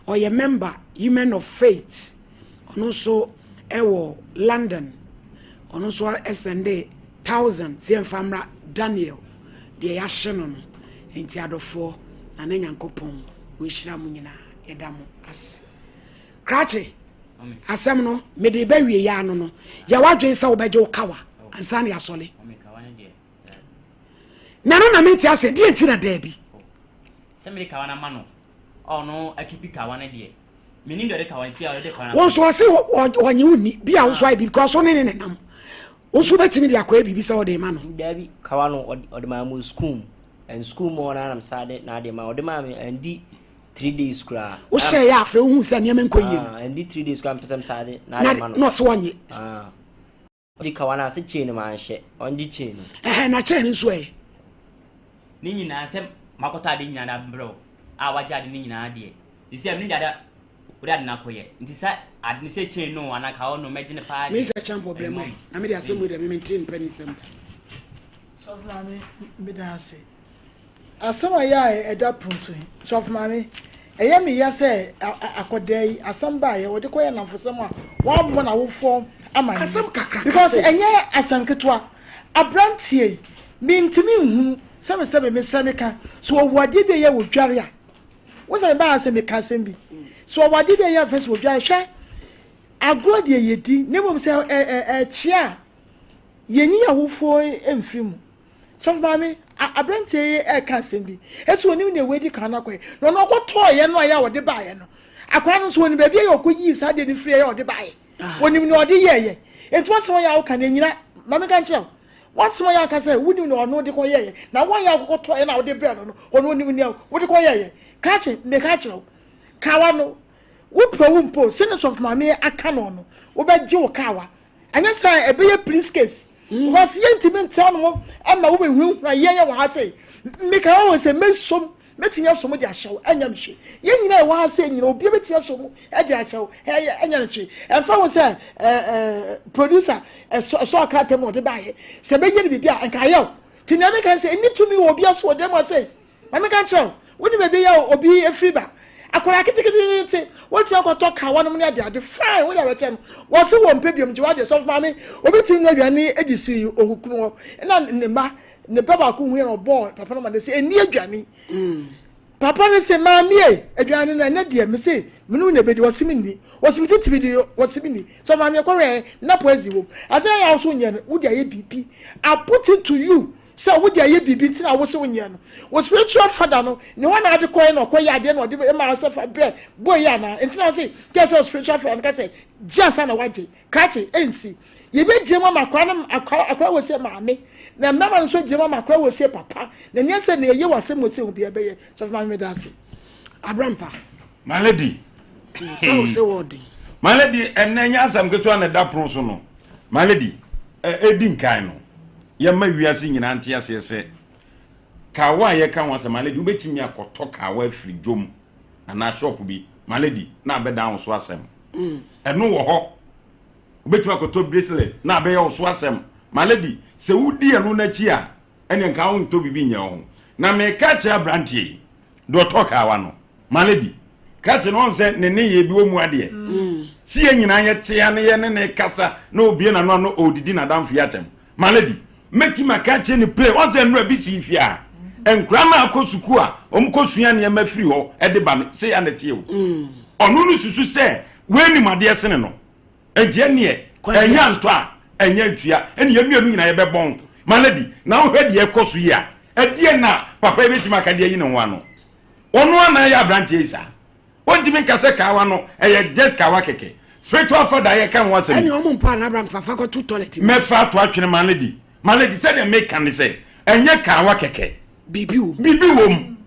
ɔyɛ member Women of Faith ɔno nso ɛwɔ London ɔno nso ɛsɛnde thousand sɛ yɛmfa mmra Daniel deɛ yɛahye no no nti adɔfoɔ na ne Nyankopɔn ɔnhyira mo nyinaa yɛda mo ase krakye asɛm no mede bɛwie yɛ ano no yɛ w'adwene sɛ wobɛgye wo kawa ansa na yɛasɔle na no na mente ase deɛ nti na daabi sɛ mede kawa no ama no ɔno akipi kawa no deɛ menim deɛ ɔde kawa no si a ɔde kawa no wo nso ɔse ɔnye wo nni bi a wo nso ayɛ biribi because wo ne ne nenam wo nso wobɛtumi de akɔyɛ biribi sɛ wode ma no daabi kawa no ɔde maa mu sukuu mu. And school mu hɔ no ara na mesan de n'adeɛ maa ɔde maa me andi 3 days koraa. Wohyɛ yɛ afei wohu sɛ nneɛma nkɔ yie no. Ah, andi 3 days koraa mepɛ sɛ mesan de n'adeɛ ma no. Na ɔsɛ wɔnye. Ah. Ɔgye kawa no ase chain no manhyɛ. Ɔngye chain no. Ɛhɛn na chain nso ɛ. Ne nyinaa sɛ makɔtɔ ade nyinaa de abrɛ wo a wagye ade no nyinaa deɛ sisi a menim deɛ ade wode ade no akɔyɛ nti sɛ ade no sɛ chain no anaa kawa no mɛgye no paa deɛ. Me sɛ champ ɔbrɛ mɛ na me de asɛm wei deɛ me mente mpɛ ne nsɛm da. Sɔfo maame meda ase. Asɛm a ɛyɛ a ɛda pon so yi, sɔfo maame, ɛyɛ me ya sɛ akɔdaa yi asɛm baeɛ wɔde kɔyɛ nnamfosɛm a wɔammɔ n'awofoɔ amanneɛ. Asɛm kakraka Because sei. ɛnyɛ asɛm ketewa. Aberanteɛ yi, mentumi nhunu, sɛbesɛbe mesrɛ meka, sɛ ɔwɔ adeɛ bi a ɛyɛ a wɔdware a, wo sɛ mebaa ha sɛ meka asɛm bi, sɛ ɔwɔ adeɛ bi a ɛyɛ a fɛ sɛ wɔdware, hwɛ, agorɔ deɛ yɛdi, na mmom sɛ ɛkyea a, Yɛnyi awofoɔ mfiri mu. Sɔfo maame, aberanteɛ yi ɛreka asɛm bi. Ɛsɛ onim deɛ wadi kan akɔyɛ. Na ɔno ɔkɔtɔɔyɛ no a yɛ a ɔde baeɛ no. Akwadaa no nso onim baabi a ɔkɔyii saa adeɛ no firi yɛ a ɔde baeɛ. Ah. Onim nea ɔde yɛɛyɛ. Enti wasɛm a yɛ a woka no ɛnyina. Maame ka nkyerɛ wo. Wasɛm a yɛ a woka sɛ wonim nea ɔno de kɔyɛɛyɛ. Na wɔn yɛ a wokɔtɔɔyɛ na wode brɛ no no, ɔno onim nea wode kɔyɛɛyɛ. Krakye, meka akyerɛ wo. Kawa no, wopɛ wo mpo, sɛnea sɔfo maame aka no no, wobɛgye wo kawa. Anyɛ saa a ɛbɛyɛ police case. Because yɛntumi ntra no ma wobɛhunahuna yɛn wɔ ha sei. Meka wɔ sɛ mɛsom, mɛtumi asɔ mu de ahyɛ wo, ɛnyɛ me hwee. Yɛn nyinaa ɛwɔ ha sei nyina, obiara bɛtumi asɔ mu de ahyɛ wo, ɛnyɛ no hwee. Ɛmfa ho sɛ producer ɛsɔ krataa mu na ɔde baeɛ. Sɛ ɛbɛyɛ no biribi a, nka ayɛ wo. Nti nea meka ne sɛ, ɛnni tumi wɔ obiara so wɔ dan mu ha sei. Ma menka nkyerɛ wo, wonim baabi a obi firi ba? Akwadaa ketekete, wotumi akɔtɔ kawa nom ne adeade, fine, wode abɛkyɛ no. Wɔse wɔmpɛ biom, gye w'adeɛ. Sɔfo maame, obi tumi noa aduane de si okunu hɔ, ɛna ne mma, ne ba baako hui na ɔbɔɔ papa no ma ne se, ɛnni aduane. Papa no se, maame e, aduane no ɛnɛ deɛ, mese, mene wo na ɛbɛdi, wɔse menni. Wɔse me titiri di, wɔse menni. Sɔfo maame, ɛkɔhwɛɛ, na poison wom. Ade na yɛ a wo so nyɛ no, wode ayɛ biribi. I put it to you. Sɛ wode ayɛ biribi nti na wose wonyɛ no. Wo spiritual father no, ne hɔ na ade kɔɛ na ɔkɔyɛ adeɛ na ɔde maa sɛ fa brɛ boy yi anaa? Nti na wose kyerɛ sɛ wo spiritual father no ka sɛ gye ansa na wagye. Krakye, ɛnsi. Yɛbɛgyina mu ama akwadaa no, akwadaa, akwadaa wɔ sie maame, na mmarima no nso gyina mu ama akwadaa wɔ sie papa. Na nea sɛ nea ɛyɛ wɔ asɛm wɔ sie ho biara bɛyɛ. Sɔfo maame meda ase. Abrampa. My lady. Sɛ wo sɛ wɔɔden. My lady, ɛnɛ nyɛ asɛm ketewa na ɛda pono so no. My lady, ɛdi nkan no, yɛma wiase nyinaa nte aseɛ sɛ kawa a yɛka ho asɛm, my lady, wobɛtumi akɔtɔ kawa afiri dwom anaa shop bi, my lady, na abɛdan wo so asɛm. Ɛno wɔ hɔ. Wobɛtumi akɔtɔ bracelet na abɛyɛ wo so asɛm. My lady, sɛ wodi ɛno n'akyi a, ɛneɛ nka wontɔ biribi nyɛ wo ho. Na meka kyerɛ aberanteɛ yi, deɛ ɔtɔ kawa no, my lady, krakye no ɔn sɛ ne nneyɛɛ bi wɔ mu adeɛ. Mm. Si yɛn nyinaa yɛte ne yɛ ne ne kasa na obie n'ano ano ɔredidi n'adamfo yi atɛm. My lady, mɛtumi aka akyerɛ ne play ɔn sɛ nnura bi sii fie a nkura no akɔ sukuu a wɔn kɔ sua nneɛma firi hɔ ɛde ba no sɛ yɛ anɛteɛ o. Mm. Ɔno no susu sɛ wɔanim adeɛ sene no. Enti ɛneɛ ɛnyɛ antɔ a ɛnyɛ ntua ɛne yɛn mmienu nyinaa yɛbɛbɔn. My lady, na wohwɛ deɛ ɛkɔ so yi a ɛdeɛ na papa yi bɛtumi aka deɛ ayi ne ho ano. Ɔno ara na ayɛ aberanteɛ yi saa. Ɔntumi nka sɛ kawa no ɛyɛ just kawa kɛkɛ. Spiritual father a yɛka ho asɛm yi. Ɛne ɔmo mpo a na Abraham fa fa kɔto toilet mu. Mɛfa ato atwene my lady. My lady sɛdeɛ meka ne sɛ ɛnyɛ kawa kɛkɛ. Biribi wom. Biribi wom.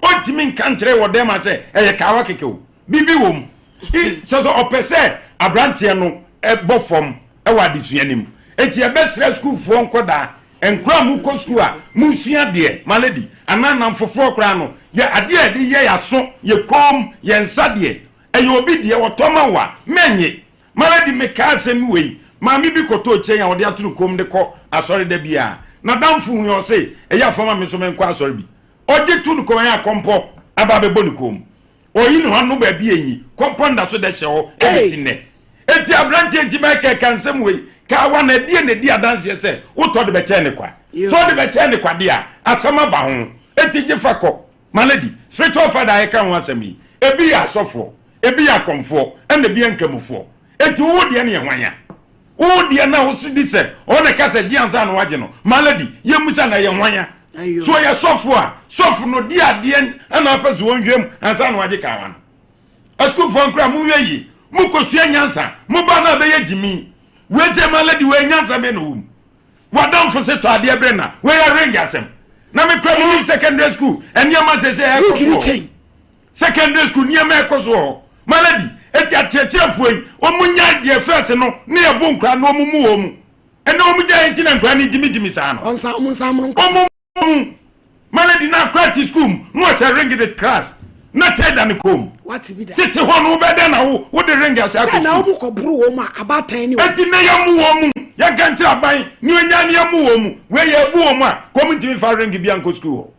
Ɔntumi nka nkyerɛ wɔ dɛm a sɛ ɛyɛ kawa kɛkɛ o. Biribi wom. Sɛ sɛ ɔpɛ sɛ aberanteɛ no bɔ fam wɔ adesua no mu. Enti yɛbɛsrɛ sukuufoɔ nkɔdaa Nkora a mokɔ sukuu a mosua adeɛ, my lady, anaa nnamfofoɔ koraa no, yɛ adeɛ a yɛde yɛ yɛn aso, yɛn kɔn mu, yɛn nsa deɛ, ɛyɛ obi deɛ, wɔtɔ ma wo a, mɛnnye. My lady, mekaa asɛm wei, maame bi kɔtɔɔ kyɛn a ɔde ato ne kɔn mu de kɔ asɔre da biara. N'adamfo hui a, ɔse, ɛyɛ a fa ma me nso menkɔ asɔre bi. Ɔgye to ne kɔn mu, ɛyɛ a kɔmpɔ aba abɛbɔ ne kɔn mu. Ɔyi ne ho ano baabi a enyi kɔmpɔ nda so dɛ hyɛ hɔ ebesi nnɛ. Enti aberanteɛ nti Michael ka nsɛm wei, Kawa na ɛdeɛn na ɛdi adanseɛ sɛ wotɔ de bɛkyɛɛ ne kwa? Sɛ ɔde bɛkyɛɛ ne kwa deɛ a, asɛm aba ho. Enti gye fa kɔ. My lady, spiritual father a yɛka ho asɛm yi, ebi yɛ asɔfoɔ, ebi yɛ akɔmfoɔ, ɛna ebi yɛ nkramofoɔ. Enti wo deɛ no yɛ hwan a? Wo deɛ no a wose di sɛ ɔno na ɛka sɛ gye ansa na wagye no, my lady, yɛmmisa no ɛyɛ hwan a? So ɔyɛ sɔfo a, sɔfo no di adeɛ ɛna apɛ sɛ wɔnhwɛ mu ansa na wagye kawa no? Asukuufoɔ nkora monhwɛ yie, mokɔsua nyansa, moba no a bɛyɛ gyimi. Wei sɛ my lady wei nyansa bɛn na ɔwɔ mu? W'adamfo se tɔ adeɛ brɛ na wei arrange asɛm. Na me kura menim secondary school nneɛma sɛ sɛ ɛkɔ soɔ. Secondary school nneɛma ɛkɔ soɔ hɔ. Malady, eti akyerɛkyerɛfoɔ yi, wɔn nya deɛ fɛs no ne ɛbo nkura na wɔn mu wɔn mu. Ɛnna wɔn gya yɛn ti na nkura ne gyimigyimi saa no. Wɔn mu malady na akora te school mu na ɔhyɛ ring de class na kyɛ da ne kɔn mu. Tete hɔ no wobɛdɛn na wo wode ring ahyɛ akɔ school. Eti ne yɛn mu wɔn mu yɛn ka nkyerɛ aban ne onya ne yɛn mu wɔn mu wei yɛ ebu wɔn mu a kɔm ntumi fa ring bi ankɔ school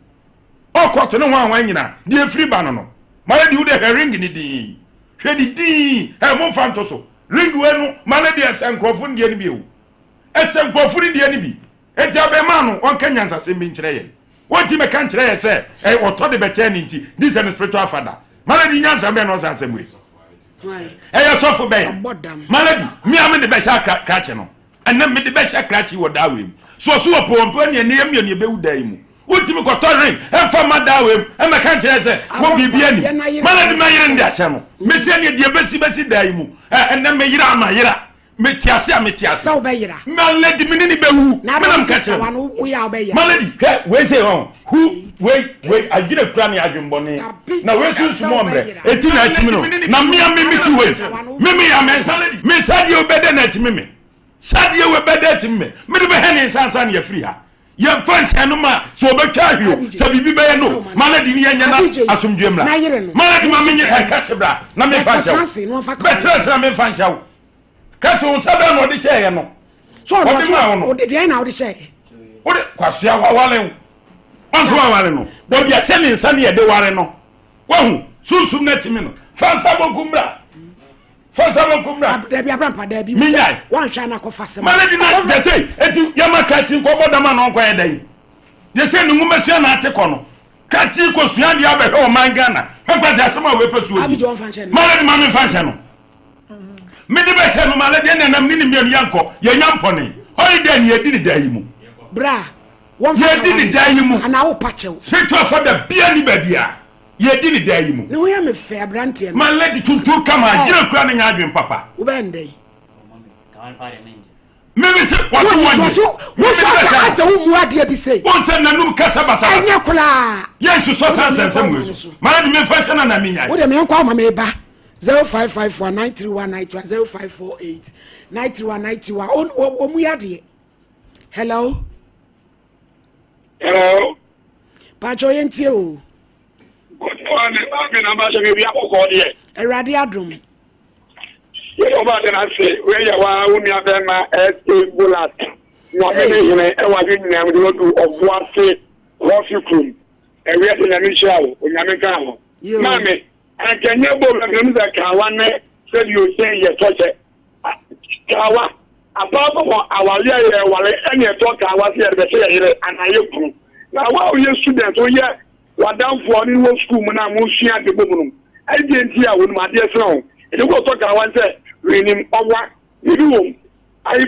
hɔ. Ɔkɔ to ne ho ahwan nyinaa deɛ efiri ba no no malady wo de hwɛ ring ne din hwɛ ne din ɛ mo nfa nto so ring wei no malady ɛsɛ nkurɔfo ne deɛ no bi o ɛsɛ nkurɔfo ne deɛ no bi. Enti abarimaa no, ɔnka nyansasɛm bi nkyerɛ yɛn. Ɔnti mɛka nkyerɛ yɛ sɛ ɛ ɔtɔ de bɛkyɛɛ ne nti, this is spiritual father. Malady nyansa bɛn na ɔsa asɛm wei? Ɛyɛ sɔfo bɛn? Malady, me a mede bɛhyɛ krakye no, ɛnɛ mede bɛhyɛ krakye wɔ daa wei mu. So ɔso wɔ pɔwɔmpɔ ne ɛnɛ yɛ mmienu yɛbɛwu daa yi mu. Wontumi kɔtɔ ring ɛmfa mma daa wei mu ɛmɛka nkyerɛ sɛ mo biribi anim. Malady mɛyere no de ahyɛ no. Mesi ɛneɛ deɛ bɛsi bɛsi daa yi mu. Ɛnɛ meyera ama yera. Mete ase a mete ase. Sɛ wobɛyera. My lady me ne ne bɛwu. Na Me na adɔfo meka kyerɛ kawa no. no woyɛ a wobɛyera. My lady hwɛ wei sei hɔn hu wei wei adwene kura ne adwenbɔne na wei sunsum ɔmmerɛ eti na atimi no na mea me mete wei me me ya mɛnsa me nsa deɛ wobɛdɛ na atimi me sa deɛ wobɛdɛ atimi me mede bɛhɛ ne nsa nsa ne yɛfiri ha yɛmfa nhyɛn no ma sɛ ɔbɛtwa ahwe o sɛ biribi bɛyɛ no ma lady ne yɛnyɛ na asomdwe mmra ma lady ma menyɛ ɛka kye bra na memfa nhyɛ wo bɛtena ase na memfa nhyɛ wo ka kye wo nsa bɛn na ɔde hyɛeɛ no ɔde maa wo no deɛ na wode hyɛeɛ wode kwasea wawale wo ɔnso wawale no ɔde ahyɛ ne nsa ne yɛde ware no wahu sunsum no atimi no fa nsa bonkum bra Fasa bonkum bra. Dabi abrampa dabi. Minyae. Wanhwɛ ana kɔfa sɛm. Mane di na gyese eti yɛma krakye nkɔbɔ dam ana ɔnkɔyɛ dɛn. Gyese ne nwoma sua na ate kɔ no. Krakye kɔ sua deɛ abɛhwɛ ɔman Ghana. Hwɛ kwasi asɛm a wei pɛ so odi. Mane di ma memfa nhyɛ no. Mede bɛhyɛ no male deɛ nenam ne ne mmienu yɛnkɔ yɛnya mpɔne. Holiday ne yɛdi ne da yi mu. Bra. Wɔmfa Yɛdi ne da yi mu. Anaa wo pa kyɛw. Spiritual father bia ni baabi a. Yɛdi ne daa yi mu. Ne ho yɛ me fɛ aberanteɛ no. My lady tuntum kama Ɛ. gyina kura ne nya adwene papa. Wobɛyɛ no dɛn? Mimi se wɔse Wonyi wɔnye. toa so Mimi wo so de asɛ bɛhyɛ asɛ no. wo mu adeɛ bi sei. Wɔn sɛ nanum kasa basabasa. Ɛnyɛ koraa. Yɛn nsosɔ saa nsɛnsɛm wei so. My lady memfa nhyɛ no anaa menyae. Wo deɛ menkɔ ama meba. 0554 931 91 0548 931 91 wɔn mu yɛ adeɛ. Hello. Hello. Pacho yɛn tie o. Good morning, maame na ma sɛ biribi akɔkɔɔ deɛ. Awurade adom. Yɛde ɔba ade no ase wei yɛ wa wo nua bɛrima S.A. Bolat nyame ne hene ɛwɔ ade nyinaa mu de wadu ɔbo ase kɔfe kurom ɛwiɛ sɛ nyame nhyira wo onyame nka ho maame anka nyɛ bo bɛmɛ sɛ kawa ne sɛbi ohyɛn yɛ tɔkyɛ Kawa, apart from aware a yɛware ɛna ɛtɔ kawa sɛ yɛde bɛhyɛ yɛ yere anaa yɛ kunu. Na wo a woyɛ student woyɛ w'adamfoɔ ne wɔ sukuu mu na mosua ade bɔ mu no, ɛdeɛ nti a wɔnim adeɛ sene wo. Ɛde wokɔtɔ kawa sɛ wenim ɔwa biribi wɔ mu. Ayi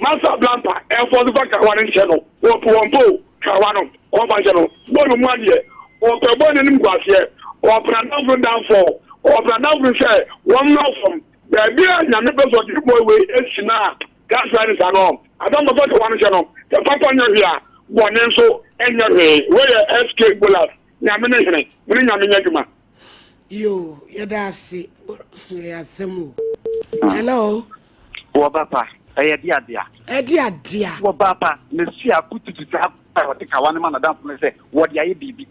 Masa Blampa ɛmfa so fa kawa no nhyɛ no wɔpɛ wɔn mpo kawa no wɔmfa nhyɛ no bɔɔl mu adeɛ ɔpɛ bɔɔl n'anim guaseɛ ɔpɛ n'adamfo no downfall ɔpɛ n'adamfo no sɛ wɔn mmra fam Baabi a Nyame pɛ sɛ ɔde boy wei si no a that's why ne saa no Adam papa sɛ wano hyɛ no sɛ papa nyɛ hwee a bɔne nso nyɛ hwee wei yɛ SK Bolas Nyame ne hene mo ne Nyame nyɛ adwuma. Yoo yɛda ase ɛyɛ asɛm o. Hello. Wɔ ba pa ɛyɛ de adea. Ɛde adea. Wɔ ba pa mesi akututu saa a ɔde kawa no ma nadamfo no sɛ wɔde ayɛ biribi.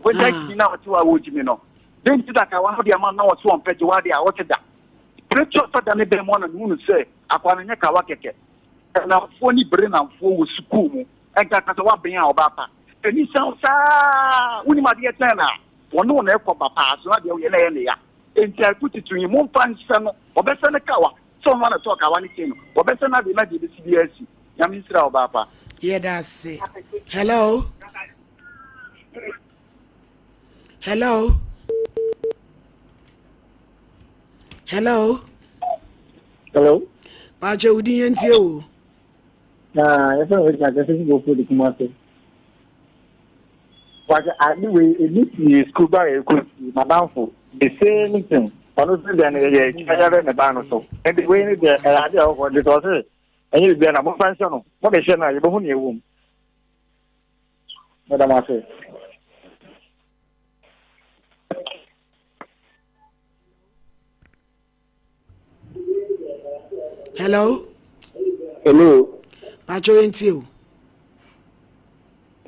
Wogya gyimi na ɔte hɔ a wɔgyimi no. Dɛn nti na kawa no de ama no na ɔse ɔmpɛ gye w'ade a ɔte da? Spiritual father no bɛn mu a na mehunu sɛ akwaa no nyɛ kawa kɛkɛ. Nnamfoɔ ne bere nnamfoɔ wɔ sukuu mu nka ka sɛ woaben a ɔbaa pa. Ani sa wo saa wonim adeɛ kyɛn no a, wɔne wo na ɛkɔ ba paa so na deɛ woyɛ no ɛyɛ ne ya. Enti agu titiri yi momfa nhyɛ no, ɔbɛsɛ no kawa sɛ ɔno ara na ɛtɔɔ kawa no kyɛn no, ɔbɛsɛ no adeɛ na deɛ ɛbɛsi biara asi. Nyame nhyira wo ɔbaa pa. Yɛda ase. Hello. Hello. Hello. Hello. Paakyɛ wo din yɛn tie o. Na yɛfrɛ no Richard ɛsɛ sɛ wɔfo de kuma ase. Paakyɛ ade wei ebi si sukuu ba yɛ kɔ si madamfo the same thing ɔno nso deɛ no yɛ kyerɛ ne ba no so ɛde wei ne deɛ ɛyɛ ade a ɛwɔ hɔ de sɛ ɔse ɛnyɛ biribiara na momfa nhyɛ no mode hyɛ no a yɛbɛhu nea ɛwɔ mu. Meda mo ase. Hello. Hello. Pacho yɛn tie o.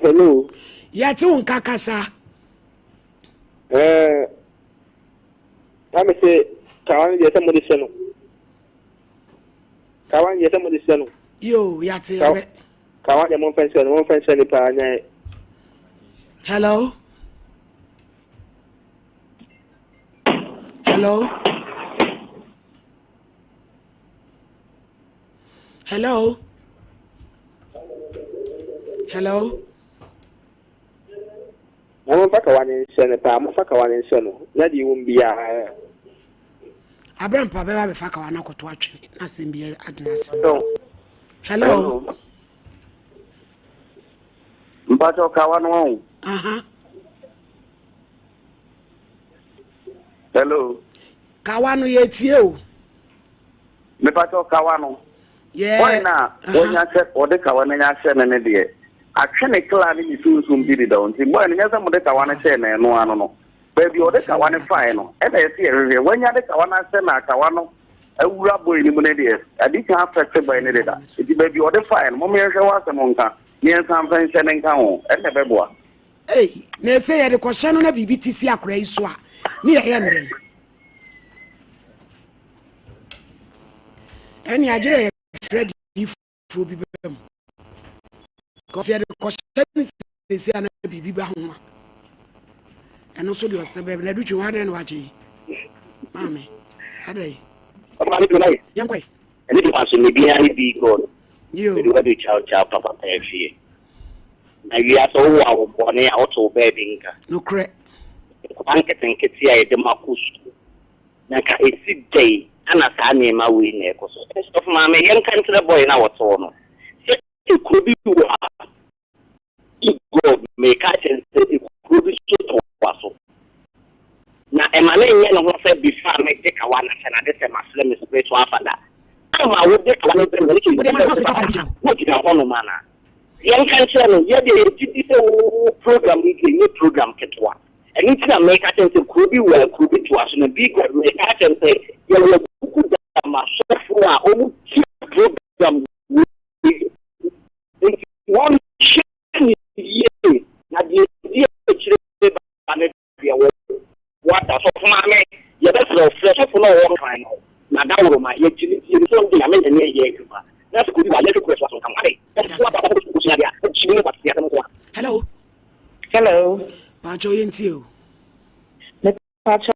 Hello. Yɛte wo nka kasa. Ɛɛ, na me se kawa no deɛ sɛ mode hyɛ no. Kawa no deɛ sɛ mode hyɛ no. Yo, yɛate yɛbɛ. Kawa deɛ momfa nhyɛ no, momfa nhyɛ no paa nyɛ. Hello. Hello. Hello. Hello. Na momfa kawa no nhyɛ no paa, momfa kawa no nhyɛ no, na deɛ ɛwɔ mu biara. Aberɛ mpa bɛba bɛfa kawa no akɔto atwene na asɛm bi adena asɛm. Hello. Mpakyɛ kawa no ɔn. Aha. Hello. Kawa no yɛ tie o. Mepakyɛ kawa no. Yeah. Bɔyɛ na wɔnya hyɛ wɔde kawa no nya hyɛ no ne deɛ atwe ne kla ne ne sunsum bi deda nti bɔyɛ no nyɛ sɛ mode kawa no hyɛ no ɛno ano no baabi ɔde kawa no fae no ɛna ɛsɛ yɛhwehwɛ wanya de kawa no ahyɛ na kawa no awura bɔyɛ no mu no deɛ adi kan afɛte bɔyɛ no deda nti baabi ɔde fae no mom yɛnhwɛ wɔ asɛm nka ne yɛnsa mfa nhyɛ ne nka ho ɛna ɛbɛboa. Ei, na ɛsɛ yɛde kɔhyɛ no na biribi te si akora yi so a, ne yɛyɛ no dɛn? Ɛne agyerɛ yɛfrɛ diifoɔ bi ba mu. Kɔsɛ yɛde kɔhyɛ no sɛsi a na biribi ba ho a, ɛno nso deɛ ɔsɛ bɛbi na ɛdu twe ho adɛn na wakye yi? Maame, adɛn? Yɛnkɔe. Ɛne de waso ne biara ne bi God. Yo. Mede wadu chow chow papa pɛɛ fie. Na wiase wowɔ awo bɔne a woto wo baabi nka. Nokorɛ. Nkwadaa nketenkete a yɛde mo akɔ sukuu na nka ɛsi dɛn ana saa nneɛma wei na ɛkɔ so. Sɔfo maame yɛnka nkyerɛ boy no a wɔte hɔ no sɛ ekuro bi wɔ ha God meka akyerɛ no sɛ ekuro bi so toa so na ɛma no nyɛ ne ho sɛ before a mɛgye kawa no ahyɛ no ade sɛ mafrɛ me spiritual father ama wode kawa no brɛ me na ne kyɛ wogyina hɔnom anaa. Yɛnka nkyerɛ no, yɛ deɛ yɛgye di sɛ wo program yi deɛ nyɛ program ketewa. Ɛno nti na meka kyerɛ no sɛ kuro bi wɔ a kuro bi toa so no. Bi God meka akyerɛ no sɛ yɛwɔ abuku dam asɔfoɔ a wɔn tie program wei nti wɔnhwɛ no yie na deɛ ɛdi akyire ba no Deɛ wɔ wada sɔfo maame yɛbɛsrɛ wo frɛ sɔfo no a ɔwɔ nkran no na daworo ma yɛgye no die no sɛ ɔno de nyame na ne ɛyɛ adwuma na sɛ kɔdi wa yɛhwɛ kura so aso nka ho adɛn sɔfo aba ɔkɔ sukuu kɔsua adeɛ a ɔgye ne kwasea asɛm nko a. Hello. Hello. Pacho yɛntie o. Mepacho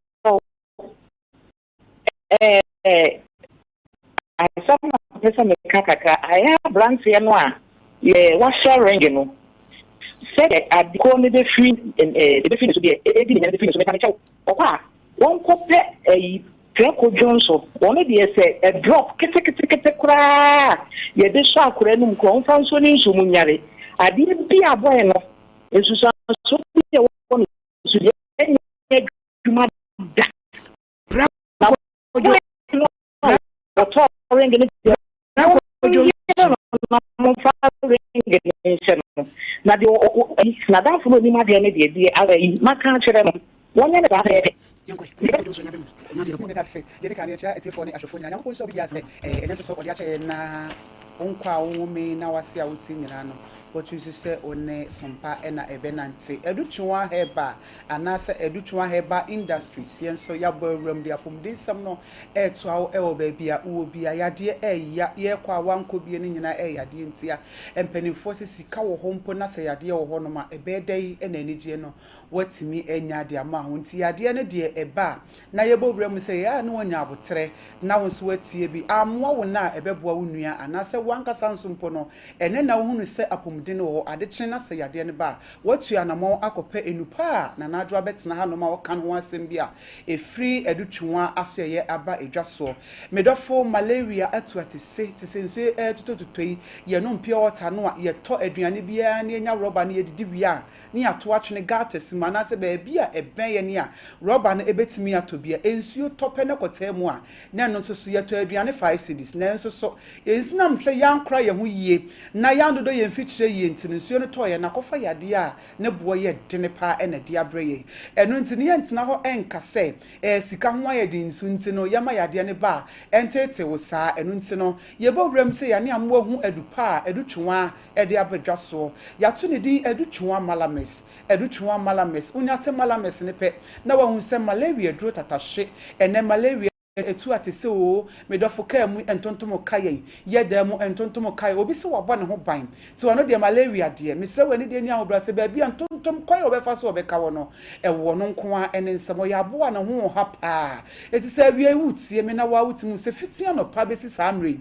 ɛɛ asɛm a mepɛ sɛ meka kakra, ayɛ aberanteɛ no a yɛ wahyɛ ring no sɛdeɛ ade korɔ no bɛfiri ɛɛ ɛbɛfiri ne so deɛ ɛdi ne nya no bɛfiri ne so mepa ne kyɛw ɔkɔ a wɔnkɔpɛ ɛyi prɛko dwonso wɔn deɛ sɛ ɛdrop keteketekete koraa yɛde sɔ akora no mu koraa wɔmfa nso ne nsuo mu nyare adeɛ bi a bɔɛ no nsusuansoɔ bi a ɛwɔ no so deɛ ɛnyɛ adwuma da. Na boy no a ɔtɔɔ ring no deɛ monyere no na momfa ring no nhyɛ no. Na deɛ n'adamfo no onim adeɛ no deɛ deɛ ayi maka akyerɛ no wɔnyɛ no saa pɛpɛɛpɛ. Meda se, deɛ ɛdi kan yɛkyia atiefoɔ ne ahwɛfoɔ nyinaa. Nyankopɔn nhyira obi biara sɛ ɛnnɛ nso so ɔde akyɛ yɛn na wo nkwa a wonwome na w'ase a wote nyinaa no watumi nso sɛ wo ne sompa na ɛbɛnante. Adutwea Herbal anaasɛ Adutwuma Herbal Industries, yɛn nso yɛabɔ awuram de apɔmudensɛm no retoa wo wɔ baabi a wowɔ biara. Yadeɛ ɛreya, yɛrekɔ a woankɔ bie no nyinaa ɛyɛ yadeɛ ntia. Mpanimfoɔ sɛ sika wɔ hɔ mpo na sɛ yadeɛ wɔ hɔnom a, ɛbɛyɛ dɛn na anigyeɛ no woatumi anya de ama ho. Nti yadeɛ no deɛ ɛba a, na yɛbɔ wura mu sɛ yɛ a na woanya aboterɛ na wo nso woatie bi. Ammoa wo nnɛ a, ɛbɛboa wo nua anaasɛ wo ankasa nso mpo no, ɛnnɛ na wohunu sɛ apɔmuden wɔ hɔ, adekye na sɛ yadeɛ no ba a, Watu anamɔn akɔpɛ nnupa a Nana Addo abɛtena hanom a ɔka no ho asɛm bi a ɛfiri Adutwunwa asoɛeɛ aba dwa soɔ. Me dɔfo, malaria atu atese te sɛ nsuo retotɔtotɔ yi. Yɛnom pure water no a, yɛtɔ aduane biara na yɛnya rɔba no yɛdidi wie a, na yɛato atwene gutters mu anaasɛ baabi a ɛbɛn yɛn a rɔba no bɛtumi atɔ bi a nsuo tɔ pɛ na ɛkɔtaa mu a, na ɛno nso so yɛtɔ aduane five cedis. Nanso so ɛnam sɛ yɛankora yɛn ho yie na yɛandodɔ yɛn mfikyire yie nti no, nsuo no tɔeɛ no akɔfa yadeɛ a ne boɔ yɛ dene paa na ɛde abrɛ yɛn. Ɛno nti no yɛntena hɔ nka sɛ ɛɛ sika ho ayɛ den nso nti no yɛma yadeɛ no ba a ɛnteetee wo saa. Ɛno nti no yɛbɔ wuram sɛ yɛne amoa hu adu pa a adu twewaa de aba dwa soɔ. Yɛato ne din adu twewa malamis. Adu twewa malamis. Wonya te malamis no pɛ na wahu sɛ malaria duro tatahye. Ɛnnɛ malaria. Etu ate sɛ oo, me dɔfo kaa mu ntontom ka yɛn, yɛ dan mu ntontom ka yɛn, obi se wabɔ ne ho ban, nti ɔno deɛ malaria deɛ, mesrɛ wo anidie ne ahobrɛase, baabi a ntontom kwan a ɔbɛfa so ɔbɛka wo no, ɛwɔ ɔno nko ara ne nsam, ɔyɛ aboa a ne ho ɔha paa, enti sɛ awia yi woretie me na wo ara wotumi hu sɛ fiti anɔpa bɛsi saa mmerɛ yi,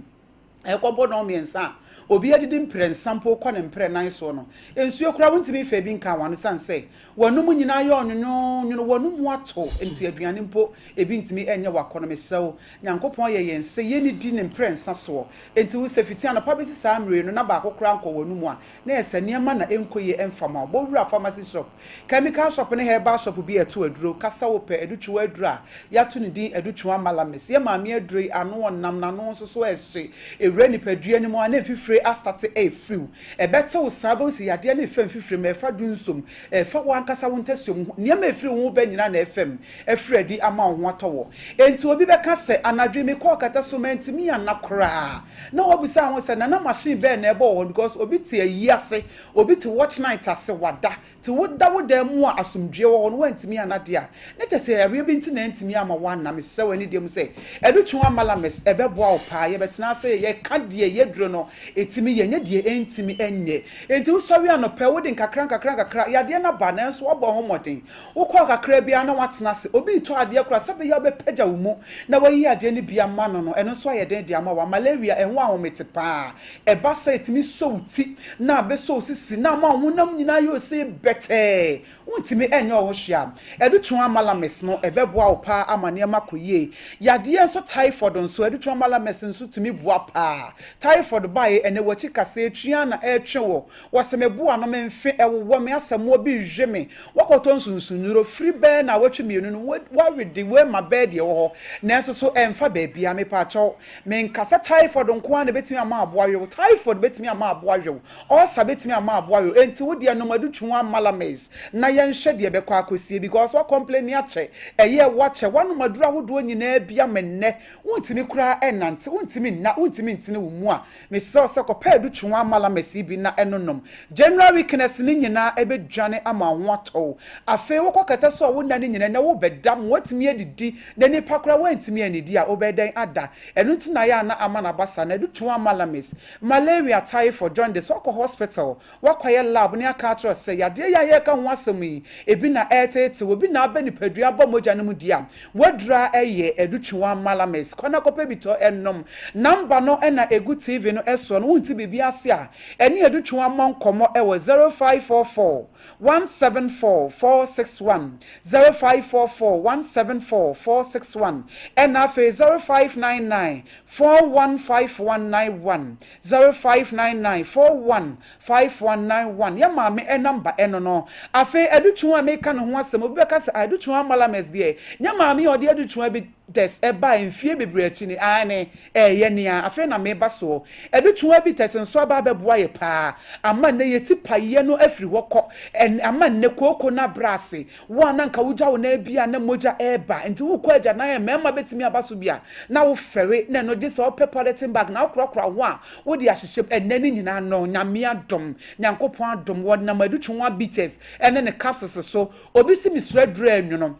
Ɛkɔbɔ nnɔnmiɛnsa a, obi adidi mprɛnsa mpo kɔ ne mprɛnan soɔ no, nsuo koraa wontumi mfa bi nka w'ano ɛsiane sɛ w'anom nyinaa yɛ ɔnwonwonwono, w'anom mu ato nti aduane mpo ebi ntumi nyɛ wo akɔnnɔ. Mesrɛ wo, Nyankopɔn yɛ yɛn sɛ yɛnnidi ne mprɛnsa soɔ, enti wo sɛ fiti anɔpa bɛsi saa mmerɛ yi no na baako koraa nkɔ w'anom a, na ɛyɛ sɛ nneɛma na ɛnkɔ yie ɛmfa ma wo. Bɔ wura pharmacy shop, chemical shop ne herbal shop bi a ɛto aduro. Ka sɛ wopɛ adutwewa aduro a yɛato ne din adutwewa malamis. Yɛ maame aduro yi ano ɔnam n'ano nso so ɛhye. Ɛwura nipadua no mu a na mfifire astate refiriw. Ɛbɛte wo saa wobɛhu sɛ yadeɛ no refa mfifire mu, ɛrefa dunsom, ɛrefa w'ankasa wo ntasuo mu. Nneɛma a ɛfiri wo ho ba nyinaa na ɛrefa mu afiri adi ama wo ho atɔ wɔ. Enti obi bɛka sɛ, Anadwo yi mekɔɔ kɛtɛ so mantumi anna koraa. Na wabisa ho sɛ nana machine bɛn na ɛbɔ wɔ hɔ because obi te ayi ase, obi te watch night ase wada, nti woda wo dan mu a asomdwoeɛ wɔ hɔ no woantumi anna deɛ a, na kyerɛ sɛ yareɛ bi nti na antumi amma woanna. Mesrɛ wo anidie mu sɛ ɛno twe Malamis ɛbɛboa wo paa. Yɛbɛtena ase yɛka deɛ yɛduro no ɛtumi yɛ nyɛ deɛ ɛntumi nyɛ. Enti wosɔre anɔpa wode nkakra nkakra nkakra yadeɛ no aba nanso woabɔ ho mmɔden. Wokɔɔ kakra bi ara na woatena ase. Obi retɔ adeɛ koraa, sɛ ɛbɛyɛ a wobɛpagya wo mu na wayi adeɛ no bi ama no no, ɛno nso ayɛ den de ama wo. Malaria, ɛho ahomete pa ara. Ɛba saa a, ɛtumi sɔ wo ti, na abɛsɔ wo sisi, na ama wo honam nyinaa ayɛ osee bɛtɛɛ. Wontumi nyɛ wo ho hwee a. Adutwon amalames no, ɛbɛboa wo pa ara ama nneɛma akɔ yie. Yadeɛ nso, typhoid nso, adutwon amalames nso tumi boa pa ara. Typhoid baeɛ, ɛnnɛ w'akyi kaseɛ, twi ara na ɛretwe wo. Wɔse me bo ano me mfe ɛwowɔ me asɛ mmoa bi rehwe me Woakɔtɔ nsunsonnuro firi bɛɛ naawɔtwe mmienu no woawe de wei ma bɛɛ deɛ ɛwɔ hɔ nanso so ɛmfa baabiara Mepaakyɛw menka sɛ typhoid nko ara na ɛbɛtumi ama aboa we wo Typhoid bɛtumi ama aboa we wo Ulcer bɛtumi ama aboa we wo Enti wo deɛ nom adutwuwa Malamys na yɛnhwɛ deɛ ɛbɛkɔ akɔsie because woakɔmpleni akyɛ ɛyɛɛ wo akyɛ woanom aduro ahodoɔ nyinaa bi ama nnɛ wontumi koraa ɛnnante wontumi nna wontumi ntene wo mu a Mesrɛ wo sɛ kɔpɛ adu twewa malames yi bi na ɛno nom. General weakness no nyinaa ɛbɛdwane ama wo ho atɔ wo. Afei wokɔ kɛtɛ so a wo nna no nyinaa nnɛ wobɛda ma woatumi adidi na nipa koraa woantumi annidi a wobɛyɛ dɛn ada. Ɛno nti na ayɛ a na ama no aba saa no. Adu twewa malames, malaria, typhoid, jaundice, woakɔ hospital Woakɔyɛ lab na yɛaka akyerɛ wo sɛ yadeɛ yi a yɛreka ho asɛm yi, ebi na ɛreteetee wo, ebi na aba nipadua aba mogya no mu deɛ a, w'aduru ara yɛ adutwewa Malamis. Kɔ na kɔpɛ bi tɔ nom. Number no na ɛgu TV no soɔ no, wonte biribi ase a, ɛne adutwewa mmɔ nkɔmmɔ wɔ 0544 174 461, 0544 174 461, ɛna afei 0599 415191. 0599 41 5191 Yɛ maame number ɛno no. Afei Adutwum a meka ne ho asɛm, obi bɛka sɛ ah Adutwum Amalames deɛ, nyɛ maame a ɔde Adutwum Abites ɛbae mfie bebree akyi ni, aane, ɛyɛ nea afei na meba soɔ. Adutwum Abites nso aba abɛboa yɛ paa, ama nnɛ yɛ ti paeɛ no afiri hɔ kɔ, ɛn, ama nnɛ kooko no abrɛ ase. Wo a na anka wogya wo nan bi a na mogya reba, nti wokɔ agyanan a mmarima bɛtumi aba so bi a, na wofɛre, na ɛno gye sɛ wopɛ polythene bag na wokorakora wo ho a wode ahyehyɛ mu. Ɛnnɛ ne nyinaa no, Nyame adom, Nyankopɔn adom, wɔnam Adutwunwa bitters ne ne capsules so. Obi se mesuro aduro a ɛnwono.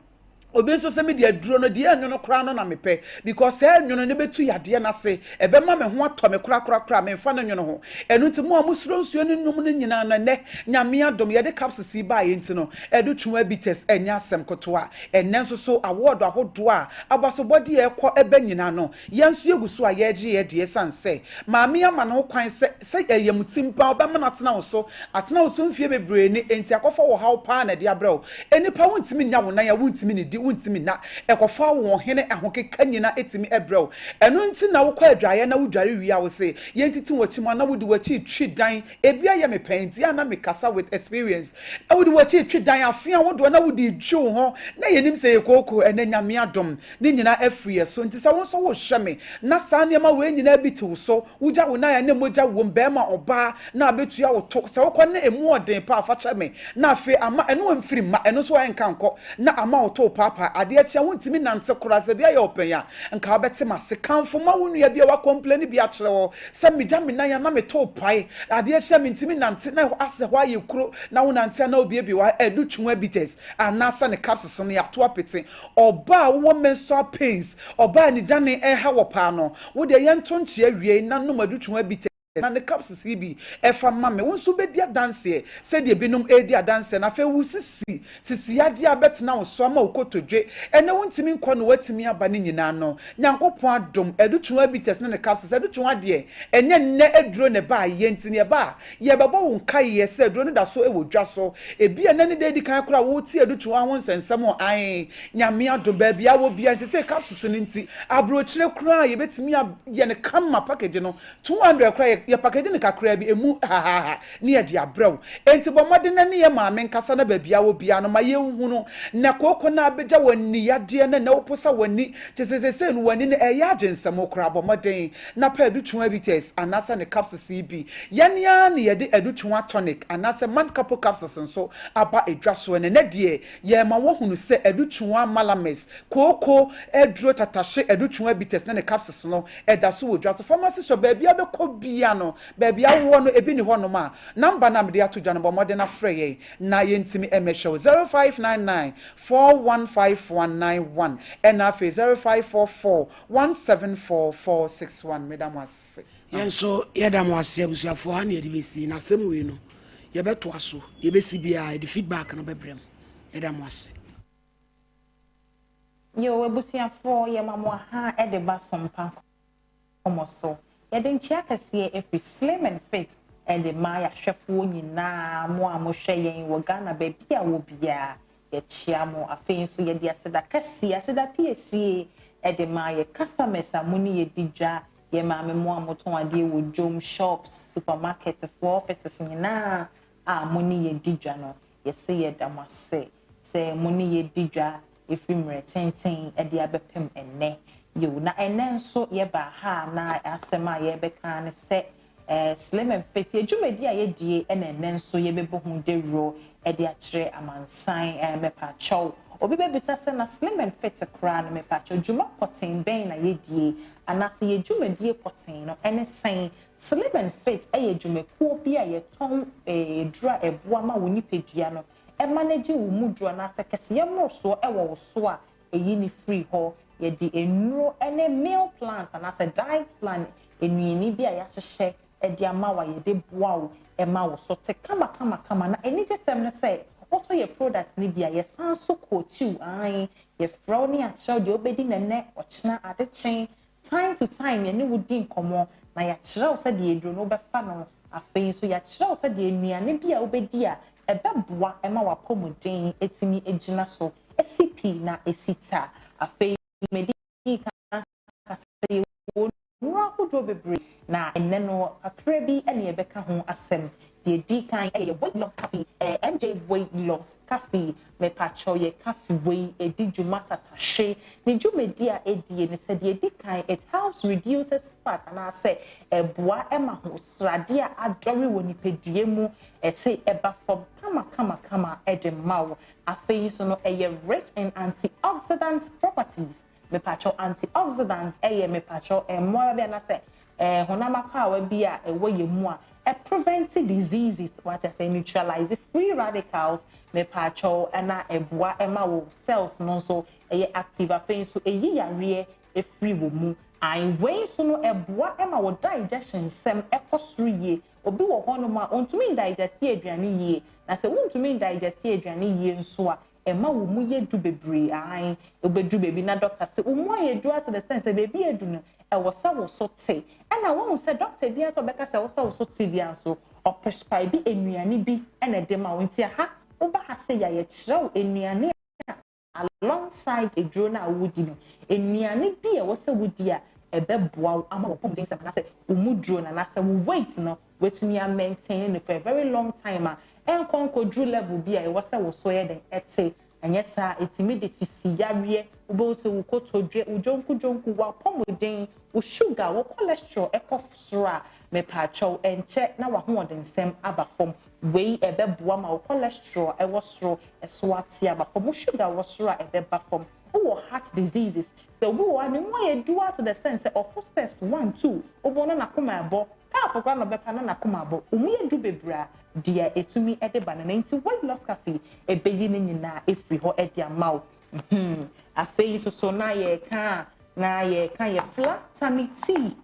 Obi nso sɛ mede aduro no, deɛ ɛnwono koraa no na mepɛ because saa ɛnwono no bɛtu yadeɛ no ase, ɛbɛma me ho atɔ me korakorakora, memfa no nwono ho. Ɛno nti mo a mosuro nsuo no nom no nyinaa no, ɛnnɛ, Nyame adom, yɛde capsules yi baeɛ nti no, ɛde Twuma Bitters ɛnyɛ asɛm ketewa. Ɛnnɛ nso so, award ahodoɔ a abasobɔdeɛ ɛrekɔ ɛba nyinaa no, yɛn nso yɛgu so a yɛregye yɛn deɛ ɛsiane sɛ Maame yi ama ne ho kwan sɛ, sɛ ɛyɛ mo ti mpo a, ɔbɛma no atena wo so, atena wo so mfeɛ bebree ni, enti akɔfa ɔhaw pa ara na ɛde abrɛ wo. Nnipa, wontumi nnya wo nan a, wontumi nnidi. wontumi nna. Ɛkɔfa ahoɔhene, ahokeka nyina ɛtumi ɛbrɛ wo. Ɛno nti na wokɔ adwaeɛ na wodware wie a wose yɛntiti w'akyi mu a na wode w'akyi retwi dan. Ebi ayɛ me pɛn nti a na mekasa with experience. Na wode w'akyi retwi dan, afe ahodoɔ na wode retwi wo ho na yɛnim sɛ ɛyɛ kooko. Ɛnɛ Nyame adom ne nyinaa afiri yɛ so. Nti sɛ wo nso wohwɛ me na saa nneɛma wei nyinaa bi te wo so, wogya wo nan a na mogya wom, barima, ɔbaa, na abɛtua wo to, sɛ wokɔ na ɛmu ɔden paa a fa kyɛ me na afei ama ɛno amfiri mma, ɛno nso ɛnka nkɔ na ama wo to repaapaa. Adeɛ kye a wontumi nnante koraa, sɛ bi ayɛ wo pɛn a nka wobɛte m'ase. Kamfo ma wo nua bi a wakɔmpleni bi akyerɛ wo sɛ megya me nan a na me to repae, adeɛ kye a mentumi nnante na asɛ hɔ ayɛ kuro na wonante a na wobiebie w'aha, ɛdu twua bitters anaasɛ ne capsules no yɛato apete. Ɔbaa a wowɔ menstrual pains, ɔbaa a anidane reha wɔ paa no, wo deɛ yɛnto nkyea awiei na nom adutwuma bitters na ne capsules yi bi fa ma me. Wo nso wobɛdi adanseɛ sɛdeɛ binom redi adanseɛ no. Afei wo sisi, sisi yadeɛ a abɛtena wo so ama wo kotodwe, ɛnnɛ wontumi nkɔ na woatumi aba no nyinaa no, Nyankopɔn adom, adutwuma bitters ne ne capsules, adutwuma deɛ ɛnyɛ nnɛ aduro na ɛbaeɛ nti na ɛba a, Yɛbɛbɔ wo nkaeɛ sɛ aduro no da so wɔ dwa so. Ebia nnɛ ne da edi kan koraa a woretie adutwaa ho nsɛnsɛm o, ae, Nyame adom, baabi a wɔ biara, seesei capsules no nti, aburokyire koraa yɛbɛtumi ayɛ no kama, package no, 200 koraa, yɛ, yɛ package no kakraa bi, emu hahaha, ne yɛde abrɛ wo. Enti bɔ mmɔden na ne yɛn maame nkasa na baabi a wɔ biara no, ma yɛnhunu. Na kooko no abɛgya w'ani yadeɛ no, nnɛ woposa w'ani, kyerɛ sɛ seesei no w'ani no ɛreyɛ agye nsam koraa, bɔ mmɔden na pɛ adutwaa bitters anaasɛ ne capsules yi bi. Yɛn ara na yɛde adutwaa tonic anaasɛ Mancapo capsules nso aba dwa so. Ɛnnɛ deɛ, yɛrema woahunu sɛ adutwaa malamis, kooko aduro tatahye, adutwaa bitters ne ne capsules no da so wɔ dwa so. Pharmacy shop, baabi a wobɛkɔ biara no, baabi a wowɔ no, ebi nni hɔnom a, number no a mede ato dwa no, bɔ mmɔden na frɛ yɛn na yɛntumi mmɛhwɛ wo. 0599 415191 ɛna afei 0544 174461 meda mo ase. Yɛn nso yɛda mo ase abusuafoɔ, ha na yɛde bɛsi na asɛm wei no yɛbɛtoa so, deɛ ɛbɛsi biara yɛde feedback no bɛbrɛ mo. Yɛda mo ase. Yoo abusuafoɔ yɛma mo aha de ba Sompa nkɔmmɔ so. Yɛde nkyea kɛseɛ ɛfiri Slim and Fit de ma yɛahwɛfoɔ nyinaa, mo a mohwɛ yɛn wɔ Ghana baabi a wɔ biara. Yɛkyea mo. Afei nso yɛde aseda kɛseɛ, aseda piesie de ma yɛ customers a mo ne yɛ di dwa, yɛ maame mo a motɔn adeɛ wɔ dwom, shops, supermarket foɔ, offices nyinaa a mo ne yɛ di dwa no, yɛse yɛda mo ase sɛ mo ne yɛ di dwa ɛfiri mmerɛ tenten de abɛpem ɛnnɛ. Yiw, na ɛnnɛ nso yɛbaa ha a na asɛm a yɛrebɛka ne sɛ Eh, Slim and Fit, yɛ dwumadi a yɛdie na ɛnnɛ nso yɛbɛbɔ ho dawuro de akyerɛ amansan. Eh, mepaakyɛw, obi bɛbisa sɛ na Slim and Fit koraa no mepaakyɛw, dwuma pɔten bɛn na yɛdie? Anaasɛ yɛ dwumadie pɔten no ɛne sɛn? Slim and Fit yɛ dwumakuo bi a yɛtɔn eh, aduro a ɛboa ma wo nipadua no ɛmanage wo mu duro anaasɛ kɛseyɛ mmorosoɔ wɔ wo so a ɛyi no firi hɔ. Yɛde nnuro ne meal plans anaasɛ diet plan, nnuane bi a yɛahyehyɛ de ama wo a yɛde boa wo ma wo so te kamakamakama. Na anigyesɛm ne sɛ, wotɔ yɛn product no bi a, yɛsan nso coachi wo, aane, yɛfrɛ wo ne yɛakyerɛ wo deɛ wobɛdi no ɛnnɛ, ɔkyena, adekyee, Time to time yɛne wo di nkɔmmɔ na yɛakyerɛ wo sɛdeɛ aduro no wobɛfa no. Afei nso yɛakyerɛ wo sɛdeɛ nnuane bi a wobɛdi a ɛbɛboa ma w'apɔmuden atumi agyina so asi pi na asi ta. Afei madi kan aka sɛ yɛwɔ nnuro ahodoɔ bebree na ɛnnɛ no kakra bi na yɛbɛka ho asɛm. Deɛ ɛdi kan yɛ weight loss coffee, MJ weight loss coffee. Mepakyɛw yɛ coffee wei ɛdi dwuma tatahwe. Ne dwumadi a ɛdie ne sɛ deɛ ɛdi kan it helps reduces fat anaasɛ ɛboa ma ho sradeɛ a adɔre wɔ nipadua mu ɛse ɛba fam kama kama kama ɛde ma wo. Afei nso no ɛyɛ rich in antioxidant properties. Mepakyɛw antioxidant ɛyɛ mepakyɛw mmoawa bi anaasɛ ɛɛ honam akwaawa bi a ɛwɔ yɛn mu a ɛprevent diseases, wate aseɛ, neutralize free radicals, mepakyɛw, ɛna ɛboa ɛma wo cells no nso ɛyɛ active, afei nso ɛyi yareɛ ɛfiri wo mu. Ae, wei nso no ɛboa ɛma wo digestion nsɛm ɛkɔ soro yie. Obi wɔ hɔnom a ɔntumi ndigeste aduane yie, na sɛ wontumi ndigeste aduane yie nso a, ɛma wo mu yɛ du bebree, aane, wobɛduru baabi na dɔkta se wo mu ayɛ du ato the extent sɛ baabi a adu no, ɛwɔ sɛ wo so te. Ɛna woahu sɛ dɔkta biara nso a ɔbɛka sɛ ɛwɔ sɛ wo so te biara nso, ɔprescribe nnuane bi na ɛde ma wo. Nti ɛha, woba ha sei a, yɛkyerɛ wo nnuane a. Alongside aduro no a wodi no, nnuane bi a ɛwɔ sɛ wodi a ɛbɛboa wo ama w'apɔmuden nsɛm anaasɛ wo mu duro no anaasɛ wo weight no woatumi a maintain no for a very long time a ɛnkɔ nkɔduru level bi a ɛwɔ sɛ wo so yɛ den ɛte. Anyɛ saa a ɛtumi de sisi yareɛ, wobɛhu sɛ wo kotodwe, wo dwonkudwonku, w'apɔmuden, wo sugar, wo cholesterol ɛkɔ soro a, mepaakyɛw ɛnkyɛ na w'ahoɔdensɛm aba fam. Wei ɛbɛboa ma wo cholesterol a ɛwɔ soro so ate aba fam, wo sugar wɔ soro a ɛbɛba fam. Wowɔ heart diseases, sɛ obi wɔ hɔ a ne mu ayɛ duru ara to the extent sɛ ɔfo steps one, two, wobɛhu na n'akoma ɛbɔ, kaa koraa na ɔbɛfa na n'akoma abɔ. Wo mu yɛ duru bebree a, deɛ ɛtumi de ba no no. Nti weight loss cafe ɛbɛyi ne nyinaa afiri hɔ de ama wo. Hmm. Afei nso so na yɛreka a, na yɛreka yɛ flat tummy tea.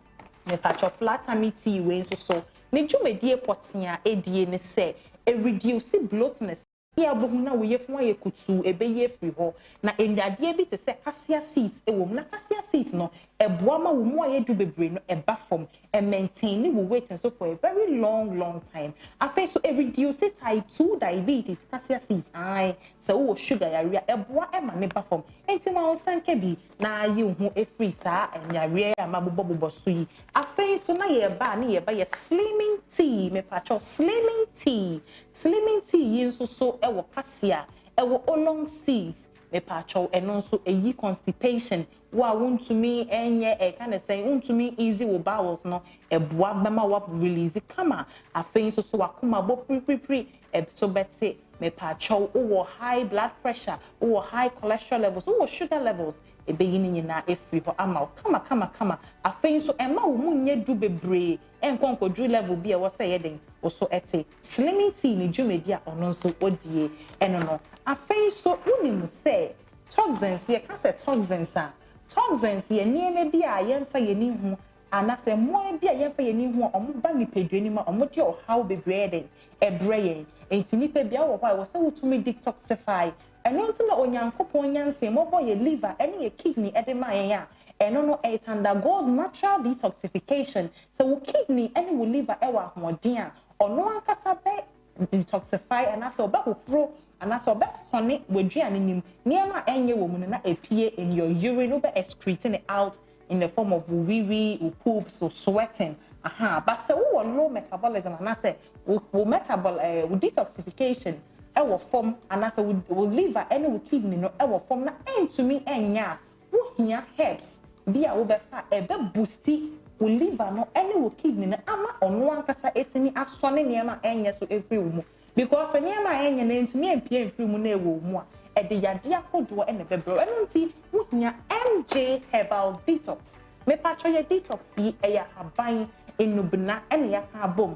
Mepakyɛw flat tummy tea wei nso so, ne dwumadie pɔtee a ɛdie ne sɛ, ɛreduce bloatness. Yɛ a wobɛhu na wo yafunu ayɛ kutuu, ɛbɛyi afiri hɔ. Na nnuadeɛ bi te sɛ cassia seeds wɔ mu, na cassia seeds no, ɛboa ma wo mu ayɛ duru bebree no ɛba fam. Ɛmaintaini wo weight nso for a very long long time. Afei nso ɛreduce type 2 diabetes, cassia seeds, ae, sɛ wowɔ sugar yareɛ a, ɛboa ma no ba fam. Enti ma wo nsa nka bi na yi wo ho firi saa nyareɛ a mabobɔbobɔ so yi. Afei nso na yɛreba a ne yɛreba yɛ slimming tea, mepakyɛw slimming tea. Slimming tea yi nso so wɔ cassia, ɛwɔ oolong seeds, mepakyɛw ɛno nso ɛyi constipation, wo a wontumi nyɛ ɛka ne sɛn, wontumi easy wo bowels no, ɛboa bɛma wa release kama. Afei nso so wakoma bɔ piripiripiri, ɛso bɛte, mepakyɛw wowɔ high blood pressure, wowɔ high cholesterol levels, wowɔ sugar levels, ɛbɛyi ne nyinaa afiri hɔ ama wo kama kama kama. Afei nso ɛmma wo mu nyɛ du bebree, ɛnkɔ nkɔduru level bi a ɛwɔ sɛ ɛyɛ den, wo so ɛte. Slimming tea ne dwumadi a ɔno nso ɔdie ɛno no. Afei nso wonim sɛ toxins, yɛka sɛ toxins a, toxins yɛ nneɛma bi a yɛmfa yɛn ani nhu anaasɛ mmoawa bi a yɛmfa yɛn ani nhu a wɔba nipadua no mu a wɔde ɔhaw bebree yɛ dɛn ɛbrɛ yɛn. Enti nipa bi wɔ hɔ a ɛwɔ sɛ wotumi detoxify. Ɛno nti na Onyankopɔn nyansa mu ɔbɔ yɛn liver ne yɛn kidney de maa yɛn a ɛno no it undergoes natural detoxification. Sɛ wo kidney ne wo liver wɔ ahoɔden a, ɔno ankasa bɛ detoxify anaasɛ ɔbɛhohoro anaasɛ ɔbɛsɔne w'aduane no mu nneɛma a ɛnyɛ wɔ mu no na epie in your urine, wobɛ excrete no out in the form of wo wiwi, wo poops, wo sweating. Aha, but sɛ wowɔ low metabolism anaasɛ wo wo metabol eh, wo detoxification ɛwɔ fam anaasɛ wo wo liver ɛne wo kidney no ɛwɔ fam na ɛntumi ɛnyɛ a, wohia herbs bi a wobɛfa a ɛbɛ boosti wo liver no ɛne wo kidney no ama ɔno ankasa atumi asɔne nneɛma a ɛnyɛ so afiri wo mu. Because sɛ nneɛma a ɛnyɛ no ɛntumi ampue amfiri mu na ɛwɔ wo mu a, ɛde yadeɛ ahodoɔ na ɛbɛbrɛ wo. Ɛno nti wohia MJ Herbal Detox. Mepakyɛw yɛ detox yi, ɛyɛ ahaban, nnubena na yɛaka abom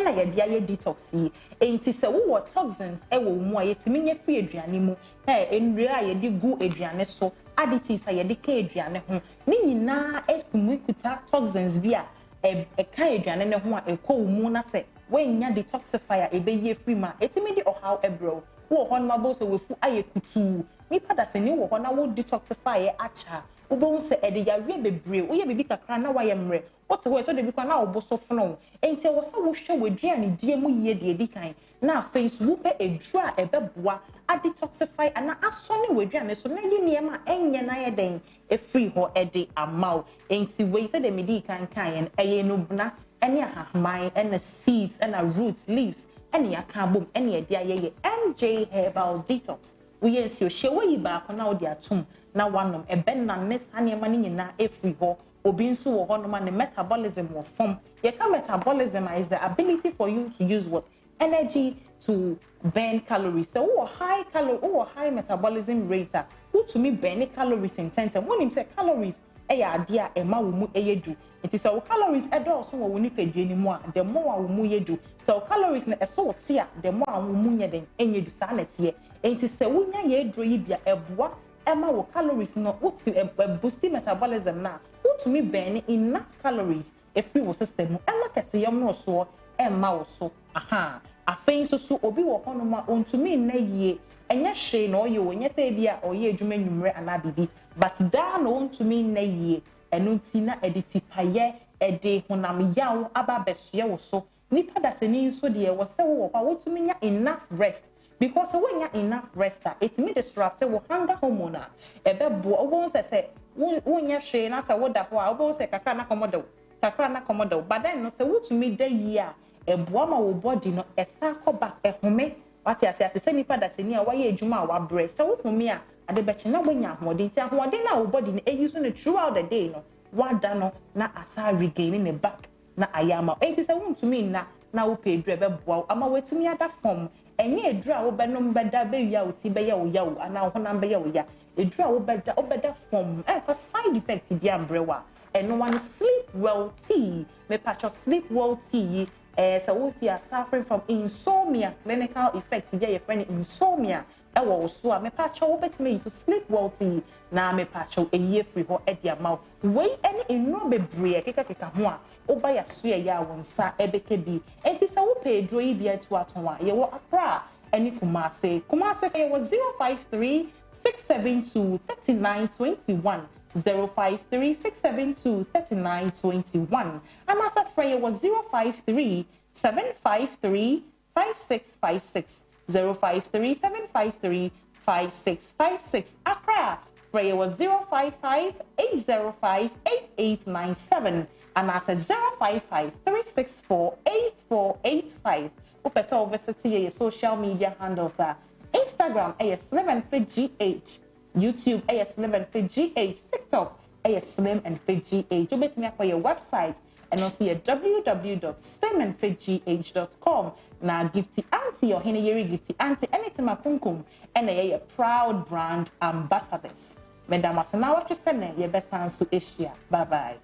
na yɛde ayɛ detox yi. Enti sɛ wowɔ toxins wɔ wo mu a, yɛtumi nya firi aduane mu, ɛ, nnua a yɛde gu aduane so, additives a yɛde ka aduane ho, ne nyinaa tumi kuta toxins bi a ɛka aduane no ho a ɛkɔ wo mu na sɛ woannya detoxifier a ɛbɛyi afiri mu a, ɛtumi de ɔhaw brɛ wo. Wowɔ hɔ no wobɛhu sɛ w'afu ayɛ kutuu. Nipa dasani wɔ hɔ na wo detoxify akyɛ a, wobɛhu sɛ ɛde yareɛ bebree, woyɛ biribi kakra na woayɛ mmerɛ, wote hɔ ɛtɔ da bi koraa na wo bo so fono wo. Enti ɛwɔ sɛ wohwɛ w'aduanedie mu yie deɛ ɛdi kan, na afei nso wopɛ aduro a ɛbɛboa adetoxify anaa asɔne w'aduane so na ayi nneɛma a ɛnyɛ no ayɛ dɛn afiri hɔ de ama wo. Enti wei sɛdeɛ medii kan kaeɛ no, ɛyɛ nnubena ne ahahan ɛna seeds ɛna roots, leaves ɛna yɛaka abom ɛna yɛde ayɛ yɛ MJ Herbal Detox. Woyɛ nsuo hyɛ woyi baako na wode atom na woanom, ɛbɛnane saa nneɛma no nyinaa afiri hɔ. Obi nso wɔ hɔnom a ne metabolism wɔ fam. Yɛka metabolism a, is the ability for you to use what? Energy to burn calories. Sɛ wowɔ high calorie, wowɔ high metabolism rate a, wotumi burn calories ntɛmntɛm. Wonim sɛ calories yɛ adeɛ a ɛma wo mu yɛ duru. Nti sɛ wo calories dɔɔso wɔ wo nipadua no mu a, the more a wo mu yɛ duru. Sɛ wo calories no ɛso wo te a, the more a wo mu nyɛ den, ɛnyɛ duru. Saa na ɛteɛ. Nti sɛ wonya yɛn aduro yi bi a, ɛboa ma wo calories no, wote, ɛ, boosti metabolism no a, wotumi burn enough calories ɛfiri wo system mu, ɛmma kɛseyɛ mmorosoɔ mma wo so, ahaa. Afei nso so obi wɔ hɔnom a ɔntumi nna yie, ɛnyɛ hwee na ɔyɛ o, ɛnyɛ sɛ ebia ɔyɛ adwuma anwummerɛ anaa biribi, but daa na ɔntumi nna yie, ɛno nti na ɛde tipayɛ, ɛde honam yaw aba abɛsoɛ wo so. Nipa dasani nso deɛ ɛwɔ sɛ wowɔ hɔ a wotumi nya enough rest. Because sɛ woannya enough rest a, ɛtumi disrupt wo hunger hormone a ɛbɛboa, wobɛhu sɛ sɛ wonyɛ hwee na sɛ woda hɔ a, wobɛhu sɛ kakra na kɔm de wo, kakra na kɔm de wo. But then no, sɛ wotumi da yie a, ɛboa ma wo body no ɛsan kɔ back, ɛhome. Wate aseɛ? Te sɛ nipa dasani a wayɛ adwuma a wabrɛ. Sɛ wohome a, ade bɛkye na woanya ahoɔden. Nti ahoɔden no a wo body no use no throughout the day no, woada no na asan regain ne back na ayɛ ama wo. Enti sɛ wontumi nna na wopɛ aduru a ɛbɛboa wo ama woatumi ada fam, ɛnyɛ aduru a wobɛnom bɛda bɛwie a wo ti bɛyɛ wo ya o anaa wo honam bɛyɛ wo ya. Aduru a wobɛda wobɛda fam ɛmfa side effect biara mbrɛ wo a, ɛno ara ne Sleep Well Tea. Mepakyɛw Sleep Well Tea yi ɛɛ sɛ wo if you are suffering from insomnia, clinical effect bi a yɛfrɛ no insomnia ɛwɔ wo so a, mepakyɛw wobɛtumi ayi so Sleep Well Tea na mepakyɛw ayi afiri hɔ de ama wo. Wei ne nnuro bebree a ɛkekakeka ho a woba yɛasoɛeɛ a wo nsa bɛka bi. Enti sɛ wopɛ aduro yi bi atu atɔn a, yɛwɔ Accra ne Kumasi. Kumasi yɛwɔ 053 672 3921, 053 672 3921. Anaasɛ frɛ yɛwɔ 053 753 5656, 053 753 5656. Accra, frɛ yɛ wɔ 055 805 8897 anaasɛ 055 364 8485. Wopɛ sɛ wo visit yɛ yɛ social media handles a, Instagram ɛyɛ Slim and Fit GH, YouTube ɛyɛ Slim and Fit GH, TikTok ɛyɛ Slim and Fit GH. Wobɛtumi akɔ yɛ website, ɛno nso yɛ www dot slimandfitgh dot com. Na Gifty Auntie, Ɔhene Yere Gifty Auntie ɛne Tema Kunkum ɛna ɛyɛ yɛ proud brand ambassadors. Meda mo ase naawɔtwe sɛ nɛ yɛbɛsan nso ahyia. Bye bye.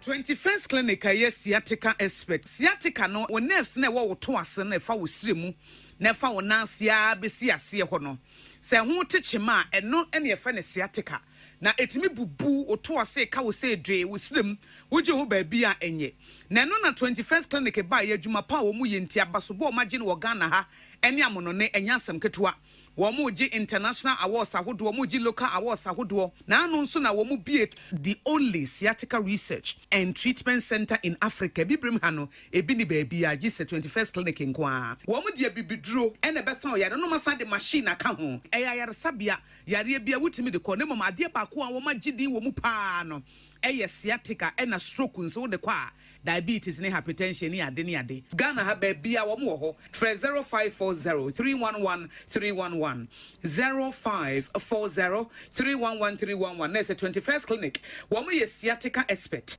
21st Clinic a ɛyɛ sciatica expert. Sciatica no, wo nerves no a ɛwɔ wo to ase no a ɛfa wo srɛ mu na ɛfa wo nan ase ara bɛsi aseɛ hɔ no, sɛ ɛho te kyema a, ɛno na yɛfrɛ no sciatica. Na ɛtumi bubu wo to ase, ɛka wo sɛ dwee, wo srɛ mu, wogye ho baabi a ɛnyɛ. Na ɛno na 21st Clinic baeɛ, adwuma pa a wɔyɛ nti, abasobɔ a wɔagye no wɔ Ghana ha ne amonɔne, ɛnyɛ asɛm ketewa. Wɔregye international awards ahodoɔ, wɔregye local awards ahodoɔ, na ano nso na wɔbue the only sciatica research and treatment centre in Africa. Abibirem ha no, ebi nni baabiara gye sɛ 21st Clinic nko ara. Wɔde abibiduro na ɛbɛsa ɔyare no na wɔasan de machine aka ho. Ɛyɛ ayaresabea, yareɛ biara wotumi de kɔ, na mmom adeɛ baako a wɔagye din wɔ mu pa ara no yɛ sciatica ɛna stroke nso wode kɔ a diabetes ne hypertension ne ade ne ade. Ghana ha baabiaa wɔn wɔ hɔ frɛ 0540 311 311 0540 311 311 na ɛsɛ 21st clinic wɔn yɛ sciatica expert.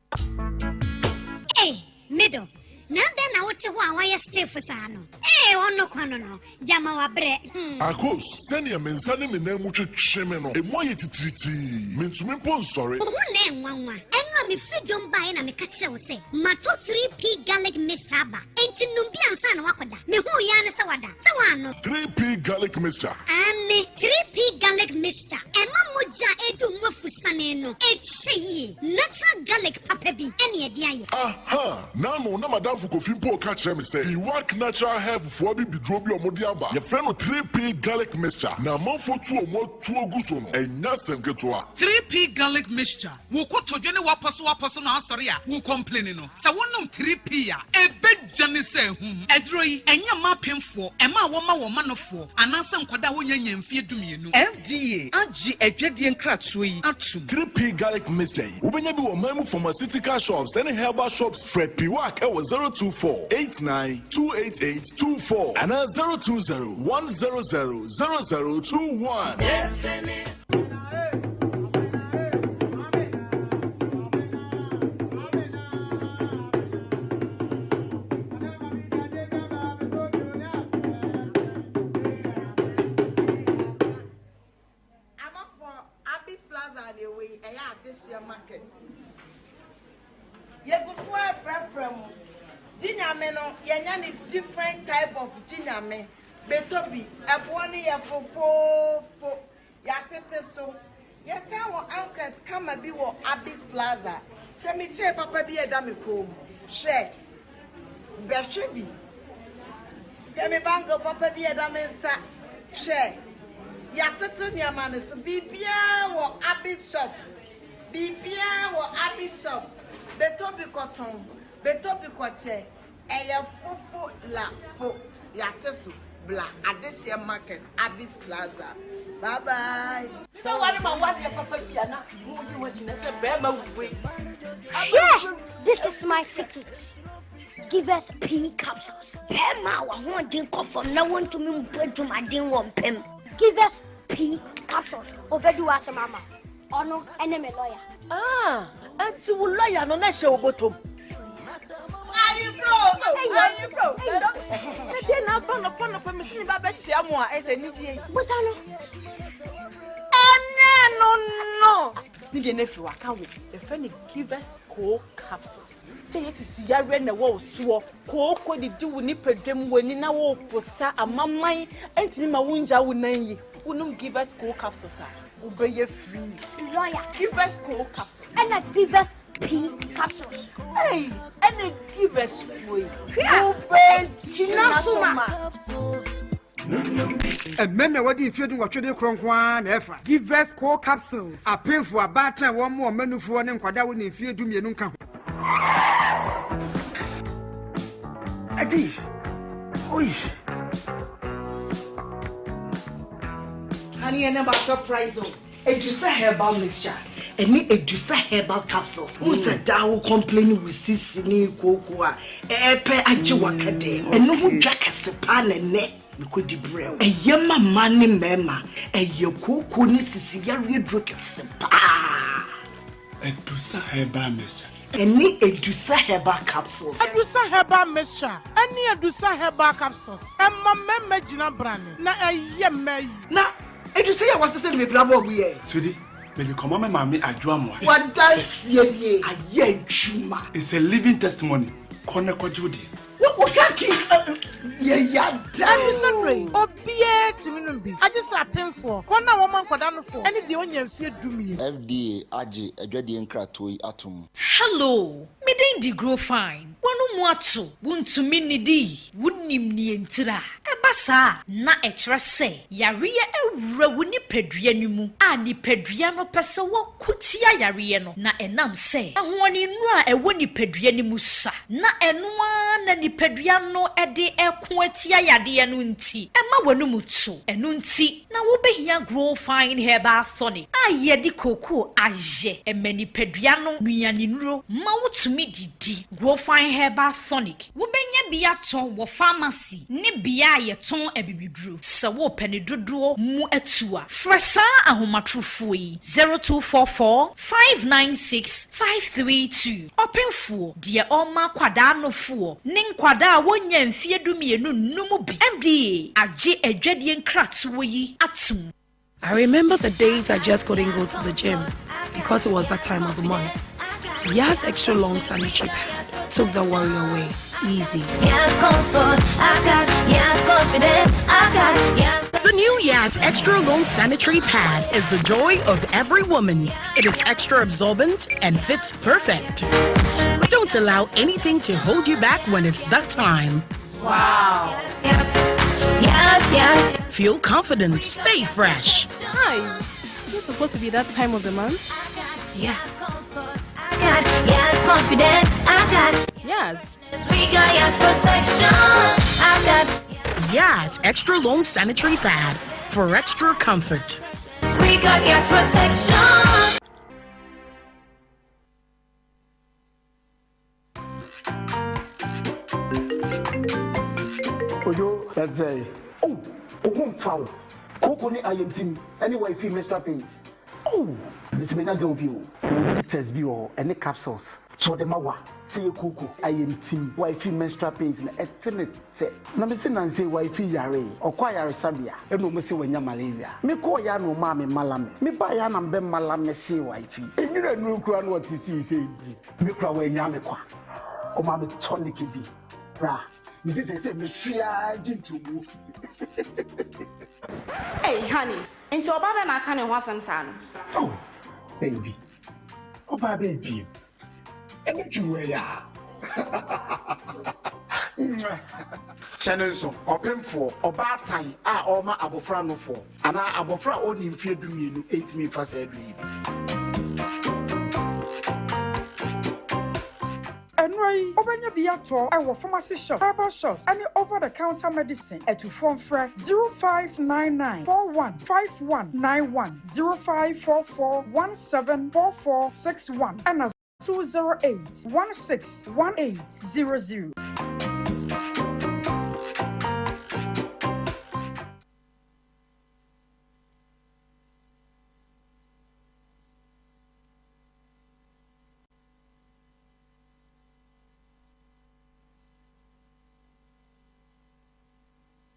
Ei, me dɔ, na dɛn na wote hɔ a woayɛ stiff saa no? Ee, ɔno kwa no no, gyama wabrɛ, hmm. Akos, sɛnea me nsa ne me nan mu twetwe me no, emu ayɛ titiritii. Mintumi mpo nsɔre. Wo ho na ɛnwanwa. Ɛno a mefiri dwom baeɛ na meka kyerɛɛ wo sɛ matɔ 3P garlic mixture aba, enti nom bi ansa na woakɔda. Mehuu yi ara ne sɛ wada. Sɛ woannom. 3P garlic mixture. Aane, 3P garlic mixture. Ɛma mogya a ɛdu mu afusane no kyɛ yie. Natural garlic papa bi ɛne ɛde ayɛ. Aha! N'ano na m'adamfo Kofi mpo reka kyerɛ me sɛ Iwak Natural Health foɔ abibiduro bi a wɔde aba, yɛfrɛ no 3P Garlic Mixture, na amanfoɔ tu wɔn atuo gu so no, ɛnyɛ asɛm ketewa. 3P Garlic Mixture, Wo kotodwe ne w'apɔsowapɔso no asɔre a wo complaini no, sɛ wonom 3P a, ɛbɛgya ne sɛ ahum. Aduro yi, ɛnyɛ mma apemfoɔ, ɛma a wɔma wɔn manofoɔ, anaasɛ nkwadaa a wɔnnya nnya mfeɛ dumienu. FDA agye adwadie nkratoɔ yi atom. 3P Garlic Mixture yi, wobɛnya bi wɔ ɔman mu pharmaceutical shops ne herbal shops. Frɛ Piwak wɔ 024 89 288 24 anaa 020 100 0021. Abɔfoɔ, Abis Plaza na ɛwɔ yi, ɛyɛ adehyeɛ market. Yɛgu so ara frɛfrɛ mo. Gye Nyame no, yɛanya ne different type of Gye Nyame. Bɛtɔ bi, ɛboɔ no yɛ fofoofo. Yɛatete so. Yɛsan wɔ ankret kama bi wɔ Abis Plaza. Hwɛ me chair papa bi a ɛda me kɔn mu. Hwɛ. Bɛhwɛ bi. Hwɛ me bangle papa bi a ɛda me nsa. Hwɛ. Yɛatoto nneɛma no so. Biribiara wɔ Abis shop. Biribiara wɔ Abis shop. Bɛtɔ bi kɔtɔn. Betɔ bi kɔkyɛ, ɛyɛ fofo la fo, yɛate so, bla Adehyeɛ Market, Abis Plaza. Bye bye. Sɛ ware ma wadeɛ papa bi a na mo yi mo akyi na sɛ bɛrima wei. Yeah, this is my secret. Give us P capsules. Bɛrima a wahoɔden kɔ fam na wɔntumi mbɔ adwumaden wɔ mpam. Give us P capsules. Obedi w'asɛm ama. Ɔno ɛne me lawyer. Ah, ɛnti wo lawyer no na ɛhyɛ wo bɔtɔm. Ayefro, ayefro. Na deɛ na aba nɔpa nɔpa mesi ne ba bɛkyia mo a ɛsɛ anigye yi. Busa no. Ɛnɛ no no. Ne deɛ no afiri waka wo. Yɛfrɛ no Givers Co capsules. Sɛ yɛsisi yareɛ na ɛwɔ wo soɔ, kooko didi wo nipadua mu, w'ani na woposa amaman ɛntumi ma wongya wo nan yi. Wonom Givers Co capsules a, wobɛyɛ free. Lawyer. Givers Co capsules. Ɛna Givers P capsules. Hey, ɛna Givers foyi. Wobɛgyina so ma. Mmarima a wɔadi mfeɛ dunwɔtwe de korɔ nko ara na ɛfa. Givers Co capsules. Apemfo, abaatan a wɔn wɔn mmanufoɔ ne nkwadaa a wɔnni mfeɛ dumienu nka ho. Adi! Oi! Honey, ɛnɛ ma surprise o. Edusa herbal mixture ɛne Edusa herbal capsules. Wohu sɛ daa wo complain wo sisi ne kooko a ɛɛpɛ agye waka dɛm. Ɛno ho dwa kɛse paa na ɛnɛ mekɔdi brɛ wo. Ɛyɛ ma mmaa ne mmarima. Ɛyɛ kooko ne sisi yareɛ duro kɛse paa. Edusa herbal mixture. Ɛne Edusa herbal capsules. Edusa herbal mixture ɛne Edusa herbal capsules ɛma mmarima gyina brane na ɛyɛ mmaa yi. Na Edusa yi a wɔasesa no bebree abɔ ɔmo yɛ. Sweetie, mede kɔma me maame Adwo Amoah. W'adanseɛ nie, ayɛ adwuma. It's a living testimony, kɔ na kɔgye wo deɛ. Wo wo kaki yɛ yada o. Ɛno berɛ yi, obiara tumi nom bi, agye sɛ apemfoɔ, wɔn a wɔma nkwadaa nofoɔ, ne deɛ ɔnnya mfeɛ dumienu. FDA agye adwadie nkratoɔ yi atom. Hello, me din de Grofine. W'ano mu ato, wuntumi nnidi, wunnim nea ntira. Ɛba saa a, na ɛkyerɛ sɛ yareɛ awura wo nipadua no mu a nipadua no pɛ sɛ wɔko tia yareɛ no, na ɛnam sɛ ahoɔdennuro a ɛwɔ nipadua no mu sua, na ɛno ara na nipadua no de reko atia yadeɛ no nti, ɛma w'anom to. Ɛno nti na wobɛhia Grow Fine Herbal Tonic a yɛde kookoo ayɛ. Ɛma nipadua no nnuanennuro ma wotumi didi. Grow Fine Herbal Tonic Wobɛnya bi atɔ wɔ famasi ne bea a yɛtɔn abibiduro. Sɛ worepɛ ne dodoɔ mu atu a, frɛ saa ahomatorofoɔ yi, 0244 596 532. Ɔpemfoɔ, deɛ ɔrema akwadaa nofoɔ ne nkwadaa a wɔnnya mfeɛ dumienu nnom bi. FDA agye adwadie nkratoɔ yi atom. I remember the days I just couldn't go to the gym because it was that time of the month. Yas Extra Long Sanitary Pad took the worry away. Easy. Yas comfort, I got Yas confidence, I got Yas. The new Yas Extra Long Sanitary Pad is the joy of every woman. It is extra absorbent and fits perfect. Don't allow anything to hold you back when it's that time. Wow. Yes, yes, yes. Feel confident, stay fresh. Hi. Is it supposed to be that time of the month? Yes. I got yes confidence. I got yes. We got yes protection. I got Yas Extra Long Sanitary Pad for extra comfort. We got yes protection. Ojo, that's a oh, oh, home foul. Koko ni ayemtim anyway fi Mr. Pains. Oh, mesi menya girl bi o. Bitters bi wɔ ɛne capsules. So ɔde ma wa sɛ yɛ koko ayemtim wa fi menstrual pains na ɛte ne tɛ. Na mesi nanse wa fi yare. Ɔkɔ ayaresabea ɛna ɔmo se wanya malaria. Me kɔɔ ya na ɔmaa me malamis. Me ba ya na mbɛ malamis wa fi. Enwura nuru kura na ɔte sii sɛ ebiri. Me kura wanya me kwa. Ɔmaa me tonic bi. Bra. Mesi sɛ sɛ mehwea gye ntomu. Hey honey, nti ɔbaa bɛn na aka ne ho asɛm saa no? Oh, baby, ɔbaa bɛn bio? Ɛne dwuma yi a. Hyɛ no nso, ɔpemfoɔ, ɔbaatan a ɔrema abɔfra nofoɔ, anaa abɔfra a ɔnni mfeɛ dumienu ntumi mfa saa aduro yi bi. Ɛnora yi, Wobɛnya bi atɔ wɔ pharmacy shops, herbal shops ne over the counter medicine. Atufoɔ mfrɛ 0599 41 5191, 0544 17 4461 ɛna 208 16 1800.